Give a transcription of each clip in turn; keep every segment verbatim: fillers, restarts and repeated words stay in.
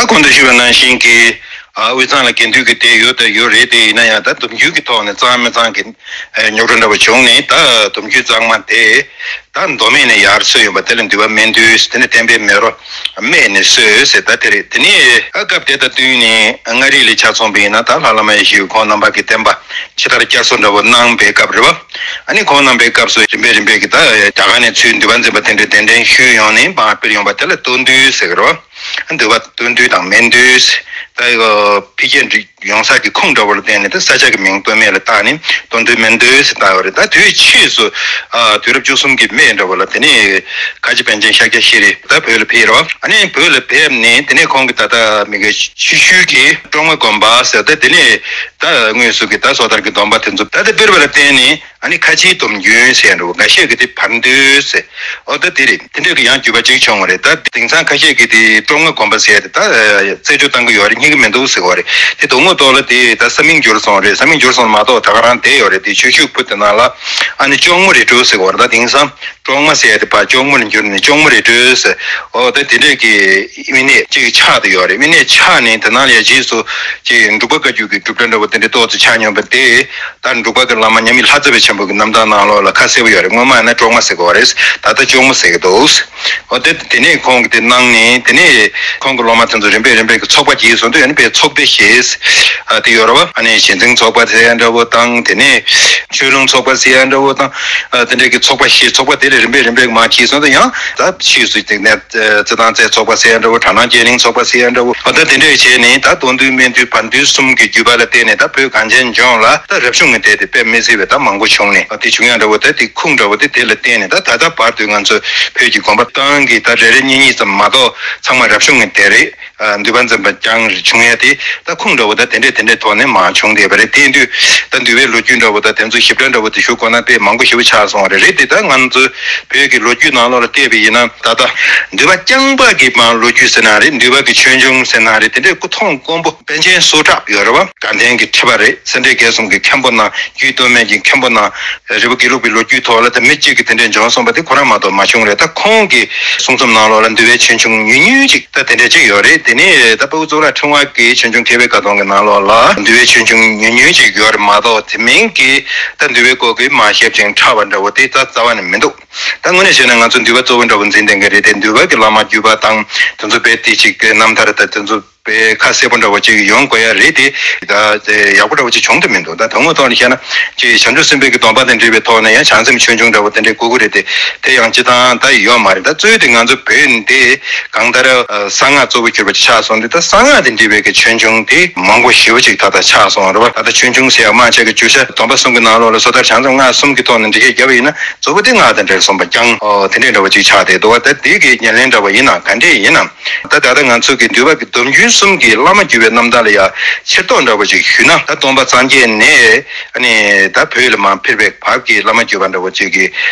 གོང་དུ་ཞུས་པ་ནང་བཞིན་གྱི་ཨ་དབུས་གཙང་ལ་དགེ་འདུན་གྱི་སྡེ་ཡོད་དང་ཡོད་རེད་དེ། ཡིན་ན་ཡང་ད་སྡོམ་རྒྱུན་གྱི་ཐོག་ནས་གཙང་མི་གཙང་གི་ཨ་རྙོག་དྲ་འདྲ་བོ་བྱུང་ནས། ད་སྡོམ་རྒྱུན་གཙང་མ་དེ་ད་མདོ་སྨད་ནས་ཡར་སོས་ཡོང་བ་དེ་ལ་འདུལ་བ་སྨད་འདུལ། དེ་ནས་བསྟན་པའི་མེ་རོ་སྨད་ནས་སོས་ཟེར། ད་དེ་རེད། དེ་ནས་ཨ་སྐབས་དེ་དང་བསྟུན་ནས་མངའ་རིས་ལ་ཆ་མཚོན་པ་ཡིན་ན། ད་ལྷ་བླ་མ་ཡེ་ཤེས་ཁོང་རྣམ་པ་གི་བསྟན་པ་ཇི་ལྟར་བསྐྱར་གསོ་འདྲ་བོ་གནང་པའི་སྐབས་རེད་བ། ཨ་ནི་ཁོང་རྣམ་པའི་སྐབས་སུ་རིམ་པས་རིམ་པས་ཀྱི་ད་རྒྱ་གར་ནས་ཚུར་འདུལ་བ་འཛིན་པ་དེ་འདྲའི་གདན་འདྲེན་ཞུས་ཡོང་ནས་མར་སྤེལ་ཡོང་བ་དེ་ལ་བསྟན་འདུལ་ཟེར་གི་རེད་བ། འདུལ་བ་བསྟན་འདུལ་དང་སྨད་འདུལ། ད་ཡོ་འཕེལ་རྒྱས་ཡོང་ས་གི་ཁུངས་འདྲ་བོ་ལ་བརྟེན་ནས་ད་ས་ཆ་གི་མིང་སྟོད་སྨད་ལ་བཏགས་ནས་བསྟན་འདུལ་སྨད་འདུལ་ཟེར་བཏགས་ཡོད་རེད། ད་དུས་ཕྱིས་སུ་ཨ་དུས་རབས་བཅུ་གསུམ་གྱི་སྨད་འདྲ་བོ་ལ་དེ་ནས་ཁ་ཆེ་པཎ་ཆེན་ཤཱཀྱ་ཤྲཱི་ད་བོད་ལ་ཕེབས་རོགས། ཨ་ནི་བོད་ལ་ཕེབས་ནས་དེ་ནས་ཁོང་གི་ད་ལྟ་མི་ག་ཕྱི་ཤུལ་གྱི་ཀྲོང་མ་དགོན་པ་ཟེར། ད་དེ་ནས་ད་དངོས་སུ་གི་ད་སོ་ཐར་གྱི་སྡོམ་པ་དེ་ཚོ་ད་ལྟ་སྤེལ་བ་ལ་བརྟེན་ནས། ཨ་ནི་ཁ་ཆེའི་སྡོམ་རྒྱུན་ཟེར་ཡ་འདྲ་བོ། འགའ་ཤས་ཀྱིས་དེ་བར་འདུལ་ཟེར། ཨོ་ད་དེ་རེད། དེ་འདྲ་གི་ཡང་བརྒྱུད་པ་གཅིག་བྱུང་བ་རེད། ད་དེང་སང་ཁ་ཤས་ཀྱིས་དེ་ཀྲོང་མ་དགོན་པ་ཟེར་ཡ་དེ་ད་རྩད་གཅོད་བཏང་གི་ཡོད་རེད། རྙེད་ཀྱི་མི་འདུག་ཟེར་བ་རེད། དེ་དོན་དངོས་ཐོག་ལ་དེ་ད་ས་མིང་འགྱུར་སོང་རེད། ས་མིང་འགྱུར་སོང་མ་གཏོགས་ད་ག་རང་བསྡད་ཡོད་རེད། དེ་ཆོས་ཞུགས་ཕུ་དེ་ནང་ལ་ཨ་ནི་ཅོང་མོ་རི་ཁྲོད་ཟེར་བ་རེད། ད་དེང་སང་ཀྲོང་མ་ཟེར་ཡ་དེ་ཕར་ཅོང་མོ་ལ་འགྱུར་ནས་ཅོང་མོ་རི་ཁྲོད་ཟེར། ཨོ་ད་དེ་འདྲ་གི་དབེན་གནས་གཅིག་ཆགས་བསྡད་ཡོད་རེད། དབེན་གནས་ཆགས་ནས་དེ་ནང་ལ་ཡ་རྗེས་སུ་ཅིག་འབྲུག་པ་བཀའ་བརྒྱུད་ཀྱི་སྒྲུབ་གྲྭ་འདྲ་བོ་དེ་འདྲ་ཏོག་ཙམ་ཆགས་མྱོང་བ་དེ། ད་འབྲུག་པ་གི་བླ་མ་མཉམ་མེད་ལྷ་རྩེ་བ་ཆེན་པོ་གི་རྣམ་ཐར་ནང་ལོགས་ལ་ཁ་གསལ་པོ་ཡོད་རེད། སྔོན་མ་ཡིན་ན་ཀྲོང་མ་ཟེར་གི་ཡོད་རེད། ད་ལྟ་ཅོང་མོ་ཟེར་གི་འདུག། འོ་དེ་དེ་ནས་ཁོང་གིས་དེ་གནང་ནས། དེ་ནས་ཁོང་གི་སློབ་མ་དེ་ཚོ་རིམ་པས་རིམ་པས་ཀྱི་ཚོགས་པ་རྒྱས་སོང་དུས། ཨ་ནི་དཔེ་ཚོགས་སྡེ་ཞེས་ཨ་དེ་ཡོད་རེད་བ། ཨ་ནི་གཞི་འཛིན་ཚོགས་པ་ཟེར་ཡ་འདྲ་བོ་དང་། དེ་ནས་ཆོས་ལུང་ཚོགས་པ་ཟེར་ཡ་འདྲ་བོ་དང་། ཨ་དེ་འདྲས་ཀྱི་ཚོགས་པ་བཞི། ཚོགས་པ་དེ་ལས་རིམ་པས་རིམ་པས་མར་རྒྱས་སོང་དུས། ཡང་ད་ཕྱིས་སུ་དེ་ནས་རྩི་ཐང་རྩེ་ཚོགས་པ་ཟེར་ཡ་འདྲ་བོ། གྲ་ནང་རྒྱས་གླིང་ཚོགས་པ་ཟེར་ཡ་འདྲ་བོ། འོ་ད་དེ་འདྲས་བྱས་ནས་ད་བསྟན་འདུལ་སྨད་འདུལ་བར་འདུལ་གསུམ་གྱི་བརྒྱུད་པ་ལ་བརྟེན་ནས་ད་བོད་གངས་ཅན་ལྗོངས་ལ་ད་རབ་བྱུང་གི་སྡེ་དེ་དཔེ་མི་སྲིད་པའི་ད་མང་པོ་བྱུང་ནས། དེ་བྱུང་ཡ་འདྲ་བོ་དེ། དེ་ཁུངས་འདྲ་བོ་དེ། དེ་ལ་བརྟེན་ནས་ད་ད་ལྟ་བར་དུ་ང་ཚོ་བོད་ཀྱི་དགོན་པ་ཏང་གི་ད་རེ་རེ་གཉིས་གཉིས་ཙམ་མ་གཏོགས་ཚང་མ་རབ་བྱུང་གི་སྡེ་རེད། ཨ་འདུལ་བ་འཛིན་པ་རྐྱང་རེ་བྱུང་ཡ་དེ་ད་ཁུངས་འདྲ་བོ་ད་དེ་འདྲས་དེ་འདྲས་ཐོག་ནས་མར་བྱུང་བསྡད་པ་རེད། དེ་དུས་ད་འདུལ་བའི་ལོ་རྒྱུས་འདྲ་བོ་ད་དེ་ཚོ་ཞིབ་ཕྲ་འདྲ་བོ་དེ་ཞུ་དགོས་ན་དཔེ་མང་པོ་ཞེ་པོ་ཆགས་སོང་བ་རེད། རེད་དེ། ད་ང་ཚོ་བོད་ཀྱི་ལོ་རྒྱུས་ནང་ལོགས་ལ་བལྟས་པ་ཡིན་ན། ད་ལྟ་འདུལ་བ་རྐྱང་པ་གི་མར་ལོ་རྒྱུས་ཟེར་ན་རེད། འདུལ་བ་གི་ཆོས་འབྱུང་ཟེར་ན་རེད། དེ་འདྲས་སྐུ་མཐོང་དཀོན་པོ་པཎ་ཆེན་སུ་ཊ་ཡོད་རེད་བ། དགའ་ལྡན་གྱི་ཁྲི་པ་རེད། སེ་འབྲས་དགེ་གསུམ་གྱི་མཁན་པོ་གནང་། རྒྱུད་སྟོད་སྨད་ཀྱི་མཁན་པོ་གནང་། རི་བོ་དགེ་ལུགས་པའི་ལོ་རྒྱུས་ཐོག་ལ་ད་མི་གཅིག་གིས་དེ་འདྲས་འབྱུང་གསུངས་པ་དེ་ཁོ་རང་མ་གཏོགས་མ་བྱུང་རེད། ད་ཁོང་གི་གསུང་རྩོམ་ནང་ལོགས་ལ་འདུལ་བའི་ཆོས་འབྱུང་ཉུང་ཉུང་ཅིག་ད་དེ་འདྲས་ཅིག་ཡོད་རེད། དེ་ནས་ད་དཔའ་བོ་གཙུག་ལག་ཕྲེང་བ་གི་ཆོས་འབྱུང་མཁས་པའི་བཀའ་གདམས་ཀྱི་ནང་ལོགས་ལ་འདུལ་བའི་ཆོས་འབྱུང་ཉུང་ཉུང་ཅིག་ཡོད་རེད་མ་གཏོགས། དེ་མིན་གྱི་ད་འདུལ་བའི་སྐོར་གྱི་མར་ཞིབ་ཅིང་ཕྲ་བ་འདྲ་བོ་དེ་ད་རྩ་བ་ནས་མི་འདུག། ད་དངོས་གནས་བཤད་ན་ང་ཚོ་འདུལ་བ་གཙོ་བོ་འདྲ་བོ་འཛིན་བསྡད་མཁན་རེད་དེ། འདུལ་བ་གི་བླ་མ་བརྒྱུད་པ་དང་དེ་ཚོ་དཔེ་དེ་ཅིག་གི་རྣམ་ཐར་དང་དེ་ཚོ་དཔེ་ཁ་གསལ་པོ་འདྲ་བོ་ཅིག་ཡོང་དགོས་ཡ་རེད་དེ། ད་དེ་ཡག་པོ་འདྲ་བོ་ཅིག་བྱུང་དུ་མི་འདུག། ད་དོན་དངོས་ཐོག་ནས་བཤད་ན་ཅིག་བྱང་ཆུབ་སེམས་དཔའི་གི་སྡོམ་པ་དང་འབྲེལ་བའི་ཐོག་ནས་ཡང་བྱང་སེམས་ཆོས་འབྱུང་འདྲ་བོ་དེ་འདྲའི་དགོས་ཀྱི་རེད་དེ། དེ་ཡང་སྤྱི་བཏང་ད་ཡོད་མ་རེད། ད་གཙོས་དེ་ང་ཚོ་བོད་འདི་གང་ལྟར་གསང་སྔགས་གཙོ་བོ་གྱུར་པ་ཅིག་ཆགས་སོང་དུས། ད་གསང་སྔགས་དང་འབྲེལ་བའི་གི་ཆོས་འབྱུང་དེ་མང་པོ་ཞེ་པོ་ཅིག་ད་ལྟ་ཆགས་སོང་རེད་བ། ད་ལྟ་ཆོས་འབྱུང་ཟེར་ཡ་མང་ཆེ་གི་བརྗོད་བྱ་སྡོམ་པ་གསུམ་གྱི་ནང་ལོགས་ལ་སོ་ཐར་བྱང་སེམས་སྔགས་གསུམ་གྱི་ཐོག་ནས་འགྲེལ་བཤད་བརྒྱབ་པ་ཡིན་ན། གཙོ་བོ་དེ་སྔགས་དང་འབྲེལ་གསུངས་པ་རྐྱང་། ཨོ་དེ་འདྲས་འདྲ་བོ་ཅིག་ཆགས་བསྡད་འདུག་བ། ད་དེ་གི་ཉེར་ལེན་འདྲ་བོ་ཡིན་ནམ་ག་འདྲས་ཡིན་ནམ། ད་ད་ལྟ་ང་ཚོ་གི་འདུལ་བ་གི་སྡོམ་རྒྱུན་གསུམ་གྱི་བླ་མ་བརྒྱུད་པའི་རྣམ་ཐར་ལ་ཡ་ཕྱིར་རྟོག་འདྲ་བོ་ཅིག་ཞུས་ན། ད་སྟོན་པ་སངས་རྒྱས་ནས་ཨ་ནི་ད་བོད་ལ་མར་ཕེབས་པའི་བར་གྱི་བླ་མ་བརྒྱུད་པ་འདྲ་བོ་ཅིག་གི་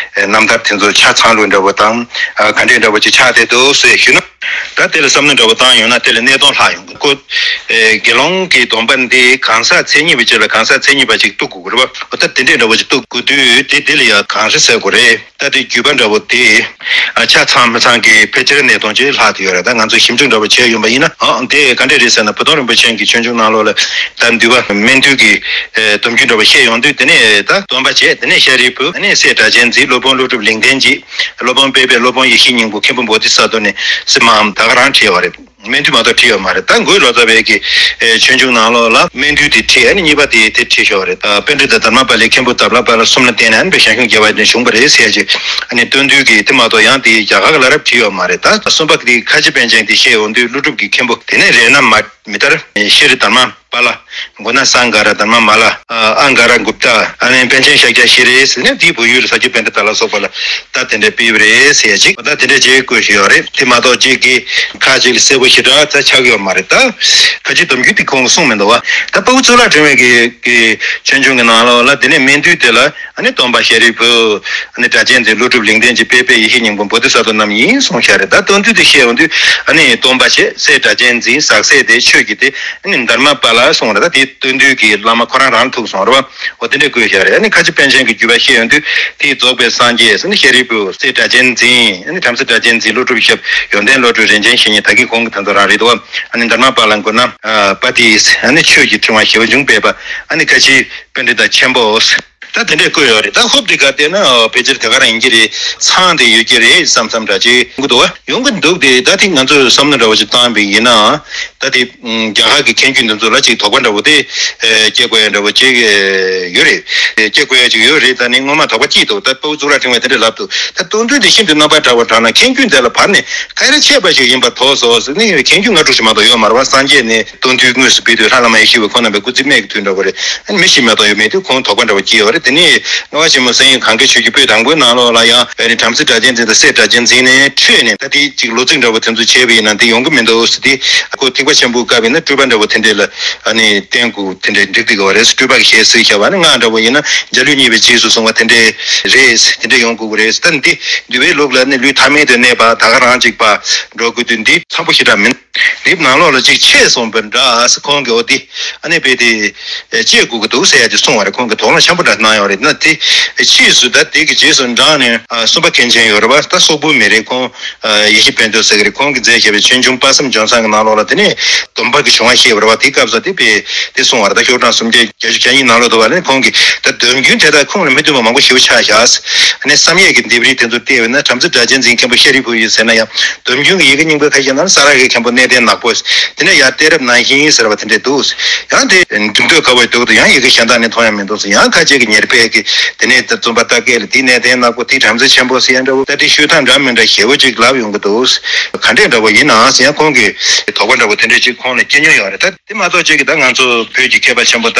རྣམ་ཐར་དེ་ཚོ་ཆ་ཚང་ལུགས་འདྲ་བོ་དང་། ཨ་ག་འདྲས་འདྲ་བོ་ཅིག་ཆགས་བསྡད་འདུག་ཟེར་ཞུས་ན། ད་དེ་ལ་བསམ་བློ་འདྲ་བོ་བཏང་ཡོང་ན། དེ་ལ་གནད་དོན་ལྷག་ཡོང་གི། ཁོ་ཨེ་དགེ་སློང་གི་སྡོམ་པ་འདི་གང་ཟག་མཚན་ཉིད་པ་ཅིག་ལ་གང་ཟག་མཚན་ཉིད་པ་ཅིག་གཏུག་དགོས་ཀྱི་རེད་བ། ད་དེ་འདྲས་འདྲ་བོ་ཅིག་གཏུག་དགོས་དུས། དེ་དེ་ལ་ཡང་གང་རེད་ཟེར་དགོས་རེད། ད་དེ་བརྒྱུད་པ་འདྲ་བོ་དེ་ཨ་ཆ་ཚང་མི་ཚང་གི་ཕལ་ཆེར་གནད་དོན་ཅིག་ལྷག་བསྡད་ཡོད་རེད། ད་ང་ཚོས་ཞིབ་འཇུག་འདྲ་བོ་བྱས་ཡོང་པ་ཡིན་ན། ཨ་དེ་ག་འདྲས་རེད་ཟེར་ན། བུ་སྟོན་རིན་པོ་ཆེ་གི་ཆོས་འབྱུང་ནང་ལོགས་ལ་ད་འདུལ་བ་སྨད་འདུལ་གྱི་ཨེ་སྡོམ་རྒྱུན་འདྲ་བོ་བཤད་ཡོང་དུས། དེ་ནས་ད་སྟོན་པ་བྱས། དེ་ནས་ཤཱ་རིའི་བུ། དེ་ནས་སྲས་སྒྲ་གཅན་འཛིན། སློབ་དཔོན་ཀླུ་སྒྲུབ་ལེགས་ལྡན་འབྱེད། སློབ་དཔོན་དཔལ་སྦས། སློབ་དཔོན་ཡེ་ཤེས་སྙིང་པོ། མཁན་པོ་བོ་དྷི་ས་ཏྭ་ནས་སི་མ་འམ་ད་ག་རང་བྲིས་ཡོད་རེད། སྨད་འདུལ་མ་གཏོགས་བྲིས་ཡོད་མ་རེད། ད་འགོས་ལོ་ཙཱ་བའི་གི་ཨེ་ཆོས་འབྱུང་ནང་ལོགས་ལ་སྨད་འདུལ་དེ་བྲིས། ཨ་ནི་གཉིས་པ་དེ་དེ་བྲིས་ཤོག་རེད། ཨ་པཎྜི་ཏ་དྷརྨ་པཱ་ལའི་མཁན་པོ་དཱ་ལ་པཱ་ལ་གསུམ་ལ་བརྟེན་ནས་ཨ་ནི་དཔེ་ཞང་ཞུང་རྒྱལ་བ་ནས་བྱུང་བ་རེད་ཟེར་ཡ་ཅིག། ཨ་ནི་སྟོན་འདུལ་གི་དེ་མ་གཏོགས་ཡང་དེ་རྒྱ་གར་ག་ལ་ར་བྲིས་ཡོད་མ་རེད། ད་གསུམ་པ་དེ་ཁ་ཆེ་པཎ་ཆེན་དེ་བཤད་ཡོང་དུས། ཀླུ་སྒྲུབ་ཀྱི་མཁན་པོ། དེ་ནས་རཏྣ་མ་མི་ཏར། ཤྲཱི་དྷརྨ་པཱ་ལ། མགོ་ན་ས་ག་ར་དྷརྨ་མ་ལ། ཨ་ག་ར་གུཔྟ། ཨ་ནི་པཎ་ཆེན་ཤཱཀྱ་ཤྲཱི་ཟེར་ནས་དེའི་བོད་ཡུལ་ལ་ས་སྐྱ་པཎྜི་ཏ་ལ་སོགས་པ་ལ་ད་དེ་འདྲ་སྤེལ་བ་རེད་ཟེར་ཡ་ཅིག། ད་དེ་འདྲ་ཅིག་བཀོད་བཞག་ཡོད་རེད། དེ་མ་གཏོགས་ཅིག་གི་ཁ་ཅིག་ལ་གསལ་པོ་ཞེ་དྲག་ད་ཆགས་ཀྱི་ཡོད་མ་རེད། ད་ཁ་ཅིག་སྡོམ་རྒྱུན་དེ་ཁོང་གིས་གསུངས་མི་འདུག་བ། ད་དཔའ་བོ་གཙུག་ལག་ཕྲེང་བའི་གི་གི་ཆོས་འབྱུང་གི་ནང་ལོགས་ལ་དེ་ནས་སྨད་འདུལ་དེ་ལ། ཨ་ནི་སྟོན་པ་ཤཱ་རིའི་བུ། ཨ་ནི་སྒྲ་གཅན་འཛིན། ཀླུ་སྒྲུབ་ལེགས་ལྡན་འབྱེད། དཔལ་སྦས། ཡེ་ཤེས་སྙིང་པོ། བོ་དྷི་ས་ཏྭ་རྣམས་ཡིན་གསུངས་བཞག་རེད། ད་སྟོན་ཚུལ་དེ་བཤད་ཡོང་དུས། ཨ་ནི་སྟོན་པ་བྱས། སྲས་སྒྲ་གཅན་འཛིན། ཟག་ཟད་དེ་ཆོས་ཀྱི་སྡེ། ཨ་ནི་དྷརྨ་པཱ་ལ། ཨ་གསུངས་རེད། ད་དེ་སྟོན་ཐུན་གྱི་བླ་མ་ཁོ་རང་རང་ལ་ཐུག་སོང་རེད་བ། འོ་དེ་འདྲས་བཀོད་བཞག་རེད། ཨ་ནི་ཁ་ཆེ་པཎ་ཆེན་གྱི་བརྒྱུད་པ་བཤད་ཡོང་དུས་དེ་རྫོགས་པའི་སངས་རྒྱས་ཟེར་ནི་ཤཱ་རིའི་བུ་སྲས་སྒྲ་གཅན་འཛིན། ཨ་ནི་བྲམ་ཟེ་སྒྲ་གཅན་འཛིན་ཀླུ་སྒྲུབ་ཞབས་ཡོན་ཏན་བློ་གྲོས་རིན་ཆེན་བཤེས་གཉེན། ད་གིན་གོང་གི་དེ་ཚོ་རང་རེད་དོ། ཨ་ནི་དྷརྨ་པཱ་ལ་མགོ་ན་པ་ཏི་ཨ་ནི་ཆོས་ཀྱི་ཕྲེང་བ་ཞེ་པོ་འབྱུང་སྤེལ་བ། ཨ་ནི་ཁ་ཆེ་པཎྜི་ཏ་ཆེན་པོ། ད་དེ་འདྲས་བཀོད་ཡོད་རེད། ད་ཧོབ་དེ་ག་བལྟས་ན་ཨོ་ཕལ་ཆེར་དེ་ག་རང་ཡིན་གྱི་རེད། ཚང་དེ་ཡོད་ཀྱི་རེད་བསམ་བསམ་འདྲ་ཅིག་ཡོང་གི་འདུག་ཡོང་གི་འདུག་སྟེ། ད་དེ་ང་ཚོས་བསམ་བློ་འདྲ་བོ་ཅིག་བཏང་བ་ཡིན་ན། ད་དེ་རྒྱ་གར་གྱི་མཁན་བརྒྱུད་འདི་ཚོ་ལ་ཅིག་དོགས་པ་འདྲ་བོ་དེ་སྐྱེ་དགོས་ཡ་འདྲ་བོ་ཅིག་ཡོད་རེད། སྐྱེ་དགོས་ཡ་ཅིག་ཡོད་རེད། ད་ནི་སྔོན་མ་དོགས་པ་སྐྱེས་འདུག་ད་དཔའ་བོ་གཙུག་ལག་ཕྲེང་བས་དེ་འདྲས་ལབ་འདུག་ད་སྟོན་ཐུན་དེ་ཤིན་ཏུ་རྣམ་པར་གྲགས་པ་དྲངས་ན། མཁན་བརྒྱུད་འདི་ལ་བར་ནས་ག་རེ་ཆད་པ་ཞིག་ཡིན་པ་དོགས་སོ་ཟེར་ནི། མཁན་བརྒྱུད་ལྔ་དྲུག་ཞིག་མ་གཏོགས་ཡོད་མ་རེད་བ། སངས་རྒྱས་ནས་སྟོན་ཐུན་དངོས་སུ་སྤེལ་དུས་ལྷ་བླ་མ་ཡེ་ཤེས་པ་ཁོང་རྣམ་པའི་སྐུ་ཚེ་སྨད་ཀྱི་དུས་འདྲ་བོ་རེད། ཨ་ནི་མི་ཞིག་མ་གཏོགས་ཡོད་མེད་དུས་ཁོང་དོགས་པ་འདྲ་བོ་སྐྱེས་ཡོད་རེད། དེ་ནས་ལྔ་པ་ཆེན་མོ་གསན་ཡུལ་གངྒཱའི་ཆུ་བཞི་པོད་དང་པོའི་ནང་ལོགས་ལ་ཡང་ཨ་ནི་བྲམ་ཟེ་སྒྲ་གཅན་འཛིན་དང་སྲས་སྒྲ་གཅན་འཛིན་ནས་འཕྲོས་ནས། ད་དེ་ཅིག་ལོ་ཚིགས་འདྲ་བོ་དེ་ཚོ་བྱས་པ་ཡིན་ན་དེ་ཡོང་གི་མི་འདུག་ཟེར་ཏེ། ཁོ་ཐེག་པ་ཆེན་པོའི་སྐབས་ཡིན་ན་སྤྲུལ་པ་འདྲ་བོ་དེ་འདྲས་ལ་ཨ་ནི་བསྟེན་དགོས་དེ་འདྲས་འགྲིག་འདུག་གི་རེད། སྤྲུལ་པ་གི་ཞལ་གཟིགས་བྱས་པ་ནི་སྔགས་འདྲ་བོ་ཡིན་ན་འཇའ་ལུས་བརྙེས་པའི་རྗེས་སུ་བཟུང་བ་དེ་འདྲས་རེད། དེ་འདྲས་ཡོང་དགོས་ཀྱི་རེད། ད་འདི་འདུལ་བའི་ལུགས་ལ་ནི་ལུས་ཐ་མལ་དུ་གནས་པ་ད་ག་རང་ཅིག་པ་འགྲོ་དགོས་དུས་འདི་འཚམ་པོ་ཞེ་དྲག་མིན། འདི་ནང་ལོགས་ལ་ཅིག་ཆད་སོང་བ་འདྲ་ཟེར། ཁོང་གིས་འོ་དེ་ཨ་ནི་རྦད་དེ་བཅད་དགོས་ཀྱི་འདུག་ཟེར་ཡ་ཅིག་གསུངས་པ་རེད། ཁོང་གིས་དོགས་སློང་ཆེན་པོ་འདྲ་གནང་ཡོད་རེད། ན་དེ་ཕྱིས་སུ་ད་དེ་གི་རྗེས་སུ་འབྲངས་ནས་ཨ་གསུམ་པ་མཁན་ཆེན་ཡོད་རེད་བ། ད་སོག་པོའི་མི་རེད། ཁོང་ཨ་ཡེ་ཤེས་དཔལ་མཛོད་ཟེར་གི་རེད། ཁོང་གིས་མཛད་བཞག་པའི་ཆོས་འབྱུང་དཔག་བསམ་ལྗོན་བསང་གི་ནང་ལོགས་ལ་དེ་ནས་སྡོམ་པ་གི་བྱུང་བ་བཤད་པ་རེད་བ། དེ་སྐབས་སུ་དེ་དཔེ་དེ་གསུངས་པ་རེད། ད་ཤོག་གྲངས་སུམ་བརྒྱ་བརྒྱད་ཅུ་གྱ་གཉིས་ནང་ལོགས་འདུག་བ་ནི། ཁོང་གིས་ད་སྡོམ་རྒྱུན་དེ་དག་ཁུངས་ལ་མི་མཐུན་པ་མང་པོ་ཞེ་པོ་ཆགས་བཞག་ཨ་ནི་བསམ་ཡས་ཀྱི་ལྡེབས་རིས་དེ་ཚོ་བལྟས་པ་ན་བྲམ་ཟེ་སྒྲ་གཅན་འཛིན་མཁན་པོ་ཤཱ་རིའི་བུ་ཡིན་ཟེར་ན་ཡང་སྡོམ་རྒྱུན་གྱི་ཡི་གེ་རྙིང་པའི་ཁ་ཤས་ནང་ལ་ས་ར་གའི་མཁན་པོ་གནས་བརྟན་ནག་པོ། དེ་ནས་ཡར་གཏད་རབས་ནང་བཞིན་ཟེར་བ་དེ་འདྲས་འདུག་ཡང་དེ་འགྲིམ་འདོད་དཀའ་བོ་འདུག་ཏུ་ཡང་ཡི་གེ་གཞན་དག་ནས་མཐོང་ཡང་མི་འདུག་ཡང་ཁ་ཤས་ཀྱིས་ཉེར་སྦས་ཀྱི་དེ་ནས་རྩོམ་པ་ལྟ་སྐད་ལ་དེ་གནས་བརྟན་ནག་པོ། དེ་བྲམ་ཟེ་ཆེན་པོ་ཟེར་ཡ་འདྲ་བོ། ད་དེ་ཤོད་སྟངས་འདྲ་མི་འདྲ་ཞེ་པོ་ཅིག་ལབ་ཡོང་གི་འདུག་ག་འདྲས་འདྲ་བོ་ཡིན་ནའང་ཟེར་ཡང་ཁོང་གིས་དོགས་པ་འདྲ་བོ་དེ་འདྲས་ཅིག་ཁོང་ལ་སྐྱེ་མྱོང་ཡོད་རེད། ད་དེ་མ་གཏོགས་ཅིག་གིས་ད་ང་ཚོ་བོད་ཀྱི་མཁས་པ་ཆེན་པོ་ད་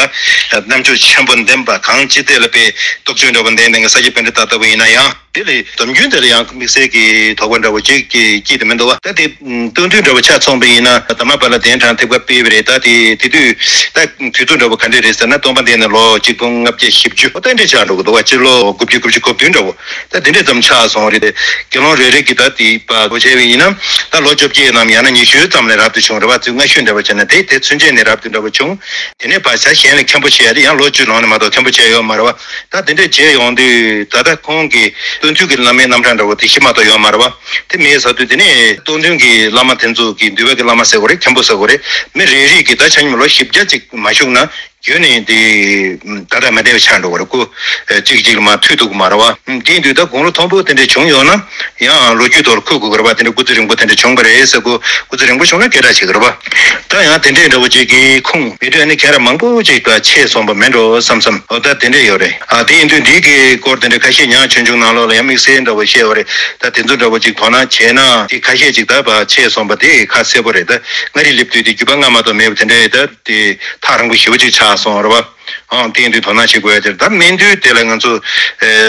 རྣམ་དཔྱོད་ཆེན་པོ་ལྡན་པ་གང་ཅི་ཐད་ལ་དཔེ་རྟོགས་བརྗོད་འདྲ་བོ་ལྡན་ལྡན་གྱི་ས་སྐྱ་པཎྜི་ཏ་ལྟ་བུ་ཡིན་ན་ཡང་། དེ་ལས་སྡོམ་རྒྱུན་དེ་ལ་ཡང་དམིགས་བསལ་གྱི་དོགས་པ་འདྲ་བོ་ཅིག་གི་སྐྱེས་དུ་མི་འདུག་བ། ད་དེ་སྟོན་ཐུན་འདྲ་བོ་ཆ་མཚུངས་པ་ཡིན་ན་དྷརྨ་པཱ་ལ་གདན་དྲངས་ཐེག་པ་སྤེལ་བ་རེད། ད་དེ་དེ་དུས་ད་དུས་ཚོད་འདྲ་བོ་ག་འདྲས་རེད་ཟེར་ན། སྟོང་པ་འདས་ནས་ལོ་གཅིག་སྟོང་ལྔ་བརྒྱ་བཞི་བཅུ་ཨོ་ད་འདྲས་ཆགས་འགྲོ་གི་འདུག་བ། སྤྱི་ལོ་དགུ་བརྒྱ་དགུ་བཅུ་གོ་བདུན་འདྲ་བོ། ད་དེ་འདྲས་ཙམ་ཆགས་སོང་རེད། དགེ་སློང་རེ་རེ་གིས་ད་དེ་པ་གོ་བྱས་པ་ཡིན་ན་ད་ལོ་བཅོ་བརྒྱད་ནམ་ཡང་ན་ཉི་ཤུ་ཙམ་ལས་རབ་ཏུ་བྱུང་རེད་བ། ཚུལ་སྔ་ཤོས་འདྲ་བོ་བྱས་ན་དེ་དེ་ཚུན་ཆད་ནས་རབ་ཏུ་འདྲ་བོ་བྱུང་། དེ་ནས་ཕར་བྱ་གཞན་ལ་མཁན་པོ་བྱེད་ཡ་དེ་ཡང་ལོ་བཅུ་ལོན་ནས་མ་གཏོགས་མཁན་པོ་བྱས་ཡོད་མ་རེད་བ། ད་དེ་འདྲས་བྱས་ཡོང་དུས་ད་ལྟ་ཁོང་གི་སྟོན་ཐུན་གྱི་བླ་མའི་རྣམ་གྲངས་འདྲ་བོ་དེ་ཞིག་མ་གཏོགས་ཡོད་མ་རེད་བ། དེ་མེད་ཟེར་དུས་དེ་ནས་སྟོན་ཐུན་གྱི་བླ་མ་དེ་ཚོ་གི་འདུལ་བ་གི་བླ་མ་ཟེར་དགོས་རེད། མཁན་པོ་ཟེར་དགོས་རེད། མི་རེ་རེ་གིས་ད་ཆ་སྙོམས་ལོ་བཞི་བརྒྱ་ཅིག་མ་བཞུགས་ན་རྒྱུན་ནས་དེ་ད་ལྟ་མ་བསྡད་པ་ཆགས་འགྲོ་གི་རེད། སྐུ་གཅིག་གཅིག་ལ་མར་མཐུད་ཐུབ་ཀྱི་མ་རེད་བ། དེ་ཡིན་དུས་ད་དགུང་ལོ་མཐོན་པོ་དེ་འདྲས་བྱུང་ཡོང་ན་ཡང་ལོ་རྒྱུས་ཐོག་ལ་འཁོད་དགོས་ཀྱི་རེད་བ། དེ་འདྲས་སྐུ་ཚེ་རིང་པོ་དེ་འདྲས་བྱུང་བ་རེད་ཟེར་གོ། སྐུ་ཚེ་རིང་པོ་བྱུང་ན་སྐད་གྲགས་ཆེ་གི་རེད་བ། ད་ཡང་དེ་འདྲས་འདྲ་བོ་ཅིག་གི་ཁུངས་མི་འདྲ་ནི་མཁན་རབས་མང་པོ་ཅིག་ལ་ཆད་སོང་བ་མེད་འགྲོ་བསམ་བསམ། འོ་ད་དེ་འདྲས་ཡོད་རེད། ཨ་དེ་ཡིན་དུས་འདི་གི་སྐོར་དེ་འདྲས་ཁ་ཤས་ཡང་ཆོས་འབྱུང་ནང་ལོགས་ལ་ཡང་དམིགས་བསལ་འདྲ་བོ་བཤད་ཡོད་རེད། ད་དེ་ཚོ་འདྲ་བོ་ཅིག་དོ་སྣང་བྱས་ན་དེ་ཁ་ཤས་ཅིག་ད་བ་ཆད་སོང་བ་དེ་ཁ་གསལ་པོ་རེད། ད་མངའ་རིས་སླེབས་དུས་དེ་རྒྱུད་པ་སྔ་མ་དང་མེད་པ་དེ་འདྲས་ད་དེ་ཐག་རིང་པོ་ཞེ་པོ་ཅིག་ཆགས་སོང་རེད་བ། ཨང་དེ་ཡིན་དུས་དོ་སྣང་བྱེད་དགོས་ཡ་དེ་རེད། ད་མན་དུས་དེ་ལ་ང་ཚོ་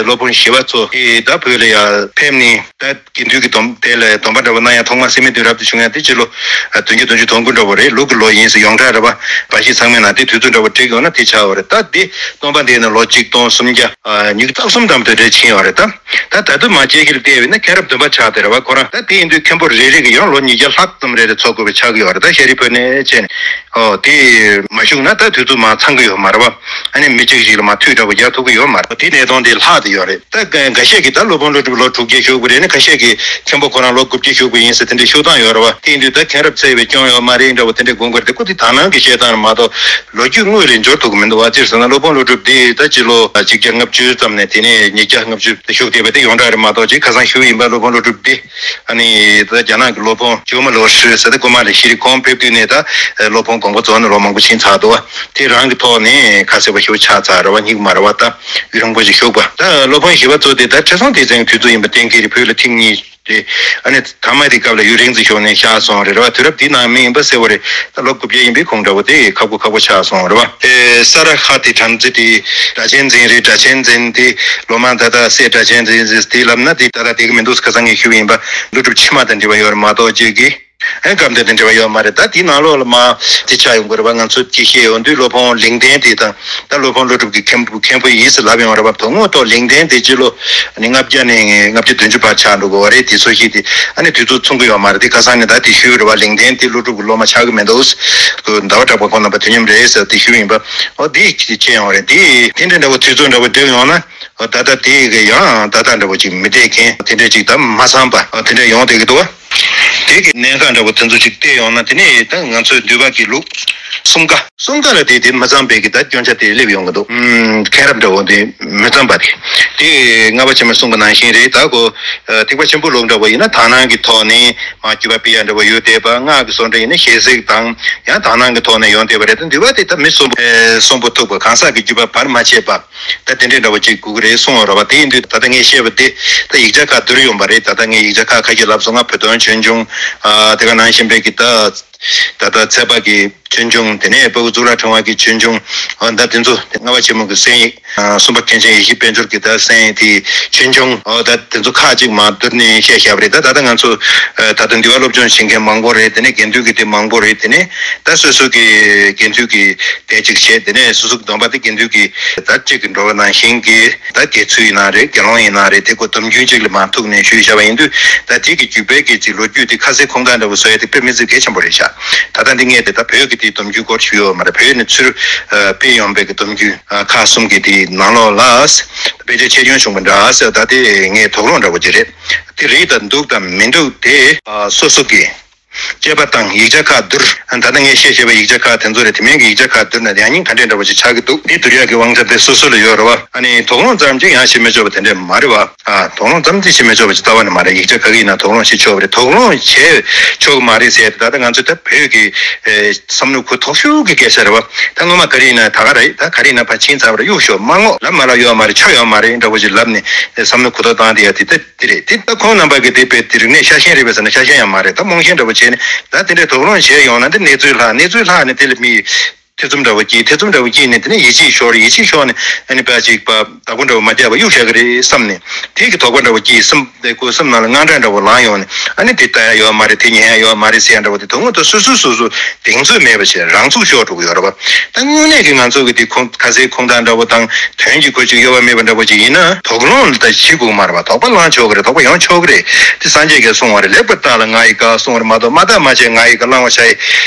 སློབ་དཔོན་ཞི་བ་འཚོ་དེ་ད་བོད་ལ་ཡ་ཕེབས་ནས་ད་དགེ་འདུན་གྱི་སྡོམ་དེ་ལ་སྡོམ་པ་འདྲ་བོ་གནང་ཡ་ཐོག་མ་སད་མི་དུས་རབས་དེ་བྱུང་ཡ་དེ་སྤྱི་ལོ་བདུན་བརྒྱ་བདུན་ཅུ་དོན་དགུ་འདྲ་བོ་རེད། ལུག་གི་ལོ་ཡིན་ཟེར་ཡོངས་གྲགས་རེད་བ། འབའ་ཞིག་ཚང་མའི་ནང་དེ་དུས་ཚོད་འདྲ་བོ་བསྒྲིགས་ཡོང་ན་དེ་ཆགས་ཡོད་རེད། ད་དེ་སྟོང་པ་འདས་ནས་ལོ་གཅིག་སྟོང་སུམ་བརྒྱ་ཉི་ཤུ་རྩ་གསུམ་ཙམ་དེ་འདྲ་ཕྱིན་ཡོད་རེད། ད་ད་ད་དུང་མ་དཔྱད་གཞིར་བལྟས་པས་ན་མཁན་རབས་བདུན་པ་ཆགས་བསྡད་རེད་བ། ཁོ་རང་ད་དེ་ཡིན་དུས་མཁན་པོ་རེ་རེ་གི་ཡང་ལོ་ཉིས་བརྒྱ་ལྷག་ཙམ་རེ་རེ་འཚོ་དགོས་པ་ཆགས་ཀྱི་ཡོད་རེད། ད་ཤཱ་རིའི་བུ་ནས་བྱས་ནས་ཨོ་དེ་མ་བཞུགས་ན་ད་དུས་ཚོད་མ་ཚང་གི་ཡོད་མ་རེད་བ། ཨ་ནི་མི་གཅིག་ཞིག་ལ་མ་མཐུད་འདྲ་བོ་རྒྱག་ཐུབ་ཀྱི་ཡོད་མ་རེད། དེ་གནས་སྟངས་དེ་ལྷག་བསྡད་ཡོད་རེད། ད་འགའ་ཤས་ཀྱིས་ད་སློབ་དཔོན་ཀླུ་སྒྲུབ་ལོ་དྲུག་བརྒྱ་བཞུགས་པ་རེད། ཨ་ནི་ཁ་ཤས་ཀྱིས་མཁན་པོ་ཁོ་རང་ལོ་དགུ་བརྒྱ་བཞུགས་པ་ཡིན་ཟེར་དེ་འདྲའི་ཤོད་སྟངས་ཡོད་རེད་བ། དེ་ཡིན་དུས་ད་མཁན་རབས་བཙལ་བའི་སྐྱོན་ཡོད་མ་རེད་འདྲ་བོ་དེ་འདྲའི་དགོངས་པ་རེད། ཁོ་དེ་དག་སྣང་གི་བཤད་སྟངས་རེད་མ་གཏོགས་ལོ་རྒྱུས་དངོས་རེད་འབྱོར་ཐུབ་ཀྱི་མི་འདུག་བ། ཅིར་ཟེར་ན་སློབ་དཔོན་ཀླུ་སྒྲུབ་དེ་ད་སྤྱི་ལོ་གཅིག་བརྒྱ་ལྔ་བཅུ་ཙམ་ནས་དེ་ནས་ཉིས་བརྒྱ་ལྔ་བཅུ་བཞུགས་བསྡད་པ་དེ་ཡོངས་གྲགས་རེད་མ་གཏོགས་ཅིག་ཁ་སང་ཞུས་ཡིན་པ་སློབ་དཔོན་ཀླུ་སྒྲུབ་དེ། ཨ་ནི་ད་རྒྱ་ནག་གི་སློབ་དཔོན་ཇོ་མ་ལོ་ཧྲི་ཟེར་ཏེ་ཀོ་མ་རི་ཤི་རི་ཁོང་ཕེབས་དུས་ནས་ད་སློབ་དཔོན་དགོངས་པ་རྫོགས་ནས་ལོ་མང་པོ་ཕྱིན་ཚར་འདུག་བ། དེ་རང་གི་ཐོག་ནས་ཁ་གསལ་པོ་ཞེ་པོ་ཆགས་ཚར་རེད་བ། སྙིང་མ་རེད་བ། ད་ཡུན་རིང་པོ་ཞིག་བཞུགས་པ། ད་སློབ་དཔོན་ཞི་བ་འཚོ་དེ་ད་ཁྲི་སྲོང་ལྡེ་བཙན་གྱི་དུས་ཚོད་ཡིན་པ་གཏན་འཁེལ་རེད། བོད་ལ་ཐེངས་གཉིས་རེད། ཨ་ནི་ཐ་མ་དེ་སྐབས་ལ་ཡུན་རིང་ཙམ་བཞུགས་ནས་གཤེགས་སོང་རེད་བ། དུས་རབས་དེའི་ནང་མི་ཡིན་པ་གསལ་པོ་རེད། ད་ལོ་དགུ་བརྒྱ་ཡིན་པའི་ཁུངས་འདྲ་བོ་དེ་ཁག་པོ་ཁག་པོ་ཆགས་སོང་རེད་བ། ཨེ་ས་ར་ཧ་དེ་བྲམ་ཟེ་དེ་སྒྲ་གཅན་འཛིན་རེད། སྒྲ་གཅན་འཛིན་དེ་ལོ་མང་ད་ལྟ་སྲས་སྒྲ་གཅན་འཛིན་ཟེར་དེ་ལབ་ན་དེ་ད་ལྟ་དེ་གི་མི་འདུག་ཁ་སང་ངས་ཞུས་པ་ཡིན་པ་ཀླུ་སྒྲུབ་ཕྱི་མ་དང་འབྲེལ་བ་ཡོད་རེད་མ་གཏོགས་ཅིག་གི་ཨེ་སྐབས་འདིར་དེ་འབྲེལ་བ་ཡོད་མ་རེད། ད་དེའི་ནང་ལོགས་ལ་མ་དེ་ཆགས་ཡོང་གི་རེད་བ། ང་ཚོ་དེ་བཤད་ཡོང་དུས་སློབ་དཔོན་ལིང་ཏན་དེ་དང་ད་སློབ་དཔོན་ཀླུ་སྒྲུབ་ཀྱི་མཁན་པོ་མཁན་པོ་ཡིན་ཟེར་ལབ་ཡོང་རེད་བ། དོན་དངོས་ཐོག་ལིང་ཏན་དེ་སྤྱི་ལོ་ནི་ལྔ་བརྒྱ་ནས་ལྔ་བརྒྱ་བདུན་ཅུ་བར་ཆགས་འགྲོ་གི་བ་རེད། དེ་སོ་ཤི་དེ་ཨ་ནི་དུས་ཚོད་མཚུངས་ཀྱི་ཡོད་མ་རེད། དེ་ཁ་སང་ནས་ད་དེ་ཞུས་རེད་བ། ལིང་ཏན་དེ་ཀླུ་སྒྲུབ་ཀྱི་སློབ་མ་ཆགས་ཀྱི་མི་འདུག་ཟེར་དུས་ཟླ་བ་གྲགས་པ་ཁོང་རྣམ་པ་དུས་མཉམ་རེད་ཟེར་དེ་ཞུས་ཡིན་པ། འོ་དེ་ཅི་བྱས་ཡོང་རེད། དེ་དེ་འདྲ་འདྲ་བོ་དུས་ཚོད་འདྲ་བོ་བསྡུས་ཡོང་ན། ད་ལྟ་དེ་གི་ཡང་ད་ལྟ་འདྲ་བོ་ཅིག་མི་བསྡད་མཁན་དེ་འདྲ་ཅིག་ད་མ་ཚང་པ་དེ་འདྲ་ཡོང་བསྡད་ཀྱི་འདུག་བ། དེ་གི་གནད་འགག་འདྲ་བོ་དེ་ཚོ་ཅིག་བལྟས་ཡོང་ན། དེ་ནས་ད་ང་ཚོའི་འདུས་པ་གི་ལུགས་གསུམ་ཀ་གསུམ་ཀ་ལ་དེ་དེ་མ་ཚང་པའི་གི་ད་སྐྱོན་ཆ་དེ་སླེབས་ཡོང་གི་འདུག་ཨུམ། མཁན་རབས་འདྲ་བོ་དེ་མི་ཚང་པ་དེ། དེ་ལྔ་པ་ཆེན་མོ་གསུང་གི་ནང་བཞིན་རེད། ད་གོ་ཐེག་པ་ཆེན་པོའི་ལུགས་འདྲ་བོ་ཡིན་ན་དག་སྣང་གི་ཐོག་ནས་མ་བརྒྱུད་པ་སྤེལ་ཡ་འདྲ་བོ་ཡོད་བསྡད་པ། སྔགས་ཀྱི་སོ་འདྲ་ཡིན་ན་ཞལ་གཟིགས་དང་ཡང་དག་སྣང་གི་ཐོག་ནས་ཡོང་བསྡད་པ་རེད། ད་འདུས་པ་དེ་ད་མི་གསུམ་པོ་གསུམ་པོ་ཐུག་པ་གང་ཟག་གི་བརྒྱུད་པ་བར་མ་ཆད་པ། ད་དེ་འདྲའི་འདྲ་བོ་ཅིག་དགོས་ཀྱི་རེད་གསུངས་ཡོད་རེད་བ། དེ་ཡིན་དུས་ད་ལྟ་ངས་བཤད་པ་དེ་ད་ཡིག་ཆ་ཁག་བསྡུར་ཡོང་པ་རེད། ད་ལྟ་ངས་ཡིག་ཆ་ཁག་ཁ་ཤས་ལབ་སོང་། ང་བོད་དོན་ཆོས་འབྱུང་། དེ་ག་ནང་བཞིན་པའི་གི་ད་ད་ལྟ་ཚལ་པ་གི་ཆོས་འབྱུང་། དེ་ནས་སྤྲེའུ་གཙུག་ལག་ཕྲེང་བ་གི་ཆོས་འབྱུང་། ད་དེ་ཚོ་ལྔ་པ་ཆེན་མོ་གི་གསན་ཡིག་གསུམ་པ་མཁན་ཆེན་ཡེ་ཤེས་དཔལ་འབྱོར་གྱི་ད་གསན་ཡིག་དེ་ཆོས་འབྱུང་། ད་དེ་ཚོ་ཁག་ཅིག་མ་བསྡུར་ནས་བཤད་བཞག་པ་རེད། ད་ད་ལྟ་ང་ཚོ་ད་ལྟ་འདུལ་བ་སློབ་སྦྱོང་བྱེད་མཁན་མང་པོ་རེད། དེ་ནས་དགེ་འདུན་གྱི་དེ་མང་པོ་རེད། དེ་ནས་ད་སོ་སོ་གི་དགེ་འདུན་གྱི་དེ་གཅིག་བྱས། དེ་ནས་སོ་སོ་གི་སྡོམ་པ་དེ་དགེ་འདུན་གྱི་ད་གཅིག་གི་འགྲོ་བ་ནང་བཞིན་གྱི་ད་དགེ་ཚུལ་ཡིན་ན་རེད། དགེ་སློང་ཡིན་ན་རེད། དེ་ཁོ་སྡོམ་རྒྱུན་གཅིག་ལ་མ་ཐུག་ནས་ཞུས་བཞག་པ་ཡིན་དུས། ད་དེ་གི་བརྒྱུད་པའི་གི་ཅིག་ལོ་རྒྱུས་དེ་ཁ་གསལ་ཁུངས་དག་འདྲ་བོ་བཟོ་ཡ་དེ་དཔེ་མི་སྲིད་གལ་ཆེན་པོ་རེད་ཤག་ད་ལྟ་འདི་ངས་དེ་ད་བོད་ཀྱི་དེ་སྡོམ་རྒྱུན་སྐོར་ཞུས་ཡོད་མ་རེད། བོད་ནས་ཚུར་སྤེལ་ཡོང་པའི་གི་སྡོམ་རྒྱུན་ཁག་གསུམ་གྱི་དེ་ནང་ལོགས་ལ་དཔེ་ཆ་ཆེ་ཆུང་བྱུང་བ་འདྲ་ཟེར། ད་དེ་ངས་དོགས་སློང་འདྲ་བོ་ཅིག་རེད། དེ་རེད་ད་འདུག་དང་མི་འདུག་དེ་སོ་སོ་གི་དཔྱད་པ་དང་ཡིག་ཆ་ཁག་བསྡུར། ད་ལྟ་ངས་བཤད་བཤད་པའི་ཡིག་ཆ་ཁག་དེ་ཚོ་རེད། དེ་མིན་གྱི་ཡིག་ཆ་ཁག་བསྡུར་ན་ཡང་སྙིང་ག་འདྲས་འདྲ་བོ་ཅིག་ཆགས་ཀྱི་འདུག་དེ་བསྡུར་ཡག་གི་དབང་ཆ་དེ་སོ་སོ་ལ་ཡོད་རེད་བ། ཨ་ནི་དོགས་སློང་ཙམ་ཅིག་ཡང་བྱེད་མི་ཆོག་པ་དེ་འདྲས་མ་རེད་བ། ཨ་དོགས་སློང་ཙམ་ཅིག་བྱེད་མི་ཆོག་པ་ཅིག་རྩ་བ་ནས་མ་རེད། ཡིག་ཆ་ག་གི་ཡིན་ན་དོགས་སློང་བྱེད་ཆོག་པ་རེད། དོགས་སློང་བྱེད་ཆོག་གི་མ་རེད་ཟེར་ཏེ། ད་ལྟ་ང་ཚོས་ད་བོད་ཀྱི་ཨེ་བསམ་བློ་གུ་དོག་ཤོས་ཀྱི་སྐད་ཆ་རེད་བ། ད་སྔོན་མ་ག་རེ་ཡིན་ན་ད་ག་རེད། ད་ག་རེ་ཡིན་ན་ཕར་ཕྱིན་ཚར་བ་རེད། གཡུག་ཞོག་མ་ངོ་ལབ་མ་ལབ་ཡོད་མ་རེད། ཆོ་ཡོད་མ་རེད་འདྲ་བོ་ཅིག་ལབ་ནས་བསམ་བློ་གུ་དོག་བཏང་བསྡད་ཡ་དེ་ད། དེ་རེད། དེ་ད་ཁོང་རྣམ་པ་གི་དེ་དཔེ་དེ་རིག་གནས་ཤ་ཞེན་རེད་པས་ཟེར་ན་ཤ་ཞེན་ཡང་མ་རེད། ད་རྨོངས་ཞེན་འདྲ་བོ་བྱས་ནས་ད་དེ་འདྲའི་དོགས་སློང་བྱས་ཡོང་ན་དེ་གནས་ཚུལ་ལྷག་གནས་ཚུལ་ལྷག་ནས་དེ་ལ་མི་ཐེ་ཚོམ་འདྲ་བོ་སྐྱེས། ཐེ་ཚོམ་འདྲ་བོ་སྐྱེས་ནས་དེ་ནས་ཡིད་ཆེས་ཤོར། ཡིད་ཆེས་ཤོར་ནས་ཨ་ནི་ཕར་ཅིག་པ་བདག་པོ་འདྲ་བོ་མ་རྒྱག་པ་གཡུག་བཞག་གི་རེད་བསམ་ནས་དེ་གི་དོགས་པ་འདྲ་བོ་སྐྱེས། སེམས་དེ་ཁོའི་སེམས་ནང་ལ་དངངས་སྐྲག་འདྲ་བོ་ལངས་ཡོང་ནས་ཨ་ནི་དེ་ལྟ་ཡ་ཡོད་མ་རེད། དེ་ཉན་ཡ་ཡོད་མ་རེད་ཟེར་ཡ་འདྲ་བོ་དེ་དོན་དངོས་ཐོག་སོ་སོ་སོ་སོ་གདེང་ཚོད་མེད་པ་བྱས་རང་ཚུགས་ཤོར་འགྲོ་གི་ཡོད་རེད་བ། ད་དངོས་གནས་ཀྱི་ང་ཚོ་གི་དེ་ཁུངས་ཁ་གསལ་ཁུངས་དག་འདྲ་བོ་དང་དོན་གྱི་ཁོ་ཅིག་གཡོ་བ་མེད་པ་འདྲ་བོ་ཅིག་ཡིན་ན་དོགས་སློང་ལ་ད་གཞི་དགོས་མ་རེད་བ། དོགས་པ་ལངས་ཆོག་གི་རེད། དོགས་པ་ཡོང་ཆོག་གི་རེད། དེ་སངས་རྒྱས་ཀྱིས་གསུངས་པ་རེད། ལེགས་པར་བརྟགས་ལ་ང་ཡི་བཀའ་གསུངས་པ་རེད་མ་གཏོགས་མ་བརྟགས་མ་དཔྱད་ང་ཡི་བཀའ་བླང་བར་བྱ་ཡི་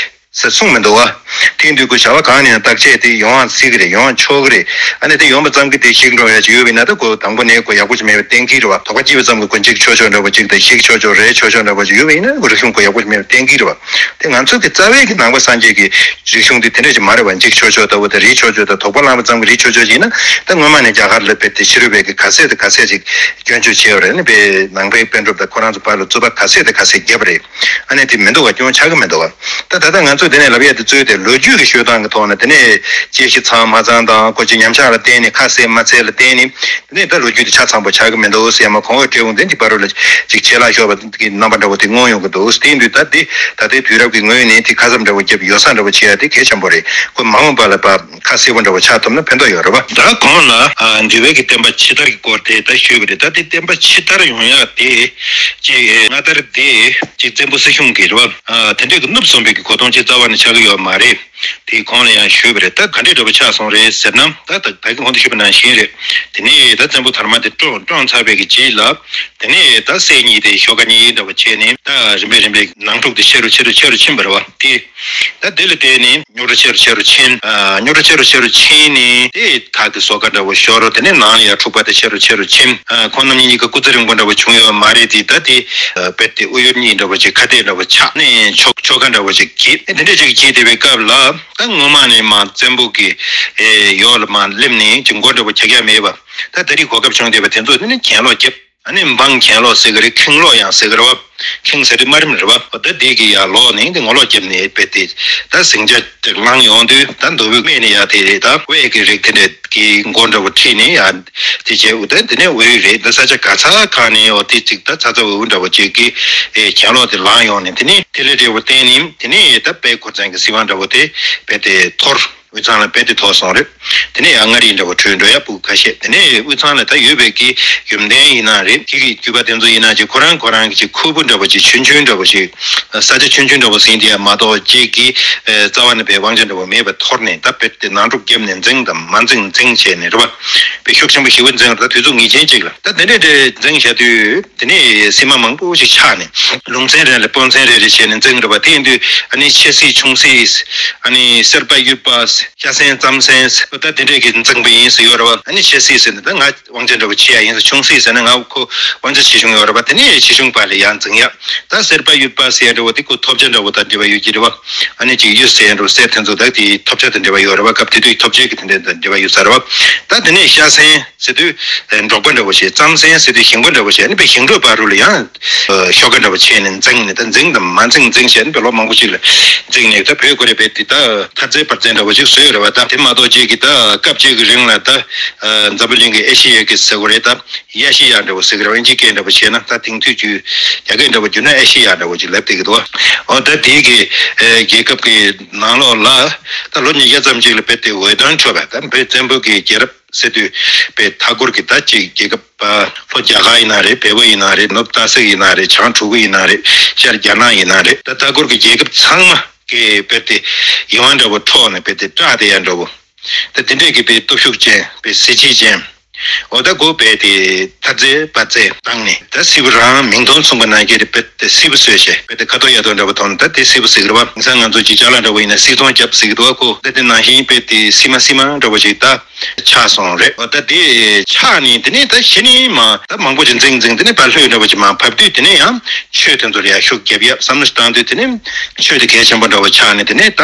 ཟེར་གསུངས་མི་འདུག་བ། དེ་ཡིན་དུས་ཁོ་བྱ་བ་གང་ནས་ཡང་བརྟག་དཔྱད་དེ་ཡོང་བ་སྲིད་གི་རེད། ཡོང་ཆོག་གི་རེད། ཨ་ནི་དེ་ཡོང་བ་ཙམ་གྱིས་དེ་ཞིག་འགྲོ་ཡ་ཅིག་ཡོད་པ་ཡིན་ན་ད་ཁོ་དང་པོ་ནས་ཁོ་ཡག་པོ་ཅིག་མེད་པ་གཏན་འཁེལ་རེད་བ། དོགས་པ་སྐྱེས་པ་ཙམ་གྱིས་ཁོ་འཇིག་ཆོག་ཆོག་འདྲ་བོ་ཅིག་དང་ཞིག་ཆོག་ཆོག་རེད་ཆོག་ཆོག་འདྲ་བོ་ཅིག་ཡོད་པ་ཡིན་ན་ཁོ་རིག་གཞུང་ཁོ་ཡག་པོ་ཅིག་མེད་པ་གཏན་འཁེལ་རེད་བ། དེ་ང་ཚོ་གི་རྩ་བའི་གི་ནང་པ་སངས་རྒྱས་ཀྱི་རིག་གཞུང་འདི་དེ་འདྲ་ཞིག་མ་རེད་བ། འཇིག་ཆོག་ཆོག་ལྟ་བུ་དང་རིག་ཆོག་ཆོག་དང་དོགས་པ་ལངས་པ་ཙམ་གྱིས་རིག་ཆོག་ཆོག་ཅིག་ཡིན་ན་ད་སྔོན་མ་ནས་རྒྱ་གར་ལ་དཔེ་དེ་ཕྱི་རོལ་པའི་གི་ག་ཚད་དང་ག་ཚད་ཅིག་སྐྱོན་བརྗོད་བྱས་ཡོད་རེད། ཨ་ནི་དཔེ་ནང་པའི་པཎ་གྲུབ་དང་ཁོ་རང་ཚོ་བར་ལ་རྩོད་པ་ག་ཚད་དང་ག་ཚད་བརྒྱབ་པ་རེད། ཨ་ནི་དེ་མི་འདུག་བ། སྐྱོན་ཆགས་ཀྱི་མི་འདུག་བ། ད་ད་ལྟ་ང་ཚོས་དེ་ནས་ལབ་ཡས་དེ་གཙོས་ཏེ་ལོ་རྒྱུས་ཀྱི་ཤོད་སྟངས་ཀྱི་ཐོག་ནས་དེ་ནས་དཔྱད་གཞི་ཚང་མ་ཚང་དང་ཁོ་ཅིག་ཉམས་ཆག་ལ་བརྟེན་ནས་ཁ་གསལ་མ་གསལ་ལ་བརྟེན་ནས་དེ་ནས་ད་ལོ་རྒྱུས་དེ་ཆ་ཚང་པོ་ཆགས་ཀྱི་མི་འདུག་ཟེར་མ། གོང་འོག་འབྲས་སྤུངས་དེ་འདི་བར་རུ་ལ་ཅིག་ཆད་ལྷག་ཤོར་བ་གི་རྣམ་པ་འདྲ་བོ་དེ་མངོན་ཡོང་གི་འདུག་དེ་ཡིན་དུས་ད་དེ་ད་ལྟའི་དུས་རབས་ཀྱི་ངོས་ནས་དེ་ཁ་གསབ་འདྲ་བོ་བརྒྱབ་ཡོ་བསྲང་འདྲ་བོ་བྱེད་ཡ་དེ་གལ་ཆེན་པོ་རེད། ཁོ་མ་འོངས་པ་ལ་ཕར་ཁ་གསལ་པོ་འདྲ་བོ་ཆགས་ཐུབ་ན་ཕན་ཐོགས་ཡོད་རེད་བ། ད་གོང་ལ་ཨ་འདུལ་བའི་གི་བསྟན་པ་ཕྱི་དར་གྱི་སྐོར་དེ་ད་ཞུས་པ་རེད། ད་དེ་བསྟན་པ་ཕྱི་དར་ཡོང་ཡ་དེ་ཅིག་སྔ་དར་དེ་ཅིག་བཙན་པོ་སྲིད་གཞུང་གི་རེད་བ། ཨ་དེ་འདྲས་ཀྱི་ནུབ་སོང་བའི་གི་གོ་སྟངས་ཅིག་རྩ་བ་ནས་ཆགས་ཀྱི་ཡོད་མ་རེད། དེའི་གོང་ལ་ཡང་ཞུས་པ་རེད། ད་ག་འདྲས་འདྲ་བོ་ཆགས་སོང་རེད་ཟེར་ན། ད་ད་ད་གིན་གོང་དུ་ཞུས་པ་ནང་བཞིན་རེད། དེ་ནས་ད་བཙན་པོ་དར་མ་དེ་བཀྲོངས་བཀྲོངས་ཚར་བའི་གི་རྗེས་ལ། དེ་ནས་ད་སྲས་གཉིས་དེ་ཤོ་ཀ་གཉིས་འདྲ་བོ་བྱས་ནས་ད་རིམ་པས་རིམ་པས་ནང་འཁྲུག་དེ་ཆེ་རུ་ཆེ་རུ་ཆེ་རུ་ཕྱིན་པ་རེད་བ། དེ་ད་དེ་ལ་བརྟེན་ནས་རྙོག་དྲ་ཆེ་རུ་ཆེ་རུ་ཕྱིན། ཨ་རྙོག་དྲ་ཆེ་རུ་ཆེ་རུ་ཕྱིན་ནས་དེ་ཁ་གི་སོ་ཀ་འདྲ་བོ་ཤོར་རོ། དེ་ནས་ནང་ལ་ཡང་འཁྲུག་པ་དེ་ཆེ་རུ་ཆེ་རུ་ཕྱིན། ཨ་ཁོང་རྣམ་གཉིས་གཉིས་ཀ་སྐུ་ཚེ་རིང་པོ་འདྲ་བོ་བྱུང་ཡོད་མ་རེད། དེ་ད་དེ་ཨ་རྦད་དེ་དབུ་གཡོར་གཉིས་འདྲ་བོ་ཅིག་ཁ་གཏད་འདྲ་བོ་ཆགས་ནས་ཆོ་ཆོ་ག་འདྲ་བོ་ཅིག་གིས་དེ་འདྲ་ཅིག་བྱས་བསྡད་པའི་སྐབས་ལ། ད་སྔོན་མ་ནས་མ་བཙན་པོ་གི་ཨེ་ཡོག་ལ་མ་སླེབས་ནས་ཅིག་མགོ་འདྲ་བོ་རྒྱག་ཡ་མེད་པ། ད་ད་རེས་གོ་སྐབས་བྱུང་བསྡད་པ་དེ་ཚོ་དེ་ནི་གྱེན་ལོག་རྒྱབ། ཨ་ནི་འབངས་གྱེན་ལོག་ཟེར་གི་རེད། ཁེངས་ལོག་ཡང་ཟེར་གི་རེད་བ། ཁེངས་ཟེར་དུས་དམའ་རིམ་རེད་བ། ད་དེ་གི་ཡར་ལོག་ནས་དེ་ངོ་ལོག་རྒྱབ་ནས་རྦད་དེ་ད་ཟིང་ཆ་ལངས་ཡོང་དུས་ད་མདོ་དབུས་སྨད་ནས་ཡར་དེ་རེད། ད་དབུས་ཀྱི་རིགས་དེ་འདྲ་གི་མགོ་འདྲ་བོ་ཁྲིད་ནས་ཡར་དེ་བྱས། འོ་ད་དེ་ནས་དབུས་རེད། ད་ས་ཆ་ག་ས་གང་ནས་འོ་དེ་ཅིག་ད་ཚ་ཚ་འུར་འུར་འདྲ་བོ་ཅིག་གི་ཨེ་གྱེན་ལོག་དེ་ལངས་ཡོང་ནས་དེ་ནས་དེ་ལས་འབྲས་བུ་བརྟེན་ནས་དེ་ནས་ད་དཔལ་འཁོར་ཚན་གྱི་སྲིད་དབང་འདྲ་བོ་དེ་རྦད་དེ་འཐོར། དབུས་གཙང་ལ་རྦད་དེ་མཐོ་སོང་རེད། དེ་ནས་ཡང་མངའ་རིས་འདྲ་བོ་བྲོས་འགྲོ་ཡ་སྤུ་གུ་ཁ་ཤས། དེ་ནས་དབུས་གཙང་ལ་ད་ཡོད་པའི་གི་ཡུམ་གདན་ཡིན་ན་རེད། དེ་གི་རྒྱུད་པ་དེ་ཚོ་ཡིན་ན་ཅིག་ཁོ་རང་ཁོ་རང་གི་ཅིག་ཁུར་པོ་འདྲ་བོ་ཅིག་ཆུང་ཆུང་འདྲ་བོ་ཅིག་ས་ཆ་ཆུང་ཆུང་འདྲ་བོ་ཟིན་དེ་ཡ་མ་གཏོགས་ཅིག་གི་རྩ་བ་ནས་པའི་དབང་ཆ་འདྲ་བོ་མེད་པ་འཐོར་ནས། ད་རྦད་དེ་ནང་འཁྲུག་བརྒྱབ་ནས་འཛིང་དང་མ་འཛིང་འཛིང་བྱས་ནས་རེད་བ། པའི་ཤུགས་ཆེན་པོ་ཞེ་པོ་འཛིང་རེད། ད་དུས་ཚོད་ངེས་ཅན་ཅིག་ལ་ད་དེ་འདྲས་འདྲས་འཛིང་བྱ་དུས། དེ་ནས་སྲིད་མ་མང་པོ་ཞིག་ཆགས་ནས་ལུང་ཚན་རེ་ལ་དཔོན་ཚན་རེ་རེ་བྱས་ནས་འཛིང་རེད་པ། དེ་ཡིན་དུས་ཨ་ནི་ཆེ་སྲིད་ཆུང་སྲིད། ཨ་ནི་སེར་པ་གཡུ་པ། ཤ་སྲན་རྩམ་སྲན། ད་དེ་འདྲས་ཀྱི་འཛིང་པ་ཡིན་ཟེར་ཡོད་རེད་པ། ཨ་ནི་ཆེ་སྲིད་ཟེར་ནས་ད་ང་དབང་ཆ་འདྲ་པོ་ཆེ་ཡ་ཡིན་ཟེར། ཆུང་སྲིད་ཟེར་ན་ང་ཁོ་དབང་ཆ་ཆེ་ཆུང་ཡོད་རེད་པ། དེ་ནས་ཆེ་ཆུང་བར་ལ་ཡར་འཛིང་ཡ། ད་སེར་པ་གཡུ་པ་ཟེར་ཡ་འདྲ་པོ་དེ་ཁོ་ཐོབ་ཆ་འདྲ་པོ་དང་འབྲེལ་བ་ཡོད་ཀྱི་རེད་པ། ཨ་ནི་ཅིག་གཡུ་ཟེར་ཡ་འདྲ་པོ་ཟེར་དེ་ཚོ་ད་དེ་ཐོབ་ཆ་དང་འབྲེལ་བ་ཡོད་རེད་པ། སྐབས་དེ་དུས་ཐོབ་ཆའི་གི་དེ་འདྲ་དང་འབྲེལ་བ་ཡོད་ས་རེད་པ། ད་དེ་ནས་ཤ་སྲན་ཟེར་དུས་འབྲོག་པ་འདྲ་པོ་བྱས། རྩམ་སྲན་ཟེར་དུས་ཞིང་པ་འདྲ་པོ་བྱས། ཨ་ནི་པའི་ཞིང་འབྲོག་བར་དུ་ལ་ཡང་ཤོག་ཁ་འདྲ་པོ་བྱས་ནས་འཛིང་ནས། ད་འཛིང་དང་མ་འཛིང་འཛིང་བྱས་ནས་པའི་ལོ་མང་པོ་ཅིག་ལ་འཛིང་ནས། ད་བོད་ཁོ་རེ་པའི་དེ་ད་མཐའ་རྩེ་བར་རྩེ་འདྲ་པོ་ཅིག་བཟོས་རེད་པ། ད་དེ་མ་གཏོགས་ཅིག་གི་ད་སྐབས་ཅིག་གི་རིང་ལ་ད་འཛམ་བུ་གླིང་གི་ཨེ་ཤེ་ཡ་གི་ཟེར་དགོས་རེད། ད་ཨེ་ཤེ་ཡ་འདྲ་པོ་ཟེར་གི་རེད་པ། ཨིན་ཇི་སྐད་འདྲ་པོ་བྱས་ན། ད་དེང་དུས་ཀྱི་རྒྱ་སྐད་འདྲ་པོ་བསྒྱུར་ན་ཨེ་ཤེ་ཡ་འདྲ་པོ་ཅིག་ལབ་བསྡད་ཀྱི་འདུག་འོ་ད་དེའི་གི་རྒྱལ་ཁབ་ཀྱི་ནང་ལོགས་ལ་ད་ལོ་ཉིས་བརྒྱ་ཙམ་ཅིག་ལ་རྦད་དེ་འོད་སྟོན་འཕྲོད་པ། ད་བོད་བཙན་པོ་གི་རྒྱལ་རབས་ཟེར་དུས་པའི་མཐའ་འཁོར་གྱི་ད་ཅིག་རྒྱལ་ཁབ་ལྷོ་རྒྱ་གར་ཡིན་ན་རེད། བལ་པོ་ཡིན་ན་རེད། ནུབ་སྟག་གཟིག་ཡིན་ན་རེད། བྱང་གྲུ་གུ་ཡིན་ན་རེད། ཤར་རྒྱ་ནག་ཡིན་ན་རེད། ད་མཐའ་འཁོར་གྱི་རྒྱལ་ཁབ་ཚང་མ་གི་རྦད་དེ་ཡིད་དབང་འདྲ་པོ་འཕྲོག་ནས་རྦད་དེ་སྐྲག་བསྡད་ཡ་འདྲ་པོ། ད་དེ་འདྲས་ཀྱི་པའི་སྟོབས་ཤུགས་ཅན། པའི་གཟི་བརྗིད་ཅན། འོ་ད་གོ་པའི་དེ་མཐའ་རྩེ་བར་རྩེ་བཏང་ནས། ད་སྲིད་པ་རང་མིང་དོན་མཚུངས་པ་ནང་བཞིན་རྦད་དེ་སྲིད་པ་བཟོས་བྱས་རྦད་དེ་ཁ་དོག་ཡ་དོ་འདྲ་པོ་མཐོང་ནས། ད་དེ་སྲིད་པ་ཟེར་གི་རེད་པ། དེང་སང་ང་ཚོ་ཅིག་ཅ་ལག་འདྲ་པོ་ཡིན་ན་སིལ་ཚོང་རྒྱབ་ཟེར་གི་འདུག་ག་ཁོ། ད་དེ་ནང་བཞིན་རྦད་དེ་སྲིད་མ་སྲིད་མ་འདྲ་པོ་ཞིག་ད་ཆགས་སོང་རེད། འོ་ད་དེ་ཆགས་ནས་དེ་ནས་ད་གཞི་ནས་མ་ད་མང་པོ་ཅིག་འཛིང་འཛིང་། དེ་ནས་བལ་ལྷོད་འདྲ་པོ་ཅིག་མར་བབས་དུས། དེ་ནས་ཡང་ཆོས་དེ་ཚོ་ལ་ཡ་ཤུགས་རྒྱབ་ཡ་བསམ་བློ་བཏང་དུས། དེ་ནས་ཆོས་དེ་གལ་ཆེན་པོ་འདྲ་པོ་ཆགས་ནས། དེ་ནས་ད་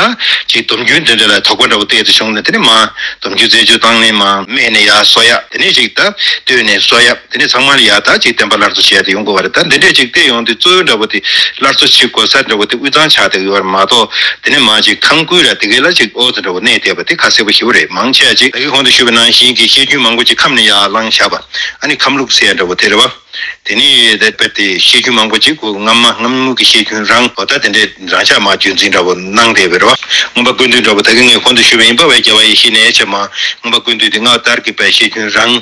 ཅིག་སྡོམ་རྒྱུན་དེ་འདྲ་ལ་དོགས་པ་འདྲ་པོ་ཏོག་ཙམ་བྱུང་ནས། དེ་ནས་མར་སྡོམ་རྒྱུན་རྩད་གཅོད་བཏང་ནས་མར་སྨད་ནས་ཡར་གསོ་ཡ། དེ་ནས་ཅིག་ད་སྟོད་ནས་གསོ་ཡ། དེ་ནས་ཚང་མ་ལ་ཡ་ད་ཅིག་བསྟན་པ་སླར་གསོ་བྱེད་ཡ་དེ་ཡོང་དགོས་པ་རེད། ད་འདི་འདྲས་ཅིག་བལྟས་ཡོང་དུས་གཙོ་བོ་འདྲ་པོ་དེ་སླར་གསོ་བྱེད་དགོས་ས་འདྲ་པོ་དེ་དབུས་གཙང་ཆགས་བསྡད་ཡོད་པ་མ་གཏོགས། དེ་ནས་མར་ཅིག་ཁམས་ཁུལ་ལ་དེ་གའི་ལ་ཅིག་ཨོ་ཙི་འདྲ་པོ་གནས་བསྡད་པ་དེ་ཁ་གསལ་པོ་ཞེ་པོ་རེད། མང་ཆེ་བ་ཅིག་ད་གིན་གོང་དུ་ཞུས་པ་ནང་བཞིན་གྱི་བཤད་རྒྱུན་མང་པོ་ཅིག་ཁམས་ནས་ཡར་བླངས་བཞག་པ། ཨ་ནི་ཁམས་ལུགས་ཟེར་ཡ་འདྲ་པོ་དེ་རེད་པ། དེ་ནས་དེ་དཔེར་དེ་བཤད་རྒྱུན་མང་པོ་ཅིག་གོ། སྔ་མ་སྔ་མོ་གི་བཤད་རྒྱུན་རང་། འོ་ད་དེ་འདྲའི་རང་འཇགས་མ་རྒྱུན་འཛིན་འདྲ་པོ་གནང་བསྡད་པ་རེད་པ། མངོན་པ་ཀུན་བཏུས་འདྲ་པོ་ད་གིན་ངས་གོང་དུ་ཞུས་པ་ཡིན་པ། བའི་རྒྱལ་བ་ཡེ་ཤེས་ནས་བྱས་མ་མངོན་པ་ཀུན་བཏུས་དེ་སྔར་ལྟར་གྱི་པའི་བཤད་རྒྱུན་རང་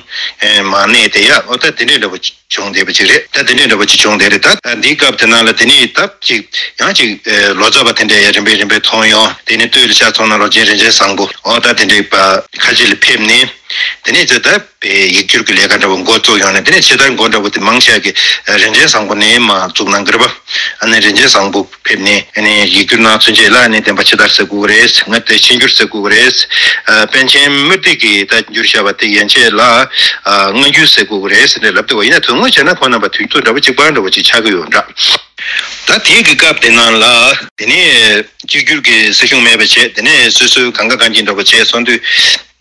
མ་གནས་བསྡད་ཡ། འོ་ད་དེ་འདྲའི་འདྲ་པོ་བྱུང་བསྡད་པ་ཅིག་རེད། ད་དེ་འདྲའི་འདྲ་པོ་ཅིག་བྱུང་བསྡད་རེད། ད་འདིའི་སྐབས་དེ་ནང་ལ་དེ་ནས་ད་ཅིག་ཡང་ཅིག་ལོ་ཙཱ་བ་དེ་འདྲ་ཡ་རིམ་པས་རིམ་པས་མཐོང་ཡོང་། དེ་ནས་སྟོད་ལ་ཤར་ཕྱོགས་ན་ལོ་ཆེན་རིན་ཆེན་བཟང་པོ། འོ་ད་དེ་འདྲའི་པ་ཁ་ཆེ་ལ་ཕེབས་ནས། དེ་ནས་ཙི་ད་པའི་ཡིག་སྒྱུར་གྱི་ལས་ཀ་འདྲ་པོ་འགོ་བཙུགས་ཡོང་ནས། དེ་ནས་ཕྱི་དར་འགོ་འདྲ་པོ་དེ་མང་ཆེ་གི་རིན་ཆེན་བཟང་པོ་ནས་མར་བཙུགས་གནང་གི་རེད་པ། ཨ་ནི་རིན་ཆེན་བཟང་པོ་ཕེབས་ནས། ཨ་ནི་ཡིག་སྒྱུར་གནང་ཚུན་ཆད་ལ་ཨ་ནི་བསྟན་པ་ཕྱི་དར་ཟེར་དགོས་ཀྱི་རེད། ང་དེ་ཕྱི་འགྱུར་ཟེར་དགོས་ཀྱི་རེད། ཨ་པཎ་ཆེན་དམུ་སྡེ་གིས་ད་བསྒྱུར་བཞག་པ་དེ་ཡན་ཆད་ལ་ཨ་སྔ་འགྱུར་ཟེར་དགོས་ཀྱི་རེད་ཟེར་ནས་ལབ་བསྡད་པ་ཡིན་ན། དོན་དངོས་བྱས་ན་ཁོང་རྣམ་པ་དུས་ཚོད་འདྲ་པོ་གཅིག་པ་འདྲ་པོ་ཅིག་ཆགས་ཀྱི་ཡོད་འདྲ། ད་དེའི་གི་སྐབས་དེ་ནང་ལ་དེ་ནས་གཅིག་གྱུར་གྱི་སྲིད་གཞུང་མེད་པ་བྱས། དེ་ནས་སོ་སོའི་གང་དགའ་གང་སྐྱིད་འདྲ་པོ་བྱས་སོང་དུས།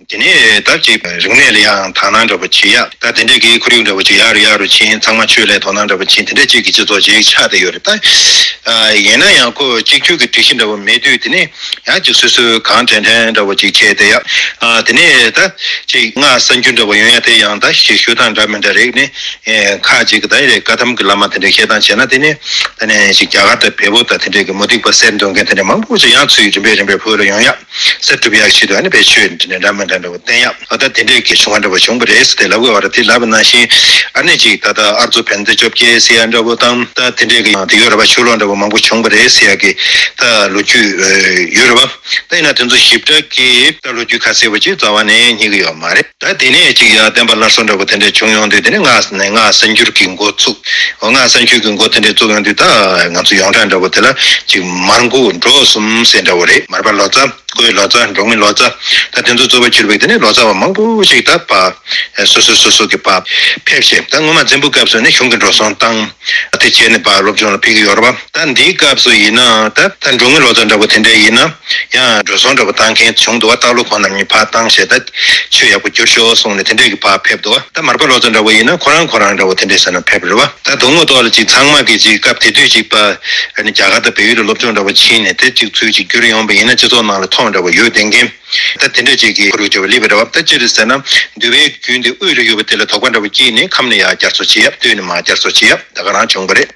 དེ་ནས་ད་ཅིག་རིག་གནས་ལ་ཡང་དག་སྣང་འདྲ་པོ་བྱེད་ཡ། ད་དེ་འདྲས་ཀྱི་ཁོར་ཡུག་འདྲ་པོ་ཅིག་ཡར་རུ་ཡར་རུ་ཕྱིན། ཚང་མ་ཆོས་ལ་དོ་སྣང་འདྲ་པོ་ཕྱིན། དེ་འདྲས་ཅིག་གི་སྤྱི་ཚོགས་ཅིག་ཆགས་བསྡད་ཡོད་རེད། ད་ཡིན་ན་ཡང་ཁོ་གཅིག་གྱུར་གྱི་སྒྲིག་གཞི་འདྲ་པོ་མེད་དུས། དེ་ནས་ཡང་ཅིག་སོ་སོའི་གང་དྲན་དྲན་འདྲ་པོ་ཅིག་བྱས་བསྡད་ཡ། དེ་ནས་ད་ཅིག་སྔགས་གསར་འགྱུར་འདྲ་པོ་ཡོང་ཡ་དེ་ཡང་ད་ཞིག་ཞུ་སྟངས་འདྲ་མི་འདྲ་རེད། ནས་ཁ་ཅིག་གི་ད་རེད། བཀའ་གདམས་ཀྱི་བླ་མ་དེ་འདྲས་བཤད་སྟངས་བྱས་ན། དེ་ནས་ད་ནས་ཅིག་རྒྱ་གར་དང་བལ་པོ་དང་དེ་འདྲས་ཀྱི་མུ་སྟེགས་པ་གསེར་འདོན་མཁན་དེ་འདྲས་མང་པོ་ཅིག་ཡང་ཚུར་རིམ་པས་རིམ་པས་བོད་ལ་ཡོང་ཡ། གསར་སྒྲུབ་ཡག་ཆེད་དུ་ཨ་ནི་བེད་སྤྱོད་འདི་འདྲ་འདྲ་མི་འདྲ་འདྲ་བོ་བསྟན་ཡག། ཨ་ད་དེ་འདྲའི་གི་བྱུང་བ་འདྲ་བོ་བྱུང་བ་རེད་ཟེར་ཏེ་ལབ་དགོས་པ་རེད། དེ་ལབ་པ་ནང་བཞིན་ཨ་ནི་ཅིག་ད་ལྟ་ཨར་ཛོ་བན་དེ་བཅོ་བརྒྱད་ཟེར་ཡ་འདྲ་བོ་དང་། ད་དེ་འདྲའི་གི་ཡང་དེ་ཡོད་རེད་པ། ཆོས་ལུགས་འདྲ་བོ་མང་པོ་བྱུང་བ་རེད་ཟེར་ཡ་གི་ད་ལོ་རྒྱུས་ཡོད་རེད་པ། ད་ཡིན་ན་དེ་ཚོ་ཞིབ་ཕྲ་གི་ད་ལོ་རྒྱུས་ཁ་གསལ་བོ་ཅིག་རྩ་བ་ནས་རྙེད་ཀྱི་ཡོད་མ་རེད། ད་དེ་ནས་ཅིག་ཡང་བསྟན་པ་སླར་གསོ་འདྲ་བོ་དེ་འདྲ་བྱུང་ཡོང་དུས། དེ་ནས་སྔགས་ནས་སྔགས་གསར་འགྱུར་གྱི་འགོ་བཙུགས། འོ་སྔགས་གསར་འགྱུར་གྱི་འགོ་དེ་འདྲ་བཙུགས་ཡོང་དུས། ད་ང་ཚོ་ཡོངས་གྲགས་འདྲ་བོ་དེ་ལ་ཅིག་མར་འགོ་འབྲོག་གསུམ་ཟེར་འདྲ་བོ་རེད། མར་པ་ལོ་ཙཱ། འགོས་ལོ་ཙཱ། འབྲོག་མི་ལོ་ཙཱ། ད་དེ་ཚོ་གཙོ་བོ་གྱུར་པའི་དེ་ནས་ལོ་ཙཱ་བ་མང་པོ་ཞིག་ད་པ་སོ་སོ་སོ་སོ་གི་པ་ཕེབས་བྱས། ད་སྔོན་མ་བཙན་པོའི་སྐབས་སུ་ནི་གཞུང་གི་འགྲོ་སོང་བཏང་། དེ་བྱས་ནས་པ་སློབ་སྦྱོང་ལ་ཕེབས་ཀྱི་ཡོད་རེད་པ། ད་འདིའི་སྐབས་སུ་ཡིན་ན་ད་ད་འབྲོག་མི་ལོ་ཙཱ་འདྲ་པོ་དེ་འདྲ་ཡིན་ན་ཡང་འགྲོ་སོང་འདྲ་པོ་བཏང་མཁན་བྱུང་འདུག་པ། སྟག་ལུང་ཁོང་རྣམ་གཉིས་ཕར་བཏང་བྱས། ད་ཆོས་ཡག་པོ་བསྒྱུར་ཤོག་གསུངས་ནས་དེ་འདྲས་ཀྱི་ཕར་ཕེབས་འདུག་པ། ད་མར་པ་ལོ་ཙཱ་འདྲ་པོ་ཡིན་ན་ཁོ་རང་ཁོ་རང་འདྲ་པོ་དེ་འདྲས་ཟེར་ན་ཕེབས་རེད་པ། ད་དོན་དངོས་ཐོག་ལ་ཅིག་ཚང་མ་གི་ཅིག་སྐབས་དེ་དུས་ཅིག་པ་ཨ་ནི་རྒྱ་གར་དང་བལ་ཡུལ་ལ་སློབ་སྦྱོང་འདྲ་པོ་ཕྱིན་ནས་དེ་ཅིག་ཚུལ་ཅིག་བསྒྱུར་ཡོང་པ་ཡིན་ན་སྤྱི་ཚོགས་ནང་ལ་མཐོང་འདྲ་པོ་ཡོད་བསྡད་མཁན། ད་དེ་འདྲ་ཅིག་གི་ཁོར་ཡུག་འདྲ་པོ་སླེབས་པ་རེད་པ། ད་ཅི་རེད་ཟེར་ན་འདུལ་བའི་རྒྱུན་དེ་དབུས་ལ་ཡོད་པ་དེ་ལ་དོགས་པ་འདྲ་པོ་སྐྱེས་ནས་ཁམས་ནས་ཡར་བསྐྱར་གསོ་བྱེད་ཡ། སྟོད་ནས་མར་བསྐྱར་གསོ་བྱེད་ཡ་ད་ག་རང་བྱུང་བ་རེད།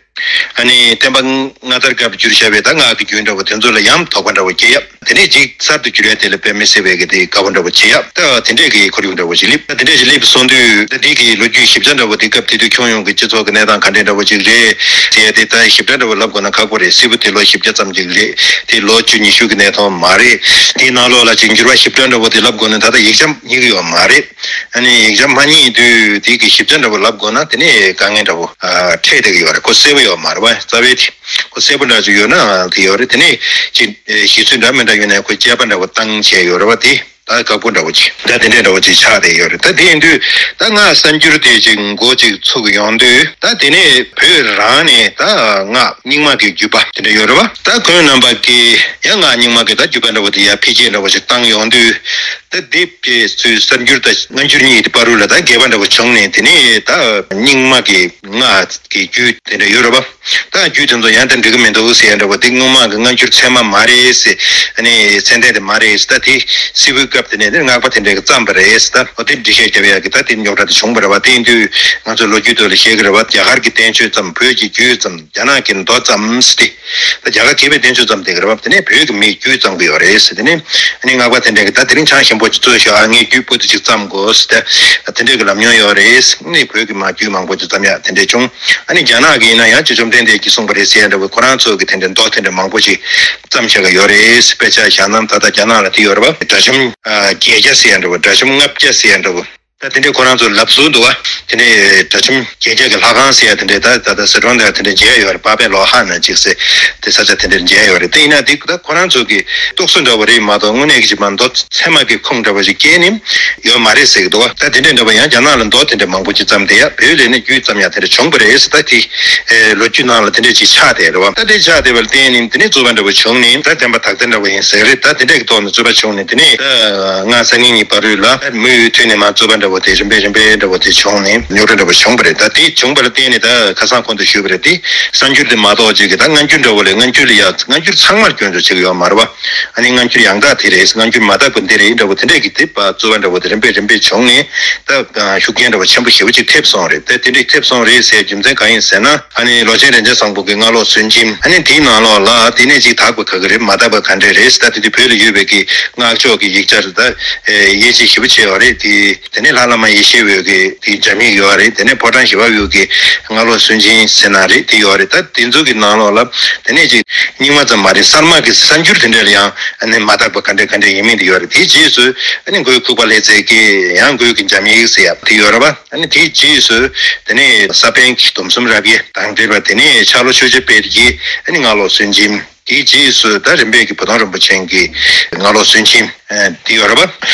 ཨ་ནི་བསྟན་པ་སྔ་དར་སྐབས་བསྒྱུར་བཞག་པའི་ད་སྔགས་ཀྱི་རྒྱུན་འདྲ་བོ་དེ་ཚོ་ལ་ཡང་དོགས་པ་འདྲ་བོ་སྐྱེ་ཡ། དེ་ནས་ཅིག་གསར་དུ་བསྒྱུར་ཡ་དེ་ལ་དཔེ་མི་སྲིད་པའི་གི་དེ་དགའ་པོ་འདྲ་བོ་བྱེད་ཡ། ད་དེ་འདྲས་ཀྱི་ཁོར་ཡུག་འདྲ་བོ་ཞིག་སླེབས། ད་དེ་འདྲས་ཞིག་སླེབས་སོང་དུས་ད་འདི་གི་ལོ་རྒྱུས་ཞིབ་ཆ་འདྲ་བོ་དེ་སྐབས་དེ་དུས་ཁྱོན་ཡོངས་ཀྱི་སྤྱི་ཚོགས་ཀྱི་གནས་སྟངས་ག་འདྲས་འདྲ་བོ་ཅིག་རེད་ཟེར་ཡ་དེ་ད་ཞིབ་ཕྲ་འདྲ་བོ་ལབ་དགོས་ན་ཁག་པོ་རེད། སིལ་བུ་དེ་ལོ་བཞི་བརྒྱ་ཙམ་ཅིག་རེད། དེ་ལོ་བཅུ་ཉི་ཤུ་གི་གནས་སྟངས་མ་རེད། དེའི་ནང་ལོགས་ལ་ཅིག་འགྱུར་བ་ཞིབ་ཕྲ་འདྲ་བོ་དེ་ལབ་དགོས་ན་ད་ལྟ་ཡིག་ཆ་རྙེད་ཀྱི་ཡོད་མ་རེད། ཨ་ནི་ཡིག་ཆ་མ་རྙེད་དུས་དེ་གི་ཞིབ་ཆ་འདྲ་བོ་ལབ་དགོས་ན་དེ་ནས་དཀའ་ངལ་འདྲ་བོ་ཨ་འཕྲད་བསྡད་ཀྱི་ཡོད་རེད། ཁོ་གསལ་པོ་ཡོད་མ་རེད་བ། རྩ་བའི་དེ་ཁོ་གསལ་པོ་འདྲ་ཅིག་ཡོད་ན་དེ་ཡོད་རེད། དེ་ནས་ཅིག་ཨེ་གཞི་ཚུལ་འདྲ་མི་འདྲ་ཡོད་ན་ཁོ་དཔྱད་པ་འདྲ་བོ་བཏང་བྱས་ཡོད་རེད་བ། དེ་ད་ཁག་པོ་འདྲ་བོ་ཅིག་ད་དེ་འདྲས་འདྲ་བོ་ཅིག་ཆགས་བསྡད་ཡོད་རེད། ད་དེ་ཡིན་དུས་ད་སྔགས་གསར་འགྱུར་དེ་ཅིག་འགོ་ཅིག་ཚུགས་ཡོང་དུས་ད་དེ་ནས་བོད་རང་ནས་ད་སྔགས་རྙིང་མ་གི་བརྒྱུད་པ་དེ་འདྲ་ཡོད་རེད་བ། ད་ཁོང་རྣམ་པ་གིས་ཡང་སྔགས་རྙིང་མ་གི་ད་བརྒྱུད་པ་འདྲ་བོ་དེ་ཡར་འཕེལ་རྒྱས་འདྲ་བོ་ཞིག་བཏང་ཡོང་དུས། ད་དེབ་དེ་ཚོའི་གསར་འགྱུར་དང་སྔ་འགྱུར་གཉིས་དེ་བར་རུ་ལ་ད་འགལ་བ་འདྲ་བོ་བྱུང་ནས། དེ་ནས་ད་རྙིང་མ་གི་སྔགས་ཀྱི་རྒྱུད་དེ་འདྲ་ཡོད་རེད་པ། ད་རྒྱུད་དེ་ཚོ་ཡང་ད་འགྲིག་གི་མི་འདུག་ཟེར་ཡ་འདྲ་བོ་དེ་སྔོན་མ་གི་སྔ་འགྱུར་ཚད་མ་མ་རེད་ཟེར། ཨ་ནི་ཚད་ལྡན་དེ་མ་རེད་ཟེར། ད་དེ་སིལ་བུའི་སྐབས་དེ་ནས་དེ་སྔགས་པ་དེ་འདྲས་ཀྱིས་བརྩམས་པ་རེད་ཟེར། ད་འོ་དེ་འགྲེལ་བཤད་རྒྱབ་ཡ་གི་ད་དེ་རྙོག་དྲ་དེ་བྱུང་བ་རེད་བ། དེ་ཡིན་དུས་ང་ཚོ་ལོ་རྒྱུས་ཐོག་ལ་བཤད་གི་རེད་བ། རྒྱ་གར་གྱི་བསྟན་བཅོས་ཙམ་བོད་ཀྱི་རྒྱུད་ཙམ་རྒྱ་ནག་གི་མདོ་ཙམ་ཟེར་ཏེ། ད་རྒྱ་གར་མཁས་པའི་བསྟན་བཅོས་ཙམ་དེ་ག་རེ་བ། དེ་ནས་བོད་ཀྱི་མིའི་རྒྱུད་བརྩམས་ཀྱི་ཡོད་རེད་ཟེར། དེ་ནས་ཨ་ནི་སྔགས་པ་དེ་འདྲས་ཀྱིས་ད་དེ་རིང་ཆང་ཞིམ་པོ་ཅིག་བཙོས་ཤོག་ཨ་ངས་རྒྱུད་སྤུ་ཏི་ཅིག་བརྩམས་དགོས་ཟེར་ཏེ། དེ་འདྲས་ཀྱི་ལབ་མྱོང་ཡོད་རེད། ཨ་ནི་བོད་ཀྱི་མ་རྒྱུད་མང་པོ་ཅིག་བརྩམས་ཡ་དེ་འདྲས་བྱུང་། ཨ་ནི་རྒྱ་ནག་གི་ཡིན་ན་ཡང་ཅིག་བཅོམ་ལྡན་འདས་ཀྱིས་གསུངས་པ་རེད་ཟེར་ཡ་འདྲ་བོ་ཁོ་རང་ཚོ་གི་དེ་འདྲས་མདོ་དེ་འདྲས་མང་པོ་ཅིག་བརྩམས་བཞག་གི་ཡོད་རེད། དཔེ་ཆ་བཞག་ན་ད་ལྟ་རྒྱ་ནག་ལ་དེ་ཡོད་རེད་བ། སྒྲ་གཤམ་བརྒྱད་བརྒྱ་ཟེར་ཡ་འདྲ་བོ། སྒྲ་གཤམ་ལྔ་བརྒྱ་ཟེར་ཡ་འདྲ་བོ། ད་དེ་འདྲས་ཁོ་རང་ཚོ་ལབ་སྲོལ་འདུག་བ། དེ་འདྲས་སྒྲ་གཤམ་བརྒྱད་བརྒྱ་གི་ལྷ་ཁང་ཟེར་ཡ་དེ་འདྲས་ད་ད་ལྟ་ཟི་ཁྲོན་དང་དེ་འདྲས་མཇལ་ཡོད་རེད། པ་པའི་ལོ་ཧ་ན་ཅིག་ཟེར་དེ་ས་ཆ་དེ་འདྲས་མཇལ་ཡོད་རེད། དེ་ཡིན་ན་དེ་ད་ཁོ་རང་ཚོ་གི་རྟོག་བཟོ་འདྲ་བོ་རེད་མ་གཏོགས་དངོས་གནས་ཀྱི་ཅིག་མ་མདོ་ཚད་མ་གི་ཁུངས་འདྲ་བོ་ཞིག་སྐྱེལ་ནི་ཡོད་མ་རེད་ཟེར་གི་འདུག་བ། ད་དེ་འདྲས་འདྲ་བོ་ཡང་རྒྱ་ནག་ལ་མདོ་དེ་འདྲས་མང་པོ་ཅིག་བརྩམས་བསྡད་ཡ། བོད་ལ་ནི་རྒྱུད་བརྩམས་ཡ་དེ་འདྲས་བྱུང་བ་རེད་ཟེར། ད་དེ་ཨེ་ལོ་རྒྱུས་ནང་ལ་དེ་འདྲས་ཅིག་ཆགས་བསྡད་རེད་བ། ད་དེ་ཆགས་བསྡད་པ་ལ་བརྟེན་ནས་དེ་ནས་རྩོད་པ་འདྲ་བོ་བྱུང་ནས་ད་བསྟན་པ་དག་ལྡན་འདྲ་བོ་ཡིན་ཟེར་རེད། ད་དེ་འདྲས་ཀྱི་ཐོག་ནས་རྩོད་པ་བྱུང་ནས་དེ་ནས་ད་སྔགས་གསར་རྙིང་གཉིས་བར་རུ་ལ་མུ་མཐུད་ནས་མ་རྩོད་པ་འདྲ་བོ་དེ་རིམ་པས་རིམ་པས་འདྲ་བོ་དེ་བྱུང་ནས་རྙོག་དྲ་འདྲ་བོ་བྱུང་བ་རེད། ད་དེ་བྱུང་བ་ལ་བརྟེན་ནས་ད་ཁ་སང་གོང་དུ་ཞུས་པ་རེད། དེ་གསར་འགྱུར་དེ་མ་གཏོགས་ཅིག་གི་ད་སྔ་འགྱུར་འདྲ་བོ་ལས་སྔ་འགྱུར་ལ་ཡ་སྔ་འགྱུར་ཚང་མར་སྐྱོན་བརྗོད་བྱེད་ཀྱི་ཡོད་མ་རེད་བ། ཨ་ནི་སྔ་འགྱུར་ཡང་དག་དེ་རེད། སྔ་འགྱུར་མ་དག་པ་འདི་རེད་འདྲ་བོ་དེ་འདྲས་ཀྱི་དེ་བ་རྩོད་པ་འདྲ་བོ་དེ་རིམ་པས་རིམ་པས་བྱུང་ནས་ད་ཤུགས་རྐྱེན་འདྲ་བོ་ཆེན་པོ་ཞེ་པོ་ཅིག་ཐེབས་སོང་རེད། ད་དེ་འདྲས་ཐེབས་སོང་རེད་ཟེར་རྒྱུ་མཚན་གང་ཡིན་ཟེར་ན། ཨ་ནི་ལོ་ཆེན་རིན་ཆེན་བཟང་པོ་གི་སྔགས་ལོག་སུན་འབྱིན། ཨ་ནི་དེའི་ནང་ལོགས་ལ་དེ་ནས་ཅིག་དག་པ་ག་གི་རེད་མ་དག་པ་ག་འདྲས་རེད་ཟེར། ད་དེ་དུས་བོད་ལ་ཡོད་པའི་གི་སྔགས་ཕྱོགས་ཀྱི་ཡིག་ཆ་རེད། ད་དབྱེ་འབྱེད་ཞེ་པོ་བྱས་ཡོད་རེད། དེ་དེ་ནས་ལྷ་བླ་མ་ཡེ་ཤེས་འོད་ཀྱི་དེ་འདྲ་མིག་ཡོད་རེད། དེ་ནས་ཕོ་བྲང་ཞི་བ་འོད་ཀྱི་སྔགས་ལོག་སུན་འབྱིན་ཟེར་ན་རེད། དེ་ཡོད་རེད། ད་དེ་ཚོ་གི་ནང་ལོགས་ལ་དེ་ནས་ཅིག་རྙིང་མ་ཙམ་མ་རེད། གསར་མ་གི་གསར་འགྱུར་དེ་འདྲ་ལ་ཡང་ཨ་ནི་མ་དག་པ་ག་འདྲ་ག་འདྲ་ཡིན་མིན་དེ་ཡོད་རེད། དེའི་རྗེས་སུ་ཨ་ནི་མགོན་ཁུག་པ་ལྷ་རྩེ་རྒྱལ་ཡང་མགོན་གྱི་འཇམ་དབྱངས་ཟེར་ཡ་དེ་ཡོད་རེད་བ། ཨ་ནི་དེའི་རྗེས་སུ་དེ་ནས་ས་པཎ་གྱི་སྡོམ་གསུམ་རབ་དབྱེ་དང་འབྲེལ་བ། དེ་ནས་ཤར་ལྷོ་ཆོས་རྗེ་དཔལ་གྱི་ཨ་ནི་སྔགས་ལོག་སུན་འབྱིན། དེའི་རྗེས་སུ་ད་རིམ་པས་ཀྱི་བུ་སྟོན་རིན་པོ་ཆེ་གི་སྔགས་ལོག་སུན་འབྱིན་དེ་ཡོད་རེད་བ།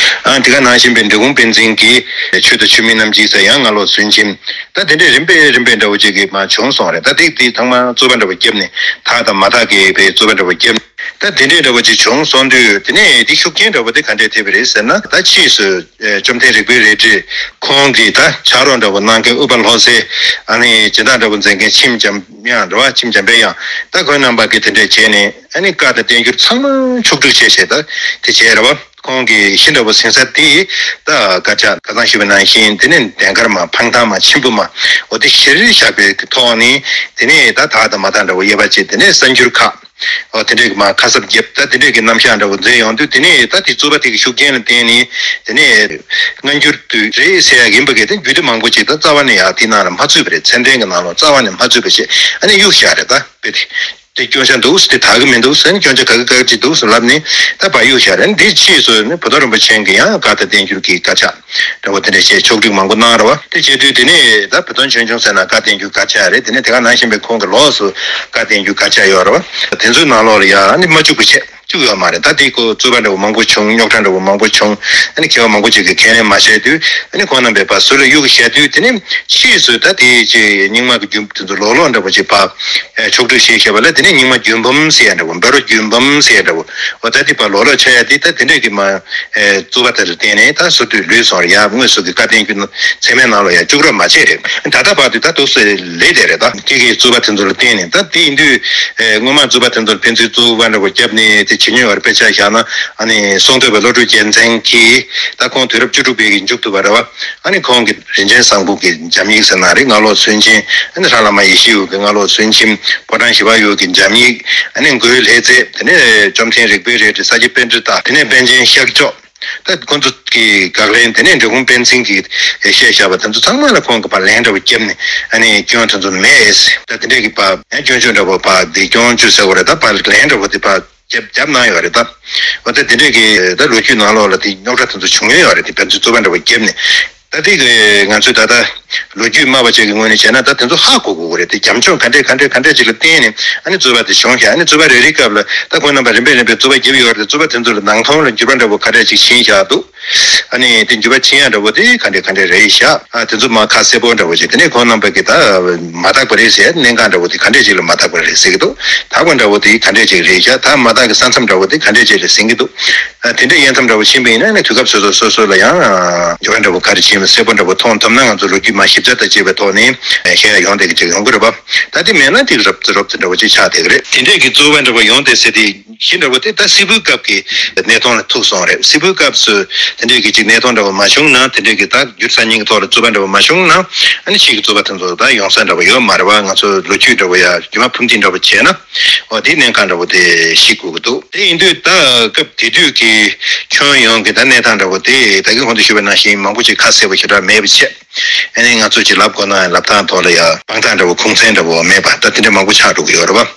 ཨ་དེ་ག་ནང་བཞིན་པའི་འབྲི་གུང་པཎ་ཆེན་གྱི་ཆོས་དང་ཆོས་མིན་རྣམ་འབྱེད་ཟེར་ཡང་སྔགས་ལོག་སུན་འབྱིན། ད་དེ་འདྲས་རིམ་པས་རིམ་པས་འདྲ་བོ་ཅིག་གི་མ་བྱུང་སོང་རེད། ད་དེ་དེ་ཚང་མ་རྩོད་པ་འདྲ་བོ་བརྒྱབ་ནས་དག་དང་མ་དག་གི་བའི་རྩོད་པ་འདྲ་བོ་བརྒྱབ། ད་དེ་འདྲས་འདྲ་བོ་ཅིག་བྱུང་སོང་དུས་དེ་ནས་དེ་ཤུགས་རྐྱེན་འདྲ་བོ་དེ་ག་འདྲས་ཐེབས་པ་རེད་ཟེར་ན། ད་ཕྱིས་སུ་ཨེ་བཅོམ་ལྡན་རིག་པའི་རལ་གྲི་ཁོང་གིས་ད་ཕྱག་རོགས་འདྲ་བོ་གནང་མཁན་ཨུཏྤལ་ལྷོ་སའི་ཨ་ནི་སྦྱིན་བདག་འདྲ་བོ་མཛད་མཁན་མཆིམས་འཇམ་དབྱངས་རེད་བ། མཆིམས་འཇམ་པའི་དབྱངས། ད་ཁོང་རྣམ་པ་གིས་དེ་འདྲས་བྱས་ནས་ཨ་ནི་བཀའ་དང་བསྟན་འགྱུར་ཚང་མ་ཕྱོགས་སྒྲིག་བྱས་བྱས་ད་དེ་བྱས་རེད་བ། ཁོང་གི་ཤི་འདྲ་བོ་ཟིན་ས་དེ་ད་དཀར་ཆག་ཁ་སང་ཞུས་པ་ནང་བཞིན་དེ་ནས་ལྡན་དཀར་མ་འཕང་ཐང་མ་མཆིམས་ཕུ་མ་འོ་དེ་ཞེ་རེ་བཞག་པའི་ཐོག་ནས་དེ་ནས་ད་དག་དང་མ་དག་འདྲ་བོ་དབྱེ་བ་བྱས། དེ་ནས་གསར་འགྱུར་ཁག་འོ་དེ་འདྲས་ཀྱི་མ་ཁ་གསབ་བརྒྱབ། ད་དེ་འདྲས་ཀྱི་རྣམ་གཞག་འདྲ་བོ་མཛད་ཡོང་དུས་དེ་ནས་ད་དེ་རྩོད་པ་དེ་གི་ཤུགས་རྐྱེན་ལ་བརྟེན་ནས་དེ་ནས་སྔ་འགྱུར་དུ་རེད་ཟེར་ཡ་ཡིན་པ་གི་དེ་རྒྱུད་སྡེ་མང་པོ་ཅིག་ད་རྩ་བ་ནས་ཡ་དེ་ནང་ལ་མ་ཚུད་པ་རེད། ཚད་ལྡན་གྱི་ནང་ལ་རྩ་བ་ནས་མ་ཚུད་པ་བྱས་ཨ་ནི་གཡུག་བཞག་རེད། ད་དཔེ་དེ་དེ་སྐྱོན་ཆ་འདུག་དེ་དག་གི་མི་འདུག་ཟེར་ནས་སྐྱོན་ཆ་ག་གི་ག་གི་ཅིག་འདུག་ཟེར་ལབ་ནས་ད་ཕར་གཡུག་བཞག་རེད། འདིའི་ཕྱིས་སུ་ནི་བུ་སྟོན་རིན་པོ་ཆེ་གིས་ཡང་བཀའ་དང་བསྟན་འགྱུར་གྱི་དཀར་ཆག་འདྲ་བོ་དེ་འདྲ་བྱས་ཕྱོགས་སྒྲིག་མང་པོ་གནང་རེད་བ། དེ་བྱེད་དུས་དེ་ནས་ད་བུ་སྟོན་ཆོས་འབྱུང་ཟེར་ན་བཀའ་བསྟན་འགྱུར་དཀར་ཆག་རེད། དེ་ནས་དེ་ག་ནང་བཞིན་པའི་ཁོང་གི་ལོགས་སུ་བཀའ་བསྟན་འགྱུར་དཀར་ཆག་ཡོད་རེད་བ། དེ་ཚོའི་ནང་ལོགས་ལ་ཡང་ནི་མ་བཅུག་པ་བྱས་བཅུག་ཡོད་མ་རེད། ད་དེ་ཁོ་རྩོད་པ་འདྲ་བོ་མང་པོ་བྱུང་། རྙོག་དྲ་འདྲ་བོ་མང་པོ་བྱུང་། ཨ་ནི་མཁས་པ་མང་པོ་ཅིག་གིས་ཁས་ལེན་མ་བྱས་དུས་ཨ་ནི་ཁོང་རྣམ་པས་ཕར་ཟུར་ལ་གཡུག་བཞག་དུས་དེ་ནས་ཕྱིས་སུ་ད་དེ་ཅིག་རྙིང་མ་གི་རྒྱུན་དེ་ཚོ་ལོག་ལོག་འདྲ་བོ་ཅིག་ཕར་ཕྱོགས་སྒྲིག་བྱས་བཞག་པ་ལ་དེ་ནས་རྙིང་མ་རྒྱུན་འབུམ་ཟེར་ཡ་འདྲ་བོ། འབའ་རོ་རྒྱུན་འབུམ་ཟེར་ཡ་འདྲ་བོ། འོ་ད་དེ་ཕར་ལོག་ལོག་ཆགས་ཡ་དེ་ད་དེ་འདྲས་ཀྱི་མ་རྩོད་པ་དེ་ལ་བརྟེན་ནས་ད་ཟུར་དུ་ལུས་སོང་རེད། ཡ་དངོས་སུ་གི་བཀའ་བསྟན་འགྱུར་ཚད་མའི་ནང་ལ་ཡ་བཅུག་རོགས་མ་བྱས་རེད། ད་ལྟ་བར་དུ་ད་འདུག་སེ་ལས་བསྡད་རེད། ད་དེ་གི་རྩོད་པ་དེ་ཚོ་ལ་བརྟེན་ནས་ད་དེ་ཡིན་དུས་ཨེ་སྔོན་མ་རྩོད་པ་དེ་ཚོ་ལ་ཕན་ཚུན་རྩོད་པ་འདྲ་བོ་བརྒྱབ་ནས་དེ་ བྱེད་མྱོང་ཡོད་རེད། དཔེ་ཆ་བཞག་ན་ཨ་ནི་གསུང་སྟོན་པ་བློ་གྲོས་རྒྱལ་མཚན་གྱིས་ད་ཁོང་དུས་རབས་བཅུ་དྲུག་པའི་གི་མཇུག་ཏུ་བ་རེད་བ། ཨ་ནི་ཁོང་གི་རིན་ཆེན་བཟང་པོ་གི་འཇམ་ཡིག་ཟེར་ན་རེད། སྔགས་ལོག་སུན་འབྱིན། ཨ་ནི་ལྷ་བླ་མ་ཡེ་ཤེས་འོད་ཀྱི་སྔགས་ལོག་སུན་འབྱིན། ཕོ་བྲང་བཞི་པ་འོད་ཀྱི་འཇམ་ཡིག། ཨ་ནི་མགོན་ལྷས་མཛད། དེ་ནས་བཅོམ་ལྡན་རིག་པའི་རལ་གྲི། ས་སྐྱ་པཎྜི་ཏ། དེ་ནས་པཎ་ཆེན་ཤཱཀྱ། ད་ཁོང་ཚོ་གི་དགག་ལན། དེ་ནས་འབྲི་གུང་པཎ་ཆེན་གྱིས་བཤད་བཞག་པ་དེ་ཚོ་ཚང་མ་ལ་ཁོང་གིས་ཕར་ལན་འདྲ་བོ་བརྒྱབ་ནས། ཨ་ནི་སྐྱོན་དེ་ཚོ་མེད། ད་དེ་འདྲས་ཀྱི་ཕར་སྐྱོན་བརྗོད་འདྲ་བོ་ཕར་དེ་སྐྱོན་བརྗོད་ཟེར་བ་རེད། ད་ཕར་ལན་འདྲ་བོ་དེ་ཕར་རྒྱབ་རྒྱབ་གནང་ཡོད་རེད་ད། འོ་ད་དེ་འདྲས་ཀྱི་ད་ལོ་རྒྱུས་ནང་ལོགས་ལ་དེ་རྙོག་དྲ་དེ་ཚོ་བྱུང་ཡོད་ཡོད་རེད། དེ་ཕན་ཚུན་རྩོད་པ་འདྲ་བོ་བརྒྱབ་ནས། ད་དེ་གི་ང་ཚོས་ད་ལྟ་ལོ་རྒྱུས་སྨྲ་བ་ཅིག་གི་ངོས་ནས་བྱས་ན་ད་དེ་ཚོ་ཧ་གོ་དགོས་ཀྱི་རེད། དེ་རྒྱབ་ལྗོངས་ག་འདྲས་ག་འདྲས་ག་འདྲས་ཅིག་ལ་བརྟེན་ནས་ཨ་ནི་རྩོད་པ་དེ་བྱུང་ཤག་ཨ་ནི་རྩོད་པ་རེ་རེའི་སྐབས་ལ་ད་ཁོང་རྣམ་པ་རིམ་པས་རིམ་པས་རྩོད་པ་བརྒྱབ་ཡོད་རེད། རྩོད་པ་དེ་ཚོ་ལ་ནང་དོན་ལ་འགྱུར་བ་འདྲ་བོ་ག་འདྲས་ཅིག་ཕྱིན་བཞག་འདུག་ཨ་ནི་དེ་འགྱུར་བ་ཕྱིན་ཡག་འདྲ་བོ་དེ་ག་འདྲས་ག་འདྲས་རེད་ཤག་ཨ་དེ་ཚོ་མར་ཁ་གསལ་པོ་འདྲ་བོ་ཅིག་དེ་ནས་ཁོང་རྣམ་པ་གིས་ད་མ་དག་པ་རེད་ཟེར། གནད་འགག་འདྲ་བོ་དེ་ག་འདྲས་ཅིག་ལ་མ་དག་པ་རེད་ཟེར་གྱི་འདུག་དག་པ་འདྲ་བོ་དེ་ག་འདྲས་ཅིག་རེད་ཤག་ད་མ་དག་གི་ས་མཚམས་འདྲ་བོ་དེ་ག་འདྲས་ཅིག་ལ་ཟིན་གྱི་འདུག་ཨ་དེ་འདྲས་དབྱེ་མཚམས་འདྲ་བོ་ཕྱིན་པ་ཡིན་ན་ནི་དུས་སྐབས་སོ་སོ་སོ་སོ་ལ་ཡང་འགྱུར་བ་འདྲ་བོ་ག་རེ་ཕྱིན་པ་གསལ་པོ་འདྲ་བོ་མཐོང་ཐུབ་ན་ང་ཚོ་ལོ་རྒྱུས་མར་ཞིབ་ཕྲ་དང་བཅས་པའི་ཐོག་ནས་བཤད་ཡག་ཡོང་བསྡད་ཀྱི་ཅིག་ཡོང་གི་རེད་པ། ད་དེ་མེད་ན་དེ་རབ་ཙམ་རབ་ཙམ་འདྲ་བོ་ཅིག་ཆགས་བསྡད་ཀྱི་རེད། དེ་འདྲས་ཀྱི་རྩོད་པ་འདྲ་བོ་ཡོང་བསྡད་ཟེར་དེ། གཞི་འདྲ་བོ་དེ་ད་སིལ་བུའི་སྐབས་ཀྱི་གནས་སྟངས་ལ་ཐུག་སོང་རེད། སིལ་བུའི་སྐབས་སུ་དེ་འདྲའི་གི་ཅིག་གནས་སྟངས་འདྲ་བོ་མ་བྱུང་ན། དེ་འདྲའི་གི་ད་རྒྱུ་གསར་རྙིང་གི་ཐོག་ལ་རྩོད་པ་འདྲ་བོ་མ་བྱུང་ན། ཨ་ནི་ཕྱིས་ཀྱི་རྩོད་པ་དེ་ཚོ་ད་ཡོང་ས་འདྲ་བོ་ཡོད་མ་རེད་བ། ང་ཚོ་ལོ་རྒྱུས་འདྲ་བོ་ཡ་རྒྱུ་མ་ཕུ་འདེད་འདྲ་བོ་བྱས་ན། འོ་དེའི་གནད་འགག་འདྲ་བོ་དེ་ཤེས་དགོས་ཀྱི་འདུག་དེ་ཡིན་དུས་ད་སྐབས་དེ་དུས་ཀྱི་ཁྱོན་ཡོངས་ཀྱི་ད་གནས་སྟངས་འདྲ་བོ་དེ་ད་གིན་གོང་དུ་ཞུས་པ་ནང་བཞིན་མང་པོ་ཅིག་ཁ་གསལ་པོ་ཞེ་དྲག་མེད་པ་བྱས། ཨ་ནི་ང་ཚོ་ཅིག་ལབ་དགོས་ན་ལབ་སྟངས་ཐོག་ལ་ཡ་དཔང་རྟགས་འདྲ་བོ་གུང་མཚན་འདྲ་བོ་མེད་པ་ད་དེ་འདྲ་མང་པོ་ཆགས་འགྲོ་གི་ཡོད་རེད་བ།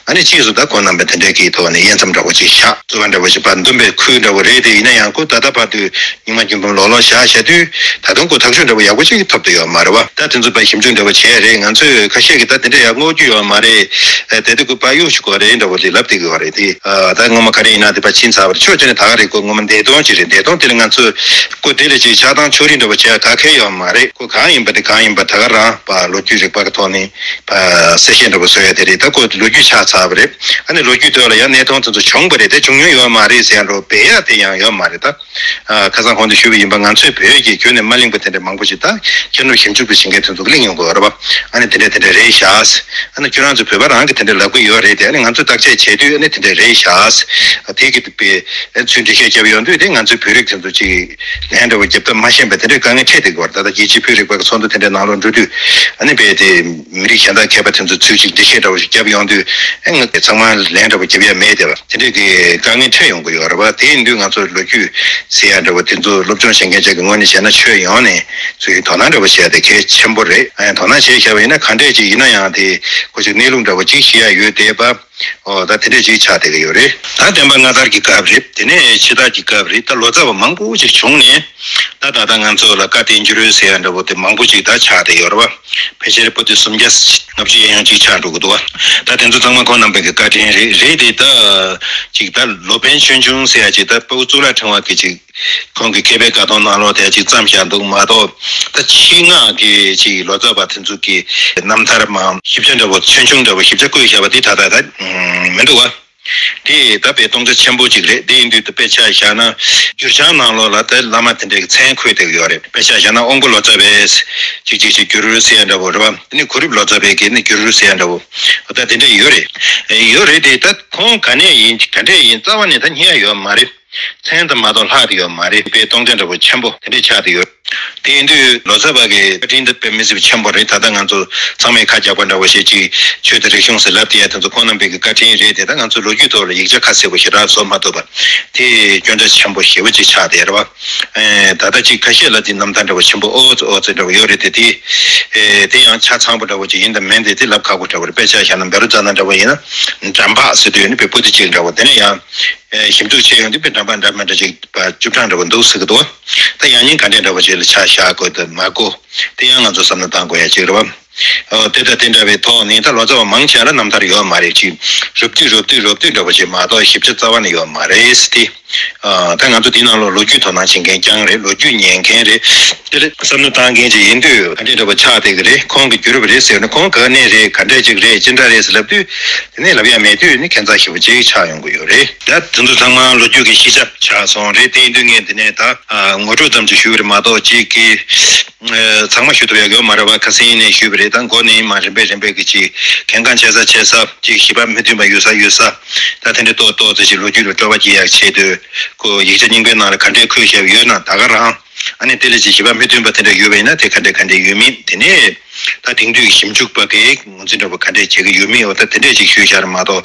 ཨ་ནི་ཕྱིས་སུ་ད་ཁོང་རྣམ་པས་དེ་འདྲའི་གི་ཐོག་ནས་དབྱེ་མཚམས་འདྲ་བོ་ཅིག་བཞག་རྩོད་པ་འདྲ་བོ་ཞིག་བར་འདུམ་པའི་ཁུལ་འདྲ་བོ་རེད་དེ། ཡིན་ན་ཡང་ཁོ་ད་ལྟ་བར་དུ་རྙིང་མ་རྒྱུན་འབུམ་ལོག་ལོག་བཞག་བཞག་དུས་ད་དུང་ཁོ་ཐག་གཅོད་འདྲ་བོ་ཡག་པོ་ཅིག་ཐོབ་བསྡད་ཡོད་མ་རེད་བ། ད་དེ་ཚོ་ཕར་ཞིབ་འཇུག་འདྲ་བོ་བྱས་རེད། ང་ཚོས་ཁ་ཤས་ཀྱིས་ད་དེ་འདྲ་ཡག་བསྔོག་རྒྱུ་ཡོད་མ་རེད། ཨ་དེ་དུས་ཁོ་ཕར་གཡུག་ཞིག་དགོས་རེད་འདྲ་བོ་དེ་ལབ་བསྡད་ཀྱི་ཡོད་རེད་དེ། ཨ་ད་སྔོན་མ་ག་རེ་ཡིན་ན་དེ་ཕར་ཕྱིན་ཚར་བ་རེད། ཕྱོགས་གཅིག་ནས་ད་ག་རེད། ཁོ་སྔོན་མ་འདས་དོན་ཅིག་རེད། འདས་དོན་དེ་ལ་ང་ཚོས་ཁོ་དེ་ལ་ཅིག་ཆགས་སྡང་ཕྱོགས་རིས་འདྲ་བོ་བྱས་ག་གེ་ཡོད་མ་རེད། ཁོ་གང་ཡིན་པ་དེ་གང་ཡིན་པ་ད་ག་རང་ཕར་ལོ་རྒྱུས་རིག་པ་གི་ཐོག་ནས་ཨ་གསལ་བཤད་འདྲ་བོ་བཟོ་ཡ་དེ་རེད། ད་ཁོ་ལོ་རྒྱུས་ཆགས་ཚར་བ་རེད། ཨ་ནི་ལོ་རྒྱུས་ཐོག་ལ་ཡང་གནས་སྟངས་དེ་ཚོ་བྱུང་བ་རེད། དེ་བྱུང་མྱོང་ཡོད་མ་རེད་ཟེར་ཡ་འདྲ་བོ་སྦས་ཡ་དེ་ཡང་ཡོད་མ་རེད་ད། ཨ་ཁ་སང་གོང་དུ་ཞུས་པ་ཡིན་པ་ང་ཚོའི་བོད་ཀྱི་ཁྱོན་ནས་མ་གླེང་པ་དེ་འདྲ་མང་པོ་ཞིག་ད་ཁྱེད་རྣམས་ཞིབ་འཇུག་པ་བྱེད་མཁན་དེ་ཚོ་གིས་གླེང་ཡོང་གི་ཡོད་རེད་བ། ཨ་ནི་དེ་འདྲ་དེ་འདྲ་རེད་ཤག་ཨ་ནི་ཁྱོད་རང་ཚོ་བོད་པ་རང་གིས་དེ་འདྲ་ལབ་གི་ཡོད་རེད་དེ། ཨ་ནི་ང་ཚོས་བརྟག་དཔྱད་བྱས་དུས་ཨ་ནི་དེ་འདྲ་རེད་ཤག་དེ་གི་དཔེ་ཚུལ་འགྲེལ་བཤད་བརྒྱབ་ཡོང་དུས་དེ་ང་ཚོའི་བོད་རིགས་དེ་ཚོ་ཅིག་ལན་འདྲ་བོ་རྒྱབ་ཐབས་མ་ཤེས་པའི་དེ་འདྲའི་དཀའ་ངལ་འཕྲད་བསྡད་ཀྱི་ཡོད་རེད། ད་ལྟ་རྒྱལ་སྤྱིའི་བོད་རིག་པ་གི་ཚོགས་འདུ་དེ་འདྲའི་ནང་ལོགས་འགྲོ་དུས་ཨ་ནི་དཔེ་དེ་མི་རིགས་གཞན་དག་མཁས་པ་དེ་ཚོ་ཚུར་ཅིག་འགྲེལ་བཤད་འདྲ་བོ་ཞིག་བརྒྱབ་ཡོང་དུས་ཨ་ང་ཚང་མ་ལན་འདྲ་བོ་རྒྱབ་ཡ་མེད་བསྡད་པ་དེ་འདྲའི་གི་དཀའ་ངལ་འཕྲད་ཡོང་གི་ཡོད་རེད་བ། དེ་ཡིན་དུས་ང་ཚོ་ལོ་རྒྱུས་ཟེར་ཡ་འདྲ་བོ་དེ་ཚོ་སློབ་སྦྱོང་བྱེད་མཁན་ཅིག་གི་ངོས་ནས་བྱས་ན་ཁྱོན་ཡོངས་ནས་ཚུར་དོ་སྣང་འདྲ་བོ་བྱས་ཏེ་གལ་ཆེན་པོ་རེད། ཨ་ཡང་དོ་སྣང་བྱས་བཞག་པ་ཡིན་ན་ག་འདྲས་ཅིག་ཡིན་ན་ཡང་དེ་ཁོ་ཅིག་གནས་ལུགས་འདྲ་བོ་ཅིག་ཤེས་ཡ་ཡོད་བསྡད་པ། ཨོ་ད་དེ་འདྲས་ཅིག་ཆགས་བསྡད་ཀྱི་ཡོད་རེད། ད་བསྟན་པ་སྔ་དར་གྱི་སྐབས་རེད། དེ་ནས་ཕྱི་དར་གྱི་སྐབས་རེད། ད་ལོ་ཙཱ་བ་མང་པོ་ཅིག་བྱུང་ནས་ད་ད་ལྟ་ང་ཚོ་ལ་བཀའ་བསྟན་འགྱུར་ཟེར་ཡ་འདྲ་བོ་དེ་མང་པོ་ཅིག་ད་ཆགས་བསྡད་ཡོད་རེད་བ། ཕལ་ཆེར་པོ་ཏི་སུམ་བརྒྱ་ལྔ་བཅུ་ཡན་ཡང་ཅིག་ཆགས་འགྲོ་གི་འདུག་བ། ད་དེ་ཚོ་ཚང་མ་ཁོང་རྣམ་པའི་གི་བཀའ་དྲིན་རེད། རེད་དེ་ད་ཅིག་ད་ལོ་པཎ་ཆོས་འབྱུང་ཟེར་ཡ་ཅིག་ད་དཔའ་བོ་གཙུག་ལག་ཕྲེང་བ་གི་ཅིག་ཁོང་གི་མཁས་པའི་དགའ་སྟོན་ནང་ལོགས་དེ་ཅིག་བརྩམས་བཞག་འདུག་མ་གཏོགས་ད་ཕྱི་ནང་གི་ཅིག་ལོ་ཙཱ་བ་དེ་ཚོ་གི་རྣམ་ཐར་མ་ཞིབ་ཆ་འདྲ་བོ་ཆོས་འབྱུང་འདྲ་བོ་ཞིབ་ཆ་བཀོད་བཞག་པ་དེ་ད་ལྟ་ད་མི་འདུག་བ། དེ་ད་དཔེ་སྟོང་ཆ་ཆེན་པོ་ཅིག་རེད། དེ་ཡིན་དུས་ད་དཔེ་ཆ་བཞག་ན་འགྱུར་བྱང་ནང་ལོགས་ལ་ད་བླ་མ་དེ་འདྲའི་མཚན་འཁོད་བསྡད་ཀྱི་ཡོད་རེད། དཔེ་ཆ་བཞག་ན་དབང་པོ་ལོ་ཙཱ་བས་ཅིག་ཅིག་ཅིག་བསྒྱུར་ཟེར་ཡ་འདྲ་བོ་རེད་བ། དེ་ནི་གོ་རིམ་ལོ་ཙཱ་བས་ཀྱིས་ནི་བསྒྱུར་ཟེར་ཡ་འདྲ་བོ་ད་དེ་འདྲ་ཡོད་རེད། ཡོད་རེད་དེ་ད་ཁོང་ག་ནས་ཡིན་ག་འདྲས་ཡིན་རྩ་བ་ནས་ད་རྙེད་ཡ་ཡོད་མ་རེད། མཚན་དང་མ་གཏོགས་ལྷག་བསྡད་ཡོད་མ་རེད། དཔེ་སྟོང་ཆ་འདྲ་བོ་ཆེན་པོ་དེ་འདྲས་ཆགས་བསྡད་ཡོད། དེ་ཡིན་དུས་ལོ་ཙཱ་བ་གི་བཀའ་དྲིན་དེ་དཔེ་མི་སྲིད་པ་ཆེན་པོ་རེད། ད་ལྟ་ང་ཚོ་ཚང་མས་ཁ་རྒྱག་པ་འདྲ་བོ་བྱས་ཅིག་ཆོས་དང་རིག་གཞུང་ཟེར་ལབ་བསྡད་ཡ་དེ་ཚོ་ཁོང་རྣམ་པའི་གི་བཀའ་དྲིན་རེད་དེ། ད་ང་ཚོ་ལོ་རྒྱུས་ཐོག་ལ་ཡིག་ཆ་ཁ་གསལ་པོ་ཞེ་དྲག་བཟོ་མ་ཐུབ་པ་དེ་སྐྱོན་ཆ་ཆེན་པོ་ཞེ་པོ་ཅིག་ཆགས་བསྡད་རེད་བ། ཨེ་ད་ལྟ་ཅིག་ཁ་ཤས་ལ་དེ་རྣམ་ཐར་འདྲ་བོ་ཆེན་པོ་ཨོ་ཙི་ཨོ་ཙི་འདྲ་བོ་ཡོད་རེད་དེ། དེ་ཨེ་དེ་ཡང་ཆ་ཚང་པོ་འདྲ་བོ་ཅིག་ཡིན་དང་མིན་དེ་དེ་ལབ་ཁག་པོ་འདྲ་བོ་རེད། དཔེ་ཆ་བཞག་ན་བཻ་རོ་ཙ་ན་འདྲ་བོ་ཡིན་ན་འགྲམ་པ་ཟེར་དུས་ནི་དཔེ་པོ་ཏི་གཅིག་འདྲ་བོ། དེ་ནས་ཡང་ཞིབ་འཇུག་བྱས་ཡོང་དུས་དཔེ་འགྲམ་པ་འདྲ་མི་འདྲ་ཅིག་བཅུ་གྲངས་འདྲ་བོ་འདུག་ཟེར་གི་འདུག་ད་ཡང་སྙིང་ག་འདྲས་འདྲ་བོ་ཅིག་ལ་ཆ་བཞག་དགོས་དང་མ་དགོས་དེ་ཡང་ང་ཚོ་བསམ་བློ་བཏང་དགོས་ཡ་ཅིག་རེད་བ། ཨོ་དེ་དང་དེ་འདྲ་བའི་ཐོག་ནས་ད་ལོ་ཙཱ་བ་མང་ཆེ་ལ་རྣམ་ཐར་ཡོད་མ་རེད། ཅིག་རུབ་བཏུས་རུབ་བཏུས་རུབ་བཏུས་འདྲ་བོ་ཅིག་མ་གཏོགས་ཞིབ་ཆ་རྩ་བ་ནས་ཡོད་མ་རེད་ཟེར་ཏེ། ཨ་ད་ང་ཚོ་འདི་ནང་ལོགས་ལོ་རྒྱུས་དོ་སྣང་བྱེད་མཁན་རྐྱང་རེད། ལོ་རྒྱུས་ཉན་མཁན་རེད། དེ་ལ་བསམ་བློ་བཏང་མཁན་ཅིག་ཡིན་དུས་ག་འདྲས་འདྲ་བོ་ཆགས་བསྡད་ཀྱི་རེད། ཁོང་གིས་བསྒྱུར་བ་རེད་ཟེར་ན་ཁོང་ག་ནས་རེད་ག་འདྲས་ཅིག་རེད་ཅི་འདྲ་རེད་ཟེར་ལབ་དུས་དེ་ནས་ལབ་ཡ་མེད་དུས་ནི་ཁྱད་མཚར་ཞེ་པོ་ཅིག་ཆགས་ཡོང་གི་ཡོད་རེད། ད་དེ་ཚོ་ཚང་མ་ལོ་རྒྱུས་ཀྱི་ཤེས་བྱ་ཆགས་སོང་རེད། དེ་ཡིན་དུས་ངས་འདི་ནས་ད་ཨ་ངོ་སྤྲོད་ཙམ་ཅིག་ཞུས་པ་རེད་མ་གཏོགས་ཅིག་གི་ཚང་མ་ཞུ་ཐུབ་ཡག་ཡོད་མ་རེད་བ། ཁ་སང་ནས་ཞུས་པ་རེད། ད་མགོ་ནས་མར་རིམ་པས་རིམ་པས་ཀྱི་ཅིག་གལ་འགངས་ཆེ་ས་ཆེ་ས་ཅིག་བྱིས་པ་མི་མཐུན་པ་ཡོད་ས་ཡོད་ས། ད་དེ་འདྲ་ཏོག་ཏོག་ཙམ་ཞིག་ལོ་རྒྱུས་ལ་སྤྲོ་བ་སྐྱེ་ཡག་ཆེད་དུ་ཁོ་ཡིག་ཆ་རྙིང་པའི་ནང་ལ་ག་འདྲས་འཁོད་བཞག་ཡོད་ན་ད་ག་རང་། ཨ་ནི་དེ་ལས་ཅིག་བྱིས་པ་མི་མཐུན་པ་དེ་འདྲ་ཡོད་པ་ཡིན་ན་དེ་ག་འདྲས་ག་འདྲས་ཡོད་མིན། དེ་ནས་ད་དེང་དུས་ཞིབ་འཇུག་པ་གིས་ངོས་འཛིན་འདྲ་པོ་ག་འདྲས་བྱེད་ཀྱི་ཡོད་མིན། འོ་ད་དེ་འདྲས་ཅིག་ཞུས་བཞག་རེད་མ་གཏོགས།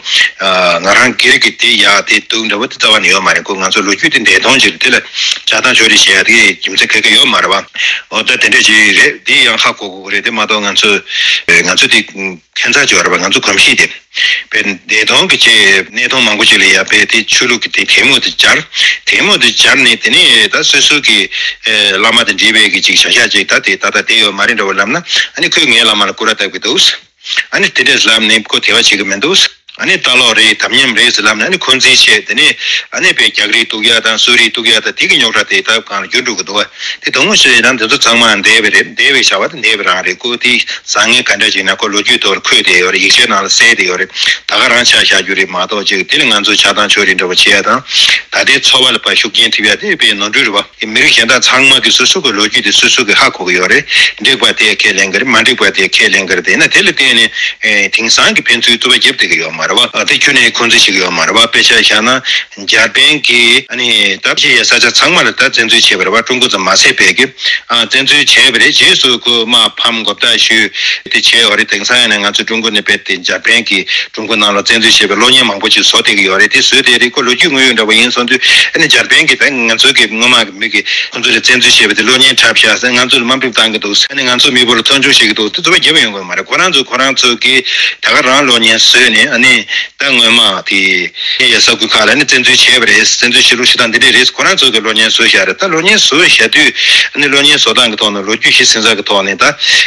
ང་རང་སྒེར་གྱི་དེ་ཡག་དེ་སྡུག་འདྲ་པོ་དེ་རྩ་བ་ནས་ཡོད་མ་རེད། ཁོ་ང་ཚོ་ལོ་རྒྱུས་དེ་འདས་མཐོང་ཅིག་རེད། དེ་ལ་ཆགས་སྡང་ཕྱོགས་རིས་བྱེད་ཡག་དེ་རྒྱུ་མཚན་ག་གེ་ཡོད་མ་རེད་བ། འོ་ད་དེ་འདྲས་ཅིག་རེད། དེ་ཡང་ཧ་གོ་དགོས་ཀྱི་རེད། དེ་མ་གཏོགས་ང་ཚོ་ང་ཚོ་དེ་ཁྱད་མཚར་ཅིག་ཡོད་རེད་བ། ང་ཚོ་གོམས་གཤིས་དེ་བས་འདས་མཐོང་གི་ཆེད་གནས་སྟངས་མང་པོ་ཅིག་ལ་ཡ་བས་དེ་ཆོས་ལུགས་ཀྱི་དེ་དད་མོས་དེ་སྦྱར། དད་མོས་དེ་སྦྱར་ནས་དེ་ནས་ད་སོ་སོ་གི་བླ་མ་དང་འདྲིས་པའི་གི་ཅིག་བྱ་བཞག་ཅིག་ད་དེ་ད་ལྟ་དེ་ཡོད་མ་རེད་འདྲ་པོ་ལབ་ན། ཨ་ནི་ཁོས་ངའི་བླ་མ་ལ་སྐུར་ར་བཏབ་གི་འདུག་ཨ་ནི་དེ་འདྲས་ལབ་ནས་ཁོ་དད་པ་བྱེད་གི་མི་འདུག་ཨ་ནི་ལྟ་ལོག་རེད། དམ་ཉམས་རེད་ཟེར་ལབ་ནས་ཨ་ནི་འཁོན་འཛིན་བྱས། དེ་ནས་ཨ་ནི་བས་རྒྱག་རེས་གཏུག་ཡ་དང་གསོད་རེས་གཏུག་ཡ་དང་དེ་གི་རྙོག་དྲ་དེ་ད་གང་ལ་འགྱུར་འགྲོ་གི་འདུག་བ། དེ་དོན་དངོས་བཤད་ཡིན་ན་དེ་ཚོ་ཚང་མ་འདས་པ་རེད། འདས་པའི་བྱ་བ་དེ་འདས་པ་རང་རེད། ཁོ་དེ་བཟང་ངན་ག་འདྲ་ཅིག་ན་ཁོ་ལོ་རྒྱུས་ཐོག་ལ་འཁོད་བསྡད་ཡོད་རེད། ཡིག་ཆའི་ནང་ལ་གསལ་བསྡད་ཡོད་རེད། ད་ག་རང་ཆ་བཞག་རྒྱུ་རེད་མ་གཏོགས་ཅིག་དེ་ལ་ང་ཚོ་ཆགས་སྡང་ཕྱོགས་རིས་འདྲ་པོ་བྱེད་ཡ་དང་། ད་ལྟའི་འཚོ་བ་ལ་ཕར་ཤུགས་རྐྱེན་ཐེབས་ཡ་དེ་དཔེ་ནོར་འཁྲུལ་རེད་བ། མི་རིགས་གཞན་དག་ཚང་མ་གི་སོ་སོ་གི་ལོ་རྒྱུས་དེ་སོ་སོ་གི་ཧ་གོ་གི་ཡོད་རེད། འགྲིག་པ་དེ་ཁས་ལེན་གི་རེད། མ་འགྲིག་པ་དེ་ཁས་ལེན་གི་རེད། དེས་ན་དེ་ལ་བརྟེན་ནས་ཨེ་དེང་སང་གི་ཕན་ཚུན་རྩོད་པ་རྒྱབ་བསྡད་གི་ཡོད་མ་རེད་བ། ཨ་དེ་ཁྱོན་ནས་འཁོན་འཛིན་བྱེད་གི་ཡོད་མ་རེད་བ། དཔེ་ཆ་བཞག་ན་འཇར་པན་གྱིས་ཨ་ནི་ད་ཕྱི་ཡ་ས་ཆ་ཚང་མ་ལ་ད་བཙན་འཛུལ་བྱས་པ་རེད་བ། ཀྲུང་གོ་ཙམ་མ་ཟད་པའི་གི་ཨ་བཙན་འཛུལ་བྱས་པ་རེད། རྗེས་སུ་ཁོ་དམག་ཕམ་མགོ་བཏགས་ཞུས་དེ་བྱས་ཡོད་རེད། དེང་སང་ཡང་ནས་ང་ཚོ་ཀྲུང་གོ་ནས་རྦད་དེ་འཇར་པན་གྱིས་ཀྲུང་གོ་ནང་ལ་བཙན་འཛུལ་བྱས་པའི་གློག་བརྙན་མང་པོ་ཅིག་བཟོ་བསྡད་ཀྱི་ཡོད་རེད། དེ་བཟོས་བསྡད་རེད། ཁོ་ལོ་རྒྱུས་དངོས་ཡོད་འདྲ་པོ་ཡིན་སོང་དུས་ཨ་ནི་འཇར་པན་གྱིས་ད་ང་ཚོ་གི་སྔོན་མ་གི་མི་གིས་ཁོ་ཚོ་ལ་བཙན་འཛུལ་བྱས་པ་དེ་གློག་བརྙན་འཁྲབ་བཞག་ཟེར། ང་ཚོ་ལ་དམའ་འབེབས་བཏང་གི་འདུག་ཨ་ནི་ང་ཚོ་མི་བུ་ལ་མཐོང་ཆུང་བྱེད་ཀྱི་འདུག་དེ་ཚོ་བ་རྒྱབ་ཡོང་གི་མ་རེད། ཁོ་རང་ཚོ་ཁོ་རང་ཚོ་གིས་ད་ག་རང་གློག་བརྙན་བཟོས་ནས་ཨ་ནི་ད་སྔོན་མ་དེ་ཡ་ས་ཁུལ་ཁག་ལ་ཨ་ནི་བཙན་འཛུལ་བྱས་པ་རེད། བཙན་འཛུལ་བྱེད་ལུགས་བྱེད་སྟངས་འདི་འདྲས་རེད། ཁོ་རང་ཚོ་གིས་གློག་བརྙན་བཟོས་བཞག་རེད། ད་གློག་བརྙན་བཟོས་བཞག་དུས་ཨ་ནི་གློག་བརྙན་བཟོ་སྟངས་ཀྱི་ཐོག་ནས་ལོ་རྒྱུས་ཤེས་ཚད་ཀྱི་ཐོག་ནས་ད་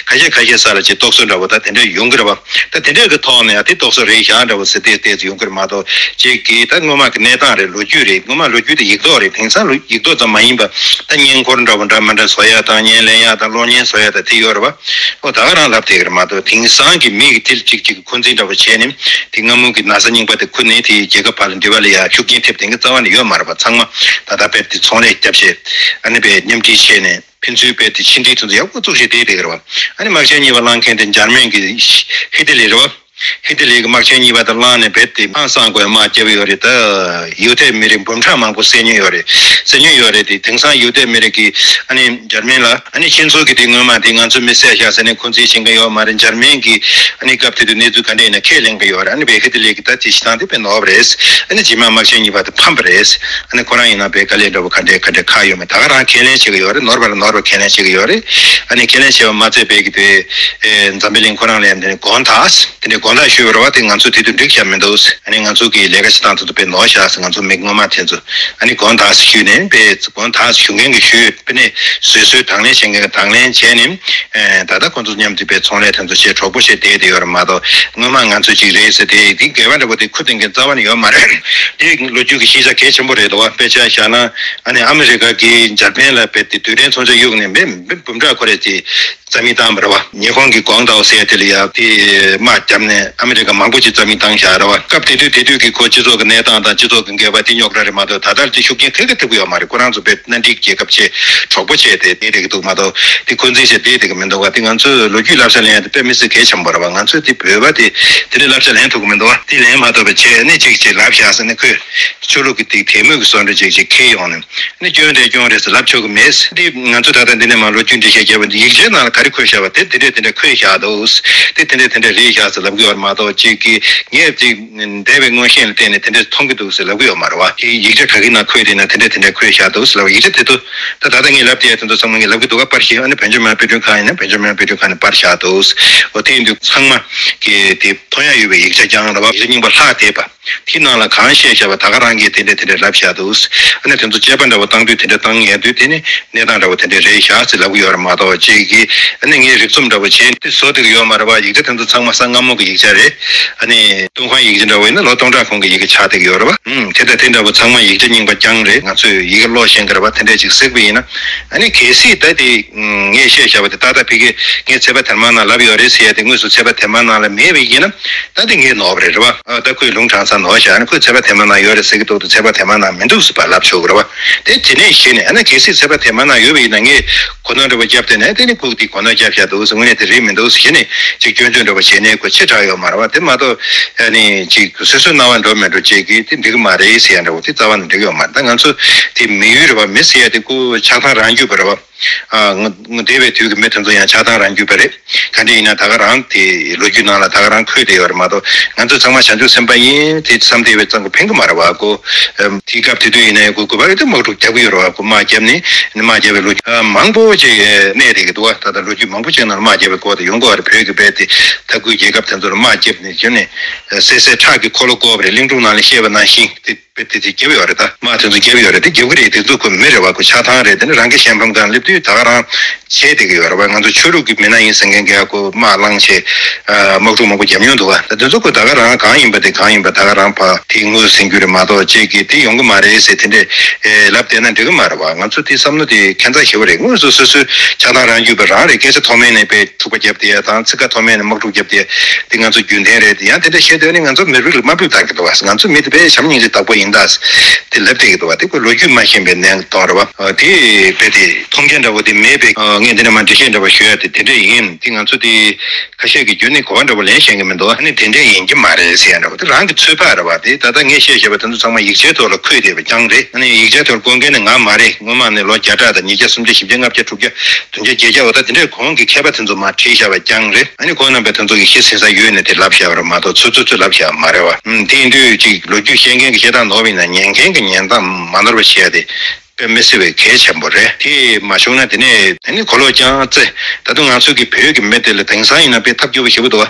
ཁ་ཤས་ཁ་ཤས་ས་ལ་ཅིག་རྟོག་བཟོ་འདྲ་པོ་ད་དེ་འདྲ་ཡོང་གི་རེད་བ། ད་དེ་འདྲ་གི་ཐོག་ནས་ཨ་དེ་རྟོག་བཟོ་རེད་བཞག་འདྲ་པོ་ཟེར་ཏེ་ཏོག་ཙམ་ཡོང་གི་རེད་མ་གཏོགས་ཅིག་གིས་ད་སྔོན་མ་གི་གནས་སྟངས་རེད། ལོ་རྒྱུས་རེད། སྔོན་མ་ལོ་རྒྱུས་དེ་ཡིག་ཐོག་རེད། དེང་སང་ལོ་ཡིག་ཐོག་ཙམ་མ་ཡིན་པ་ད་བརྙན་འཁོར་འདྲ་པོ་འདྲ་མི་འདྲ་བཟོ་ཡ་དང་བརྙན་ལེན་ཡ་དང་གློག་བརྙན་བཟོ་ཡ་དང་དེ་ཡོད་རེད་བ། ཨོ་ད་ག་རང་ལབ་བསྡད་ཀྱི་རེད་མ་གཏོགས་དེང་སང་གི་མི་གི་དེ་ལ་ཅིག་ཅིག་འཁོན་འཛིན་འདྲ་པོ་བྱས་ནས་དེ་སྔ་མོ་གི་ན་ཚ་རྙིང་པ་དེ་ཁུར་ནས་དེ་རྒྱལ་ཁབ་བར་ལ་འབྲེལ་བ་ལ་ཡ་ཤུགས་རྐྱེན་ཐེབས་བསྡད་མཁན་རྩ་བ་ནས་ཡོད་མ་རེད་པ། ཚང་མ་ད་ལྟ་རྦད་དེ་ཚོང་ལས་རྒྱབ་བྱས་ཨ་ནི་རྦད་མཉམ་འབྲེལ་བྱས་ནས་ཕན་ཚུན་རྦད་དེ་ཕྱི་འབྲེལ་དེ་ཚོ་ཡག་པོ་བཙུགས་བྱས་བསྡད་བསྡད་ཀྱི་རེད་པ། ཨ་ནི་དམག་ཆེན་གཉིས་པ་བསླངས་མཁན་དེ་འཇར་མན་གྱི་ཧི་ཏི་ལི་རེད་པ། ཧི་ཏི་ལི་གི་དམག་ཆེན་གཉིས་པ་དེ་བསླངས་ནས་རྦད་དེ་ཧང་སང་དགོས་དམག་རྒྱབ་ཡོད་རེད། ད་ཡུ་ཐའི་མི་རིགས་འབུམ་ཕྲག་མང་པོ་བསད་ཉེན་ཡོད་རེད། བསད་ཉེན་ཡོད་རེད། དེ་དེང་སང་ཡུ་ཐའི་མི་རིགས་ཀྱིས་ཨ་ནི་འཇར་མན་ལ་ཨ་ནི་ཁྱེད་ཚོ་གི་དེ་སྔོན་མ་དེ་ང་ཚོ་མི་བསད་བཞག་ཟེར་ནས་འཁོན་འཛིན་བྱེད་མཁན་ཡོད་མ་རེད། འཇར་མན་གྱིས་ཨ་ནི་སྐབས་དེ་དུས་གནས་ཚུལ་ག་འདྲ་ཡིན་ན་ཁས་ལེན་གྱི་ཡོད་རེད། ཨ་ནི་བས་ཧི་ཏི་ལི་གི་ད་དེ་བྱེད་སྟངས་དེ་དཔེ་ནོར་བ་རེད། ཨ་ནི་རྗེས་མ་དམག་ཆེན་གཉིས་པ་དེ་ཕམ་པ་རེད། ཨ་ནི་ཁོ་རང་ཡིན་ན་བས་དཀའ་ལས་འདྲ་པོ་ག་འདྲས་ག་འདྲས་ཁག་ཡོད་མེད་ད་ག་རང་ཁས་ལེན་བྱེད་ཀྱི་ཡོད་རེད། ནོར་བ་ལ་ནོར་བ་ཁས་ལེན་བྱེད་ཀྱི་ཡོད་རེད། ཨ་ནི་ཁས་ལེན་བྱས་པ་མ་ཚད་པས་གི་དེ་ཨེ་འཛམ་བུ་གླིང་ཁོ་རང་ལ་ཡང་དེ་ནས་དགོངས་དག་དེ་འདྲའི་དགོངས་དག་ཞུས་པ་རེད་བ། དེ་ང་ཚོ་དེ་དུས་འགྲིག་བཞག་མི་འདུག་ཨ་ནི་ང་ཚོ་གི་ལས་ཀ་བྱེད་སྟངས་དེ་ཚོ་དཔེ་ནོར་བཞག་ཟེར། ང་ཚོ་མི་སྔོན་མ་དེ་ཚོ་ཨ་ནི་དགོངས་དག་ཞུས་ནས་དཔེ་དགོངས་དག་ཞུ་མཁན་གྱི་ཞུས། དཔེ་ནས་བཟོད་གསོལ་དང་ལེན་བྱེད་མཁན་གྱི་དང་ལེན་བྱས་ནས་ཨེ་ད་ལྟ་ཁོང་ཚོ་མཉམ་དུ་དཔེ་ཚོང་ལས་དེ་ཚོ་བྱས་གྲོགས་པོ་བྱས་བསྡད་དེ་ཡོད་རེད་མ་གཏོགས། སྔོན་མ་ང་ཚོ་གཅིག་རེད་ཟེར་དེ་དེ་འགལ་བ་འདྲ་པོ་དེ་ཁུར་ལྡན་མཁན་རྩ་བ་ནས་ཡོད་མ་རེད། དེ་ལོ་རྒྱུས་ཀྱི་ཤེས་བྱ་གལ་ཆེན་པོ་རེད་འདུག་བ། དཔེ་ཆ་བཞག་ན་ཨ་ནི་ཨ་མི་རི་ཀ་གིས་འཇར་པན་ལ་རྦད་དེ་རྡུལ་ཕྲན་མཚོན་ཆ་གཡུགས་ནས་མི་མི་འབུམ་ཕྲག་ཁོ་རེ་དེ་རྩ་མེད་བཏང་བ་རེད་བ། ཉི་ཧོང་གི་གོང་ཏའོ་ཟེར་དེ་ལ་ཡ་དེ་དམག་བརྒྱབ་ནས་ཨ་མི་རི་ཀ་མང་པོ་ཅིག་རྩ་མེད་བཏང་བཞག་རེད་བ། སྐབས་དེ་དུས་དེ་དུས་ཀྱི་ཁོ་སྤྱི་ཚོགས་ཀྱི་གནས་སྟངས་དང་སྤྱི་ཚོགས་ཀྱི་འགལ་བ་དེ་རྙོག་དྲ་རེད་མ་གཏོགས་ད་ལྟ་དེ་ཤུགས་རྐྱེན་ག་གེ་ཐེབས་ཀྱི་ཡོད་མ་རེད། ཁོ་རང་ཚོ་དཔེ་མནའ་འབྲེལ་རྒྱལ་ཁབ་བྱས་གྲོགས་པོ་བྱས་ཏེ་བསྡད་བསྡད་ཀྱི་འདུག་མ་གཏོགས་དེ་འཁོན་འཛིན་བྱས་བསྡད་བསྡད་ཀྱི་མི་འདུག་བ། དེ་ང་ཚོས་ལོ་རྒྱུས་བསླབ་བྱ་ལེན་ཡ་དེ་དཔེ་མི་སྲིད་གལ་ཆེན་པོ་རེད་བ། ང་ཚོས་དེ་བོད་པ་དེ་དེ་འདྲའི་བསླབ་བྱ་ལེན་ཐུབ་ཀྱི་མི་འདུག་བ། དེ་ལེན་མ་ཐུབ་པ་བྱས་ནས་ཅིག་ཅིག་ལབ་བཞག་ཟེར་ནས་ཁོས་ཆོས་ལུགས་ཀྱི་དེ་དད་མོས་ཀྱི་བཟོ་འདྲ་ཅིག་ཅིག་འཁྱེར་ཡོང་ནས། ནི་སྐྱོན་རེད་སྐྱོན་རེད་ཟེར་ལབ་ཆོག་གི་མེད། འདི་ང་ཚོ་ད་ལྟ་འདི་ནས་མར་ལོ་རྒྱུས་འགྲེལ་བཤད་བརྒྱབ་པ་འདི་ཡིག་ཆའི་ནང་ལ་ག་རེ་འཁོད་བཞག་པ་དེ་དེ་འདྲས་དེ་འདྲས་འཁོད་བཞག་འདུག་དེ་དེ་འདྲས་དེ་འདྲས་རེད་བཞག་ཟེར་ལབ་གི་ཡོད་མ་གཏོགས་ཅིག་གིས་ངས་ཅིག་འདས་པའི་མངོན་ཤེས་ལ་བརྟེན་ནས་དེ་འདྲས་མཐོང་གི་འདུག་ཟེར་ལབ་གི་ཡོད་མ་རེད་བ། དེ་ཡིག་ཆ་ག་གི་ནང་འཁོད་བསྡད་ན་དེ་འདྲས་དེ་འདྲས་འཁོད་བཞག་འདུག་ཟེར་ལབ། ཡིག་ཆ་དེ་ཚོ་ད་ད་ལྟ་ངས་ལབ་བསྡད་ཡ་དེ་ཚོ་ཚང་མ་ངས་ལབ་གི་འདུག་ག་པར་ཞིག་ཨ་ནི་བོད་ལྗོངས་མི་དམངས་དཔེ་སྐྲུན་ཁང་ཡིན་ན་བོད་ལྗོངས་མི་དམངས་དཔེ་སྐྲུན་ཁང་ནས་པར་བཞག་འདུག་འོ་དེ་ཡིན་དུས་ཚང་མ་གི་དེ་མཐོང་ཡ་ཡོད་པའི་ཡིག་ཆ་རྐྱང་རེད་བ། ཡིག་ཆ་རྙིང་པ་ལྷག་བསྡད་པ། དེའི་ནང་ལ་གང་བཤད་བཞག་པ་ད་ག་རང་གིས་དེ་འདྲ་དེ་འདྲ་ལབ་བཞག་འདུག་ཨ་ནི་དེ་ཚོ་དཔྱད་པ་འདྲ་བོ་བཏང་དུས་དེ་འདྲ་བཏང་ཡས་དུས་དེ་ནི་གནས་སྟངས་འདྲ་བོ་དེ་འདྲ་རེད་བཞག་ཟེར་ལབ་གི་ཡོད་རེད་མ་གཏོགས་ཅིག་གིས་ཨ་ནི་ངས་རིག་རྩོམ་འདྲ་བོ་བྱས་དེ་བཟོ་བསྡད་ཀྱི་ཡོད་མ་རེད་བ། ཡིག་ཆ་དེ་ཚོ་ཚང་མ་གསར་སྔ་མོ་གི་ཡིག་ཆ་རེད། ཨ་ནི་ཏུན་ཧོང་ཡིག་ཆ་འདྲ་བོ་ཡིན་ན་ལོ་སྟོང་ཕྲག་གོང་གི་ཡི་གེ་ཆགས་བསྡད་ཀྱི་ཡོད་རེད་བ། ཨུམ་དེ་ལྟ་དེ་འདྲ་བོ་ཚང་མ་ཡིག་ཆ་རྙིང་པ་རྐྱང་རེད། ང་ཚོས་ཡི་གེ་ཀློག་ཤེས་ཀྱི་རེད་བ། དེ་འདྲ་ཅིག་གཟིགས་པ་ཡིན་ན་ཨ་ནི་གལ་སྲིད་ད་དེ་ངས་བཤད་བཞག་པ་དེ་ཏག་ཏག་ཕ་གི་ངས་ཚད་པ་དེ་མ་ནང་ལབ་ཡོད་རེད་ཟེར་ཡ་དེ་དངོས་སུ་ཚད་པ་དེ་མ་ནང་ལ་མེད་པ་ཡིན་ན། ད་དེ་ངས་ནོར་བ་རེད་རེད་བ། ཨ་ད་ཁོས་ལུང་དྲངས་ས། ནོར་བཞག་ནས་ཁོས་ཚད་པ་དེ་མ་ནང་ཡོད་རེད་ཟེར་གྱི་འདུག་ད་ཚད་པ་དེ་མ་ནང་མི་འདུག་ཟེར་བ་ལབ་ཆོག་གི་རེད་བ། དེ་དེ་ནས་གཞི་ནས་ཨ་ན་གལ་སྲིད་ཚད་པ་དེ་མ་ནང་ཡོད་པ་ཡིན་ན་ངས་གོ་ནོར་འདྲ་པོ་བརྒྱབ་དེ་ནས་དེ་ནི་ཁོས་དེ་གོ་ནོར་བརྒྱབ་བཞག་འདུག་ཟེར། དངོས་གནས་དེ་རེད་མི་འདུག་ཟེར་གཞི་ནས་ཅིག་སྐྱོན་བརྗོད་འདྲ་པོ་བྱས་ནས་ཁོ་ཕྱི་དྲགས་ཡོད་མ་རེད་བ། དེ་མ་གཏོགས་ཨ་ནི་ཅིག་སོ་སོའི་རྣ་བ་འགྲོ་མི་འགྲོ་བྱེད་ཀྱི་དེ་འགྲིག་གི་མ་རེད་ཟེར་ཡ་འདྲ་པོ་དེ་རྩ་བ་ནས་འགྲིག་གི་ཡོད་མ་རེད། ད་ང་ཚོ་དེ་མི་ཡུལ་རེད་བ། མི་ཟེར་ཡ་དེ་ཁོ་ཆགས་སྡང་རང་རྒྱུད་པ་རེད་བ། ཨ་ང་ང་འདས་པའི་དུས་ཀྱི་མི་དེ་ཚོ་ཡང་ཆགས་སྡང་རང་རྒྱུད་པ་རེད། ག་འདྲ་ཡིན་ན་ད་ག་རང་དེ་ལོ་རྒྱུས་ནང་ལ་ད་ག་རང་འཁོད་བསྡད་ཡོད་རེད་མ་གཏོགས། ང་ཚོ་ཚང་མ་བྱང་ཆུབ་སེམས་དཔའ་ཡིན་དེ་བསམ་བསྡད་པའི་ཙང་གོ་ཕན་གི་མ་རེད་བ། ཁོ་ཨམ་དེའི་སྐབས་དེ་དུས་ཡིན་ནའི་ཁོ་དགོས་པ་རེད་དེ་དམག་འཁྲུག་རྒྱག་གི་ཡོད་རེད་བ། ཁོ་དམག་བརྒྱབ་ནས་དམག་བརྒྱབ་པའི་ལོ་རྒྱུས་ཨ་མང་པོ་ཅིག་གནས་བསྡད་ཀྱི་འདུག་བ། ད་ལྟ་ལོ་རྒྱུས་མང་པོ་ཅིག་ནང་ལ་དམག་བརྒྱབ་པའི་སྐོར་དེ་ཡོང་གི་ཡོད་རེད། བོད་ཀྱི་རྦད་དེ་ད་ཁུལ་རྒྱལ་ཁབ་དེ་ཚོ་ལ་དམག་བརྒྱབ་ནས་བྱས་ནས་སད་སེར་ཁྲག་གི་འཁོར་ལོ་བསྐོར་བ་རེད། གླིང་སྒྲུང་ནང་ལ་བཤད་པ་ནང་བཞིན་དེ། དཔེ་དེ་དེ་རྒྱབ་ཡོད་རེད། ད་དམག་དེ་ཚོ་རྒྱབ་ཡོད་རེད། དེ་རྒྱབ་གི་རེད། དེ་ཚོ་ཁོ་མི་རེད་བ། ཁོ་ཆགས་སྡང་རེད། དེ་ནི་རང་གི་གཞན་ཕམ་སྒང་སླེབས་དུས་ད་ག་རང་བྱས་བསྡད་ཀྱི་ཡོད་རེད་བ། ང་ཚོ་ཆོས་ལུགས་ཀྱི་མི་སྣ་ཡིན་ཟེར་མཁན་གྱི་ཁོ་དམག་བསླངས་བྱས་དམག་འཁྲུག་མང་པོ་བརྒྱབ་མྱོང་འདུག་བ། ད་དེ་ཚོ་ཁོ་ད་ག་རང་གང་ཡིན་པ་དེ་གང་ཡིན་པ་ད་ག་རང་ཕ་དེ་དངོས་ཟིན་རྒྱུ་རེད་མ་གཏོགས་ཅིག་གིས་དེ་ཡོང་གི་མ་རེད་ཟེར་དེ་འདྲས་ལབ་བསྡད་ན་འགྲིག་གི་མ་རེད་བ། ང་ཚོ་དེ་བསམ་བློ་དེ་ཁྱད་མཚར་ཞེ་པོ་རེད། དངོས་སུ་སོ་སོའི་ཆགས་སྡང་རང་རྒྱུད་པ་རང་རེད། སྐད་ཆ་མཐོ་དམན་ནས་དཔེ། འཁྲུག་པ་བརྒྱབ་བསྡད་ཡ་དང་ཚིག་ཁ་མཐོ་དམན་ནས་དམག་འཁྲུག་བརྒྱབ་བསྡད་ཡ་དེ་ང་ཚོ་རྒྱུན་ལྡན་རེད། ཡང་དེ་འདྲ་བཤད་དུས་ནི་ང་ཚོ་མི་རིགས་ལ་དམའ་འབེབས་བཏང་གི་འདུག་བ། ང་ཚོ་མི་དེ་དཔེ་ཞེ་དྲག་བདག་པོ་ཡིན་ད་དེ་ལབ་བསྡད་ཀྱི་འདུག་བ། དེ་ཁོ་ལོ་རྒྱུས་མ་ཤེས་པའི་གནས་སྟངས་རེད་བ། དེ་དཔེ་དེ་མཐོང་རྒྱ་འདྲ་བོ་དེ་མེད་པའི་ངས་འདི་ནས་མར་འགྲེལ་བཤད་འདྲ་བོ་ཞུ་ཡ་དེ་དེ་འདྲ་ཡིན། དེ་ང་ཚོ་དེ་ཁ་ཤས་ཀྱི་རྒྱུད་ནས་གོ་བ་འདྲ་བོ་ལེན་ཤེས་ཀྱི་མི་འདུག་ཨ་ནི་དེ་འདྲ་ཡིན་གྱི་མ་རེད་ཟེར་ཡ་འདྲ་བོ་དེ་རང་གི་ཚོད་དཔག་རེད་བ། དེ་ད་ལྟ་ངས་བཤད་བཞག་པ་དེ་ཚོ་ཚང་མ་ཡིག་ཆའི་ཐོག་ལ་འཁོད་བསྡད་པ་རྐྱང་རེད། ཨ་ནི་ཡིག་ཆའི་ཐོག་བཀོད་མཁན་ནི་ང་མ་རེད། སྔོན་མ་ནས་ལོ་བརྒྱ་ཕྲག་དང་ཉིས་བརྒྱ་སུམ་བརྒྱ་བཞི་བརྒྱ་ལྔ་བརྒྱ་དྲུག་བརྒྱ་བདུན་བརྒྱ་བརྒྱད་བརྒྱ་འོ་ད་དེ་འདྲའི་གོང་གི་མཁས་པ་དེ་ཚོ་མར་བྲིས་བཞག་པ་རྐྱང་རེད། ཨ་ནི་ཁོང་རྣམ་པས་དེ་ཚོ་གི་གཞི་ཟིན་ས་ཡོད་ནས་དེ་ལབ་བཞག་པ་རེད་མ་གཏོགས་ཚོད་ཚོད་ཚོད་ལབ་བཞག་པ་མ་རེད་བ། ཨུམ། དེ་ཡིན་དུས་ཅིག་ལོ་རྒྱུས་བཤད་མཁན་གྱི་བཤད་སྟངས་ནོར་བ་ཡིན་ན་ཉན་མཁན་གྱི་ཉན་སྟངས་མ་ནོར་བ་བྱེད་ཡ་དེ་དཔེ་མི་སྲིད་པའི་གལ་ཆེན་པོ་རེད། དེ་མ་བྱུང་ན་དེ་ནས་དེ་ནི་གོ་ལོག་ཀྱང་བཙལ། ད་དུང་ང་ཚོ་གི་བོད་ཀྱི་མི་དེ་ལ་དེང་སང་ཡིན་ན་དཔེ་ཐབས་སྐྱོ་པོ་ཞེ་པོ་འདུག་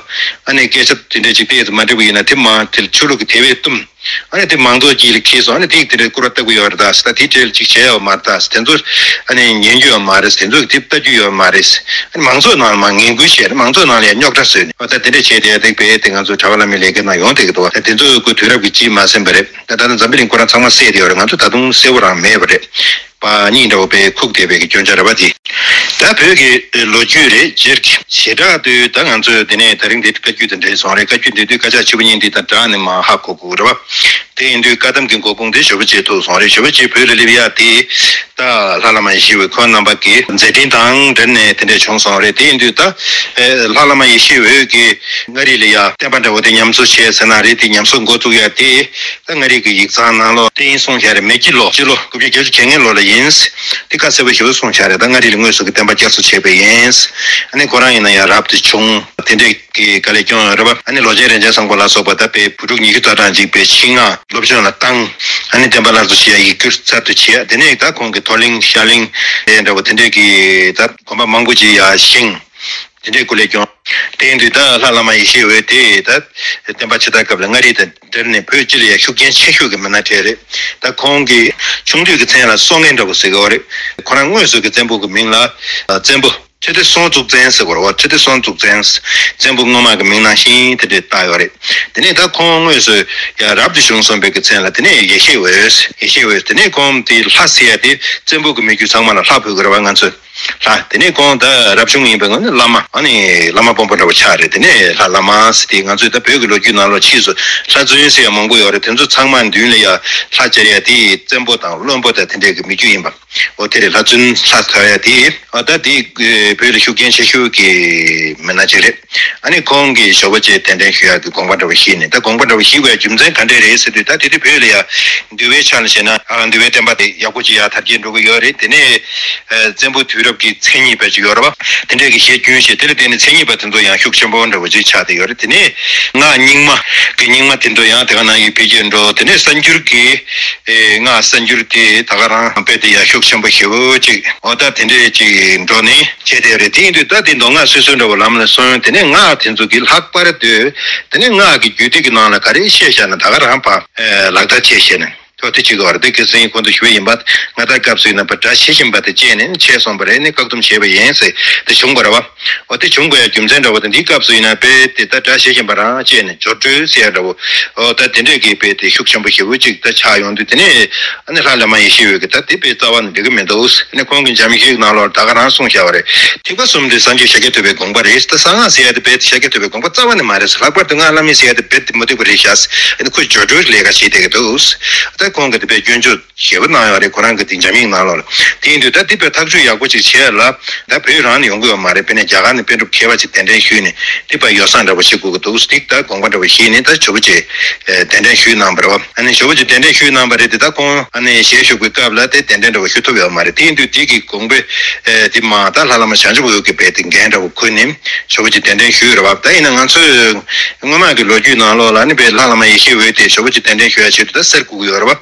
ཨ་ནི་སྐད་ཆ་དེ་འདྲ་ཅིག་ཏོག་ཙམ་མ་འགྲིག་པ་ཡིན་ན་དེ་མ་དེ་ལ་ཆོས་ལུགས་ཀྱི་དེ་བས་གཏུམ། ཨ་ནི་དེ་མང་ཚོགས་ཀྱི་ལ་ཁེལ་སོང་། ཨ་ནི་དེ་དེ་འདྲའི་སྐུར་བ་བཏབ་གི་ཡོད་རེད་ད་ཟེར། ད་དེ་འདྲའི་ཅིག་བྱས་ཡོད་མ་རེད་ད་ཟེར། དེ་ཚོ་ཨ་ནི་ཉན་རྒྱུ་ཡོད་མ་རེད་ཟེར། དེ་ཚོ་ལྟ་རྒྱུ་ཡོད་མ་རེད་ཟེར། ཨ་ནི་མང་ཚོགས་ནང་ལ་མར་ངན་སྐུལ་བྱས་ནས་མང་ཚོགས་ནང་ལ་ཡང་རྙོག་དྲ་བཟོས་ནས་ཨ་ད་དེ་འདྲ་བྱས་དེ་ཡང་དེ་བས་དེ་ང་ཚོ་གྲྭ་པ་བླ་མའི་ལས་ཀའི་ནང་ཡོང་བསྡད་ཀྱི་འདུག་ད་དེ་ཚོ་ཁོས་དུས་རབས་ཀྱི་རྗེས་མ་ཟིན་པ་རེད། ད་ད་ལྟ་འཛམ་བུ་གླིང་ཁོ་རང་ཚང་མ་གསལ་བསྡད་ཡོད་རེད། ང་ཚོ་ད་དུང་གསལ་པོ་རང་མེད་པ་རེད། པ་གཉིས་འདྲ་བོ་དཔེ་ཁུག་བསྡད་པའི་གི་སྐྱོན་ཆ་རེད་པ་དེ། ད་བོད་ཀྱི་ལོ་རྒྱུས་རེད་སྤྱིར་གྱི་བྱེ་བྲག་ཏུ་ད་ང་ཚོས་དེ་ནས་ད་རིང་འདི་བཀའ་བརྒྱུད་དེ་འདྲའི་སོང་རེད། བཀའ་བརྒྱུད་འདི་དུས་སྐད་ཆ་ཆུ་བོ་གཉིས་འདི་དང་སྦྲགས་ནས་མ་ཧ་གོ་དགོས་རེད་པ། དེ་ཡིན་དུས་བཀའ་གདམས་ཀྱི་འགོ་དཔུང་དེ་ཞོལ་པ་རྗེ་ཐུག་སོང་རེད། ཞོལ་པ་རྗེ་བོད་ལ་སླེབས་ཡ་དེ་ད་ལྷ་བླ་མ་ཡེ་ཤེས་འོད་ཁོང་རྣམ་པ་གི་མཛད་འཕྲིན་དང་འབྲེལ་ནས་དེ་འདྲས་བྱུང་སོང་རེད། དེ་ཡིན་དུས་ད་ལྷ་བླ་མ་ཡེ་ཤེས་འོད་ཀྱིས་མངའ་རིས་ལ་ཡ་བསྟན་པ་འདྲ་བོ་དེ་ཉམས་གསོ་བྱས་ཟེར་ན་རེད། དེ་ཉམས་གསོ་འགོ་བཙུགས་ཡ་དེ། ད་མངའ་རིས་ཀྱི་ཡིག་ཚང་ནང་ལོགས་དེ་ཡིན་གསུངས་བཞག་རེད། མེ་སྐྱིད་ལོ་སྤྱི་ལོ་དགུ་བརྒྱ་བརྒྱད་ཅུ་གྱ་ལྔའི་ལོ་ལ་ཡིན། དེ་ཁ་གསལ་པོ་ཞེ་པོ་གསུངས་བཞག་རེད། ད་མངའ་རིས་ལ་དངོས་སུ་གི་བསྟན་པ་བསྐྱར་གསོ་བྱས་པ་ཡིན། ཨ་ནི་ཁོ་རང་ཡིན་ན་ཡང་རབ་ཏུ་བྱུང་དེ་འདྲས་ཀྱི་དཀའ་ལས་བསྐྱོན་ཡོད་རེད་པ། ཨ་ནི་ལོ་ཆེན་རིན་ཆེན་བཟང་པོ་ལ་སོགས་པ་ད་དཔེ་བུ་ཕྲུག་ཉི་ཤུ་རྩ་གྲངས་ཅིག་དཔེ་ཆེད་མངགས་སློབ་སྦྱོང་ལ་བཏང་། ཨ་ནི་བསྟན་པ་སླར་གསོ་བྱེད་ཡ་ཡིག་སྒྱུར་གསར་དུ་བྱེད་ཡ་དེ་ནས་ད་ཁོང་གི་མཐོ་གླིང་ཤར་གླིང་དེ་འདྲ་བོ་དེ་འདྲས་ཀྱི་ད་དགོན་པ་མང་པོ་ཅིག་ཡ་བཞེངས། དེ་འདྲའི་སྐུ་ལས་སྐྱོང་། དེ་ཡིན་དུས་ད་ལྷ་བླ་མ་ཡེ་ཤེས་འོད་དེ་ད་བསྟན་པ་ཕྱི་དར་སྐབས་ལ་མངའ་རིས་དང་འབྲེལ་ནས་བོད་སྤྱི་ལ་ཡང་ཤུགས་རྐྱེན་ཆེ་ཤོས་ཀྱི་མི་སྣ་གྲས་རེད། ད་ཁོང་གི་ཆུང་དུས་ཀྱི་མཚན་ལ་སྲོག་ངན་འདྲ་པོ་ཟེར་གྱི་ཡོད་རེད། ཁོ་རང་དངོས་སུ་གི་བཙན་པོ་གི་མིང་ལ་བཙན་པོ་ཁྲི་ལྡེ་སྲོང་གཙུག་བཙན་ཟེར་གྱི་ཡོད་རེད་བ། ཁྲི་ལྡེ་སྲོང་གཙུག་བཙན། བཙན་པོ་སྔོན་མ་གི་མིང་ནང་བཞིན་དེ་འདྲས་བཏགས་ཡོད་རེད། དེ་ནས་ད་ཁོང་དངོས་སུ་ཡང་རབ་ཏུ་བྱུང་གསུངས་པའི་གི་མཚན་ལ་དེ་ནས་ཡེ་ཤེས་འོད། ཡེ་ཤེས་འོད་དེ་ནས་ཁོང་དེ་ལྷ་ཟེར་ཡ་དེ་བཙན་པོ་གི་མི་རྒྱུད་ཚང་མ་ལ་ལྷ་འབོད་གི་རེད་བ་ང་ཚོས། ལྷ། དེ་ནས་ཁོང་ད་རབ་བྱུང་ཡིན་པའི་ངོས་ནས་བླ་མ། ཨ་ནི་བླ་མ་དཔོན་པོ་འདྲ་བོ་ཆགས་རེད། དེ་ནས་ལྷ་བླ་མ་ཟེར་དེ་ང་ཚོས་ད་བོད་ཀྱི་ལོ་རྒྱུས་ནང་ལོགས་ཕྱིས་སུ་ལྷ་བཙུན་ཟེར་ཡ་མང་པོ་ཡོད་རེད། དེ་ཚོ་ཚང་མ་མདུན་ལ་ཡ་ལྷ་སྦྱར་ཡ་དེ་བཙན་པོ་དང་བློན་པོ་དང་དེ་འདྲས་ཀྱི་མི་རྒྱུད་ཡིན་པ། འོ་དེ་རེད། ལྷ་བཙུན་ལྷ་ཟེར་ཡ་དེ། ཨ་ད་དེ་བོད་ལ་ཤུགས་རྐྱེན་ཆེ་ཤོས་ཀྱི་མི་སྣ་གཅིག་རེད། ཨ་ནི་ཁོང་གིས་ཞོགས་པ་བཅས་གདན་འདྲེན་ཞུ་ཡག་གི་དགོངས་པ་འདྲ་བོ་བཞེས་ནས། ད་དགོངས་པ་འདྲ་བོ་བཞེས་དགོས་ཡ་རྒྱུ་མཚན་ག་འདྲས་རེད་ཟེར་དུས། ད་དེ་དུས་བོད་ལ་ཡ་འདུལ་བའི་ཆ་ལ་བྱས་ན་ཨ་འདུལ་བའི་བསྟན་པ་དེ་ཡག་པོ་ཅིག་ཡ་དར་རྒྱས་འགྲོ་གི་ཡོད་རེད། དེ་ནས་ཨ་བཙན་པོ་དུས་རབས་ཀྱི་མཚན་ཉིད་པ་ཅིག་ཡོད་རེད་བ། དེ་འདྲས་ཀྱི་གཞས་རྒྱུན་བཤད། དེ་ལ་བརྟེན་ནས་མཚན་ཉིད་པ་དེ་ཚོ་ཡང་ཤུགས་ཆེན་པོ་འདྲ་བོ་ཅིག་ཆགས་བསྡད་ཡོད་རེད། དེ་ནས་སྔགས་རྙིང་མ་གི་རྙིང་མ་དེ་ཚོ་ཡང་དེ་ག་ནང་བཞིན་འཕེལ་རྒྱས་འགྲོ། དེ་ནས་གསར་འགྱུར་གྱི་ཨེ་སྔགས་གསར་འགྱུར་དེ་ད་ག་རང་དཔེ་དེ་ཡང་ཤུགས་ཆེན་པོ་ཞེ་པོ་ཅིག་འོ་ད་དེ་འདྲས་ཅིག་འགྲོ་ནས་བྱས་བསྡད་རེད། དེ་ཡིན་དུས་ད་དེ་མདོ་སྔགས་སོ་སོའི་འདྲ་བོ་ལམ་ལ་སོང་། དེ་ནས་སྔགས་དེ་ཚོ་གི་ལྷག་པར་དུ་དེ་ནས་སྔགས་ཀྱི་རྒྱུད་སྡེ་གི་ནང་ལ་ག་རེ་བཤད་བཞག་ན་ད་ག་རང་ཕར་ཨེ་ལག་བསྟར་བྱས་བཤད་ན། ཐོག་དེ་གཅིག་གི་བར་དེ་གི་སེང་གོང་དུ་ཞུ་བ་ཡིན་པ། ང་ད་སྐབས་སུ་ཡིན་ན་པ་དགྲ་ཤེས་བཞིན་པ་དེ་བཅད་ནས་ཆད་སོང་བ་རེད། ནི་བཀག་སྡོམ་བྱས་པ་ཡིན་ཟེར་དེ་བྱུང་བ་རེད་བ། འོ་དེ་བྱུང་དགོས་ཡ་རྒྱུ་མཚན་འདྲ་བོ་དེ་འདིའི་སྐབས་སུ་ཡིན་ན་དཔེ་དེ་ད་དགྲ་ཤེས་བཞིན་པ་རང་བཅད་ནས་སྦྱོར་སྒྲོལ་ཟེར་ཡ་འདྲ་བོ། འོ་ད་དེ་འདྲས་ཀྱི་དཔེ་དེ་ཤུགས་ཆེན་པོ་ཞེ་པོ་ཅིག་ད་ཆགས་ཡོང་དུས་དེ་ནས་ཨ་ནི་ལྷ་བླ་མ་ཡེ་ཤེས་འོད་ཀྱི་ད་དེ་དཔེ་རྩ་བ་ནས་འགྲིག་གི་མི་འདུག་ནི་ཁོང་གི་འཇམ་ཞིང་ནང་ལོགས་ད་ག་རང་གསུངས་བཞག་པ་རེད། ཐེག་པ་གསུམ་དེ་སངས་རྒྱས་ཤཱཀྱ་ཐུབ་པའི་དགོངས་པ་རེད། ད་གསང་སྔགས་ཟེར་ཡ་དེ་དཔེ་དེ་ཤཱཀྱ་ཐུབ་པའི་དགོངས་པ་རྩ་བ་ནས་མ་རེད། ལྷག་པར་དུ་སྔགས་བླ་མེད་ཟེར་ཡ་དེ་དཔེ་དེ་མ་འདུག་པ་རེད་ཤག་ཨ་ནི་ཁོས་སྦྱོར་སྒྲོལ་ལས་ཀ་བྱེད་བསྡད་ཀྱི་འདུག་ད་ཁོང་གི་དེ་དཔེ་སྐྱོན་བརྗོད་ཞེ་པོ་གནང་ཡོད་རེད། ཁོ་རང་གི་དེ་འཇམ་དབྱངས་ནང་ལོགས་ལ། དེ་ཡིན་དུས་ད་དེ་དཔེ་ཐག་གཅོད་ཡག་པོ་ཅིག་བྱས་ལ། ད་བོད་རང་ནས་ཡོང་གི་ཡོད་མ་རེད། དཔེར་ན་རྒྱ་གར་ནས་པཎ་གྲུབ་མཁས་པ་ཅིག་གདན་འདྲེན་ཞུས་ནས་དེ་དཔེ་ཡོ་བསྲང་འདྲ་པོ་བྱེད་དགོས་ཀྱི་འདུག་དེ་ད་དགོངས་པ་འདྲ་པོ་བཞེས་ནས་ད་ཇོ་བོ་རྗེ་གདན་འདྲེན་ཞུས་གནང་བ་རེད་བ། ཨ་ནི་ཇོ་བོ་རྗེ་གདན་འདྲེན་ཞུས་གནང་བ་རེད་དེ། ད་ཁོང་ཨ་ནི་ཞལ་བཞུགས་པའི་སྐབས་ལ་དེ་གདན་འདྲེན་འདྲ་པོ་ཞུ་ཐུབ་ཡོད་མ་རེད། དེ་ཡིན་དུས་དེ་གི་དགོངས་པ་དེ་མ་ད་ལྷ་བླ་མ་བྱང་ཆུབ་འོད་ཀྱི་དཔེ་དེ་འགན་འདྲ་པོ་ཁུར་ནས་ཇོ་བོ་རྗེ་གདན་འདྲེན་ཞུས་རེད་བ། ད་ཡིན་ན་ང་ཚོས་སྔོན་མ་གི་ལོ་རྒྱུས་ནང་ལོགས་ལ་ནི་དཔེ་ལྷ་བླ་མ་ཡེ་ཤེས་འོད་དེ་ཇོ་བོ་རྗེ་གདན་འདྲེན་ཞུ་ཡ་ཆེད་དུ་ད་གསེར་བསྐུར་གི་ཡོད་རེད་བ།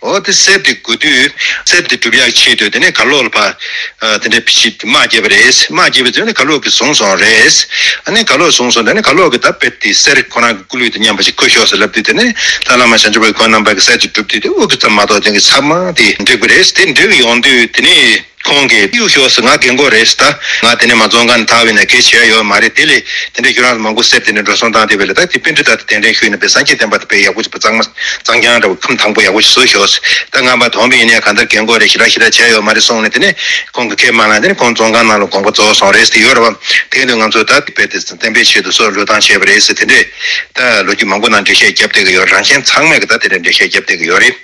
འོ་དེ་གསེར་དེ་དགོས་དུས་གསེར་དེ་སྒྲུབ་ཡག་ཆེད་དུ་དེ་ནས་གར་ལོག་ལ་ཕར་ཨ་དེ་འདྲ་ཕྱི་དམག་བརྒྱབ་པ་རེད། དམག་བརྒྱབ་པའི་དུས་ནས་གར་ལོག་གིས་བཟུང་སོང་རེད། ཨ་ནི་གར་ལོག་བཟུང་སོང་། དེ་ནས་གར་ལོག་གིས་ད་དཔེ་དེ་གསེར་ཁོ་རང་གི་སྐུ་ལུས་དང་མཉམ་པ་ཞིག་ཁུར་ཤོག་ཟེར་ལབ་དུས་དེ་ནས་ད་བླ་མ་བྱང་ཆུབ་འོད་ཁོང་རྣམ་པ་གིས་གསེར་ཅིག་སྒྲུབ་དུས་དེ་དབུ་གི་ཙམ་མ་གཏོགས་དེ་གི་ཚབ་མ་དེ་འགྲིག་པ་རེད། དེ་འགྲིག་ཡོང་དུས་དེ་ནས་ཁོང་གིས་གཡུག་ཤོག་ཟེར། ང་རྒན་གོག་རེད་ཟེར། ད་ང་དེ་ནས་མ་བཙོན་ཁང་ནས་ཐར་བ་ཡིན་ན་གལ་ཆེ་ཡ་ཡོད་མ་རེད། དེ་ལས་དེ་འདྲའི་ཁྱོད་རང་ཚོ་མང་པོ་གསེར་དེ་འདྲ་འགྲོ་སོང་བཏང་བསྡད་པ་ལས་ད་དེ་པཎ་ཌི་ཏ་དེ་གདན་འདྲེན་ཞུས་ནས་དཔེ་སངས་རྒྱས་བསྟན་པ་དེ་དཔེ་ཡག་པོ་ཅིག་དཔེ་གཙང་མ་གཙང་རྐྱང་འདྲ་བོ་ཁམས་དྭངས་པོ་ཡག་པོ་ཞིག་བཟོས་ཤོག་ཟེར། ད་ང་མ་དོན་པ་ཡིན་ནའི་གང་ལྟར་རྒན་གོག་རེད། ཞེ་དྲག་ཞེ་དྲག་བྱས་ཡོད་མ་རེད་གསུངས་ནས་དེ་ནས་ཁོང་གི་ཁས་མ་བླངས། དེ་ནས་ཁོང་བཙོན་ཁང་ནང་ལ་དགོངས་པ་རྫོགས་སོང་རེད་ཟེར་ཡོད་རེད་བ། དེ་ཡིན་དུས་ང་ཚོ་ད་དཔེ་དེ་བསྟན་པའི་ཆེད་དུ་སྲོག་བློས་བཏང་བྱས་པ་རེད་ཟེར། དེ་འདྲས་ད་ལོ་རྒྱུས་མང་པོ་ནང་འགྲེལ་བཤད་བརྒྱབ་བསྡད་ཀྱི་ཡོད། རང་གཞན་ཚང་མས་ཀྱི་ད་དེ་འདྲའི་འགྲེལ་བཤད་བརྒྱབ་བསྡད་ཀྱི་ཡོད་རེད།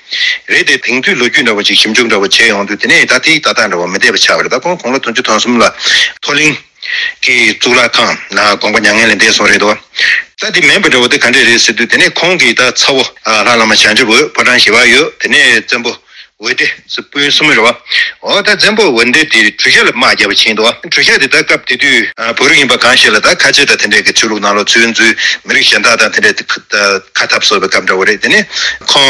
རེད་དེ་དེང་དུས་ལོ་རྒྱུས་འདྲ་བོ་ཅིག་ཞིབ་འཇུག་འདྲ་བོ་བྱས་ཡོང་དུས་དེ་ནས་ད་དེའི་ལྟ་སྟངས་འདྲ་བོ་མི་བདེ་བ་ཆགས་པ་རེད། ད་ཁོང་དགུང་ལོ་བདུན་ཅུ་དོན་གསུམ་ལ་མཐོ་གླིང་གི་གཙུག་ལག་ཁང་ལ་དགོངས་པ་མྱ་ངན་ལས་འདས་སོང་རེད་དོ། ད་དེ་མིན་པ་འདྲ་བོ་དེ་ག་འདྲས་རེད་ཟེར་དུས་དེ་ནས་ཁོང་གི་ད་ཚ་བོ་ཨ་ལྷ་བླ་མ་བྱང་ཆུབ་འོད་ཕོ་བྲང་ཞི་བ་འོད། དེ་ནས་བཙན་པོ་འོད་ལྡེ་ཟེར་སྤུན་གསུམ་རེད་བ། འོ་ད་བཙན་པོ་འོད་ལྡེ་དེ་གྲུ་ཤ་ལ་དམག་བརྒྱབ་པ་ཕྱིན་འདུག་གྲུ་ཤ་དེ་ད་སྐབས་དེ་དུས་ཨ་བོད་རིགས་ཡིན་པ་གང་ཞིག་ལ་ད་ཁ་ཆེ་ད་དེ་འདྲས་ཀྱི་ཆོས་ལུགས་ནང་ལོགས་ཚུར་འཛུལ། མི་རིགས་གཞན་དག་དང་དེ་འདྲས་ཁ་ཁ་འཐབ་སོགས་པའི་སྐབས་འདྲ་བོ་རེད། དེ་ནས་ཁོང་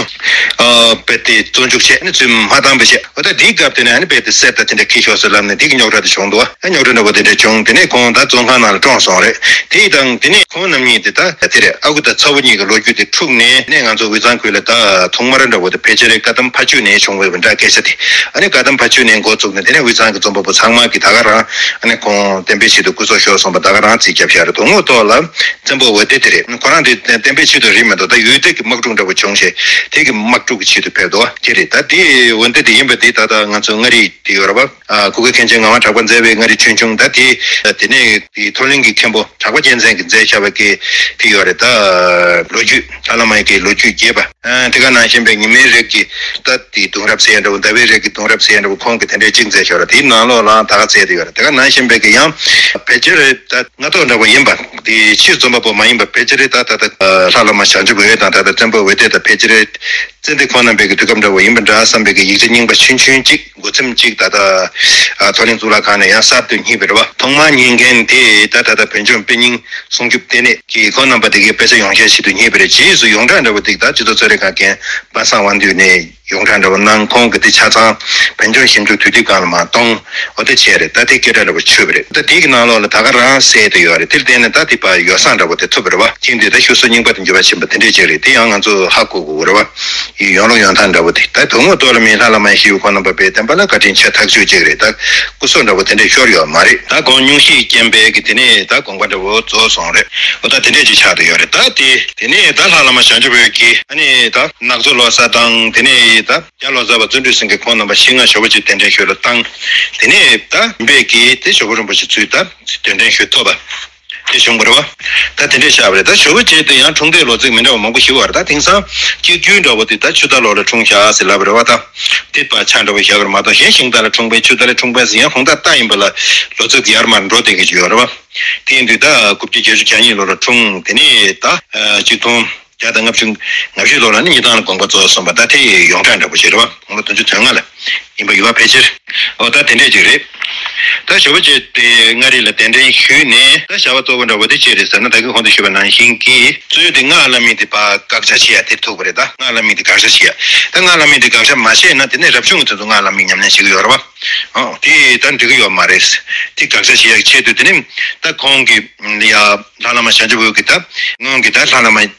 ཨ་རྦད་དེ་བཙོན་འཇུག་བྱས་ནས་ཚུར་མ་བཏང་བ་བྱས། འོ་ད་དེའི་སྐབས་དེ་ནས་ཨ་ནི་རྦད་དེ་གསེར་ད་དེ་འདྲས་འཁྱེར་ཤོག་ཟེར་ལབ་ནས་དེ་གི་རྙོག་དྲ་དེ་བྱུང་འདུག་ཨ་རྙོག་དྲ་འདྲ་བོ་དེ་འདྲས་བྱུང་། དེ་ནས་ཁོང་ད་བཙོན་ཁང་ནང་ལ་བཀྲོངས་སོང་རེད། དེ་ཡི་དང་དེ་ནས་ཁོང་རྣམ་གཉིས་དེ་ད་དེ་རེད། ཨ་ཁུ་དང་ཚ་བོ་གཉིས་ཀྱི་ལོ་རྒྱུས་དེ་འཁྲུགས་ནས་ནས་ང་ཚོ་དབུས་གཙང་ཁུལ་ལ་ད་ཐོག་མར་འདྲ་བོ་དེ་ཕལ་ཆེར་བཀའ་གདམས་ཕ་ཆོས་ནས་བྱུང་བའི་འདྲ་སྐད་ཆ་དེ། ཨ་ནི་བཀའ་གདམས་ཕ་ཆོས་ནས་འགོ་བཙུགས་ནས་དེ་ནས་དབུས་གཙང་གི་རྩོམ་པ་པོ་ཚང་མ་གིས་ད་ག་རང་ཨ་ནི་ཁོང་བསྟན་པའི་ཆེད་དུ་སྐུ་སྲོག་ཤོར་སོང་བ་ད་ག་རང་རྩིས་བརྒྱབ་བཞག་རེད། དོན་དངོས་ཐོག་ལ་བཙན་པོ་འོད་ལྡེ་དེ་རེད། ཁོ་རང་དེ་བསྟན་པའི་ཆེད་དུ་རེད་མ་གཏོགས་ད་ཡུལ་སྡེ་གི་དམག་འཁྲུག་འདྲ་བོ་བྱུང་བྱས་དེ་གི་དམག་འཁྲུག་གི་ཆེད་དུ་ཕེབས་འདུག་དེ་རེད། ད་དེ་འོད་ལྡེ་དེ་ཡིན་པ་དེ་ད་ལྟ་ང་ཚོ་མངའ་རིས་དེ་ཡོད་རེད་བ། ཨ་གུ་གེ་མཁན་ཆེན་ངག་དབང་གྲགས་པ་མཛད་པའི་མངའ་རིས་ཆོས་འབྱུང་། ད་དེ་དེ་ནས་དེ་མཐོ་གླིང་གི་མཁན་པོ་གྲགས་པ་རྒྱལ་མཚན་གྱིས་མཛད་བཞག་པའི་གི་དེ་ཡོད་རེད། ད་ལོ་རྒྱུས་ལྷ་བླ་མ་ཡི་གེའི་ལོ་རྒྱུས་རྒྱས་པ། ཨ་དེ་ག་ནང་བཞིན་པའི་ཉི་མའི་རིགས་ཀྱི་ད་དེ་གདུང་རབས་ཟེར་ཡ་འདྲ་བོ། ཟླ་བའི་རིགས་ཀྱི་གདུང་རབས་ཟེར་ཡ་འདྲ་བོ་ཁོང་གིས་དེ་འདྲའི་གཅིག་མཛད་བཞག་རེད། དེའི་ནང་ལོགས་ལའང་ད་ག་བཙལ་དེ་ཡོད་རེད། དེ་ག་ནང་བཞིན་པའི་གི་ཡང་ཕལ་ཆེར་ད་སྔ་ཐོག་འདྲ་བོ་ཡིན་པ། དེ་ཕྱིར་རྩོམ་པ་པོ་མ་ཡིན་པ་ཕལ་ཆེར་ད་ད་ད་ལྷ་བླ་མ་བྱང་ཆུབ་འོད་དང་ད་ད་བཙན་པོ་འོད་ལྡེ་ད་ཕལ་ཆེར་ཙན་དན་ཁོང་རྣམ་པའི་གི་དུས་སྐབས་འདྲ་བོ་ཡིན་པ་འདྲ་བསམ་པའི་གི་ཡིག་ཆ་རྙིང་པ་ཆུང་ཆུང་གཅིག་འགོ་ཚེམས་གཅིག་ད་ལྟ་ཨ་མཐོ་གླིང་གཙུག་ལག་ཁང་ནས་ཡང་གསར་དུ་རྙེད་པ་རེད་བ། ཐོག་མར་རྙེད་མཁན་དེ་ད་ད་ལྟ་བོད་ལྗོངས་དཔེ་རྙིང་སྲུང་སྐྱོབ་ལྟེ་གནས་ཀྱིས་ཁོང་རྣམ་པ་དེ་གའི་དཔེ་ཆ་ཡོངས་བཤེར་བྱེད་དུ་རྙེད་པ་རེད། རྗེས་སུ་ཡོངས་གྲགས་འདྲ་བོ་དེ་ད་སྤྱི་ཚོགས་གསོ་རིག་ཁང་མཁན་པ་སངས་དབང་འདུས་ནས་ཡོངས་གྲགས་འདྲ་བོ་གནང་། ཁོང་གིས་དེ་ཆ་ཚང་བོད་ལྗོངས་ཞིབ་འཇུག་དུས་དེབ་སྒང་ལ་མར་གཏོང་། འོ་དེ་བྱས་རེད། ད་དེ་སྐད་གྲགས་འདྲ་བོ་ཆོད་པ་རེད། ད་དེ་གི་ནང་ལོགས་ལ་ད་ག་རང་གསལ་དུ་ཡོད་རེད། དེར་བརྟེན་ནས་ད་དེ་པ་ཡོ་བསྲང་འདྲ་བོ་དེ་ཐུབ་པ་རེད་བ། ཅིང་དེ་ད་ཤོ་སོ་རྙིང་པ་དང་འགྱུར་བ་ཕྱིན་པ་དེ་འདྲས་ཅིག་རེད། དེ་ཡང་ང་ཚོ་ཧ་གོ་དགོས་རེད་བ། ཡི་ཡོང་ལུགས་ཡོང་སྟངས་འདྲ་བོ་དེ། ད་དོན་དངོས་ཐོག་ལ་མི་ལྷ་བླ་མ་ཡེ་ཤེས་འོད་ཁོང་རྣམ་པ་དཔེ་བསྟན་པ་ལ་བཀའ་དྲིན་ཆེ་ཐག་ཆོད་ཅིག་རེད། ད་སྐུ་སྲོག་འདྲ་བོ་དེ་འདྲས་ཤོར་ཡོད་མ་རེད། ད་ཁོང་སྙུང་གཞི་རྐྱེན་པས་ཀྱི་དེ་ནས་ད་དགོངས་པ་འདྲ་བོ་རྫོགས་སོང་རེད། འོ་ད་དེ་འདྲས་ཅིག་ཆགས་བསྡད་ཡོད་རེད། ད་དེ་དེ་ནས་ད་ལྷ་བླ་མ་བྱང་ཆུབ་འོད་ཀྱིས་ཨ་ནི་ད་ནག་ཚོ་ལོ་གསར་དང་དེ་ནས་ད་རྒྱ་ལོ་ཙཱ་བ་བརྩོན་འགྲུས་སེང་གེ་ཁོང་རྣམ་པ་ཞིག་ང་ཇོ་བོ་རྗེ་གདན་འདྲེན་ཞུ་ལ་བཏང་། དེ་ནས་ད་རིམ་པས་ཀྱིས་དེ་ཇོ་བོ་རིན་པོ་ཆེ་ཚུར་ད་གདན་འདྲེན་ཞུ་ཐུབ་པ་དེ་བྱུང་བ་རེད་བ། ད་དེ་འདྲས་བཞག་པ་རེད། ད་ཇོ་བོ་རྗེ་དེ་ཡང་འཁྲུངས་འདས་ལོ་ཚིགས་མི་འདྲ་བ་མང་པོ་ཞིག་ཡོད་རེད། ད་དེང་སང་གཅིག་གྱུར་འདྲ་བོ་དེ་ད་ཆུ་རྟ་ལོ་ལ་འཁྲུངས་ཤག་ཟེར་ལབ་པ་རེད་བ། ད་དེ་པ་ཆ་འདྲ་བོ་བཞག་པ་རེད་མ་གཏོགས་གཞན་ཤིང་རྟ་ལ་འཁྲུངས་པས་ཆུ་རྟ་ལ་འཁྲུངས་པས་ཟེར་ཡང་དགོངས་དག་རྟ་ཡིན་པ་ལ་ལོ་ཚིགས་དེ་ཡར་མར་འགྲོ་བསྡད་ཀྱི་ཡོད་རེད་བ། དེ་ཡིན་དུས་ད་དགུ་བརྒྱ་བརྒྱད་ཅུ་གྱ་གཉིས་ལོ་ལ་འཁྲུངས། དེ་ནས་ད་ཆིག་སྟོང་བརྒྱ་དང་ལྔ་བཅུ་ང་བཞི་ལོ་ལ་ནི་ཉི་ཐང་ལ་དགོངས་པ་རྫོགས་སོང་བ། ད་དེ་ཡོངས་གྲགས་འདྲ་པོ་ཞིག་རེད་བ། དགུང་ལོ་བདུན་ཅུ་དོན་ལྔ་ལ་ཡིན་པ་ཡོད་པ་ཕལ་ཆེར། འོ་ད་དེ་འདྲས་ཅིག་རེད། ད་ཇོ་བོ་རྗེ་དེ་མངའ་རིས་ལ་གདན་འདྲེན་ཞུས་ནས་ད་བྱ་བ་གཙོ་བོ་འདྲ་བོ་དེ་ཅི་རེད་ཟེར་ན། ད་གིན་གོང་དུ་ཞུས་པ་ནང་བཞིན་གྱི་གཙོ་ཡུལ་དེ་སྔགས་བླ་མེད་དེ་ཕར་དགག་བྱ་བྱེད་ཡ་དེ་ཐུག་པ་རེད། ད་སྔགས་བླ་མེད་དེ་དགག་བྱ་བྱེད་ཡ། ད་སྔགས་བླ་མེད་དེ་དགག་བྱ་མ་བྱས་ན་དེ་ནས་རབ་བྱུང་གི་དུས་སུ་སྔགས་བླ་མེད་ཉམས་ལེན་བྱེད་ཀྱི་ཡོད་རེད་བ། ཨོ་དེ་ད་འགྲིག་གི་ཡོད་མ་རེད། དེ་དགག་བྱ་བྱེད་ཡ་ཆེད་དུ་དེ་ནས་ད་ཁོང་གི་ཡ་ལྷ་བླ་མ་བྱང་ཆུབ་འོད་ཀྱི་ད་སྔོན་གྱི་ད་ལྷ་བླ་མ་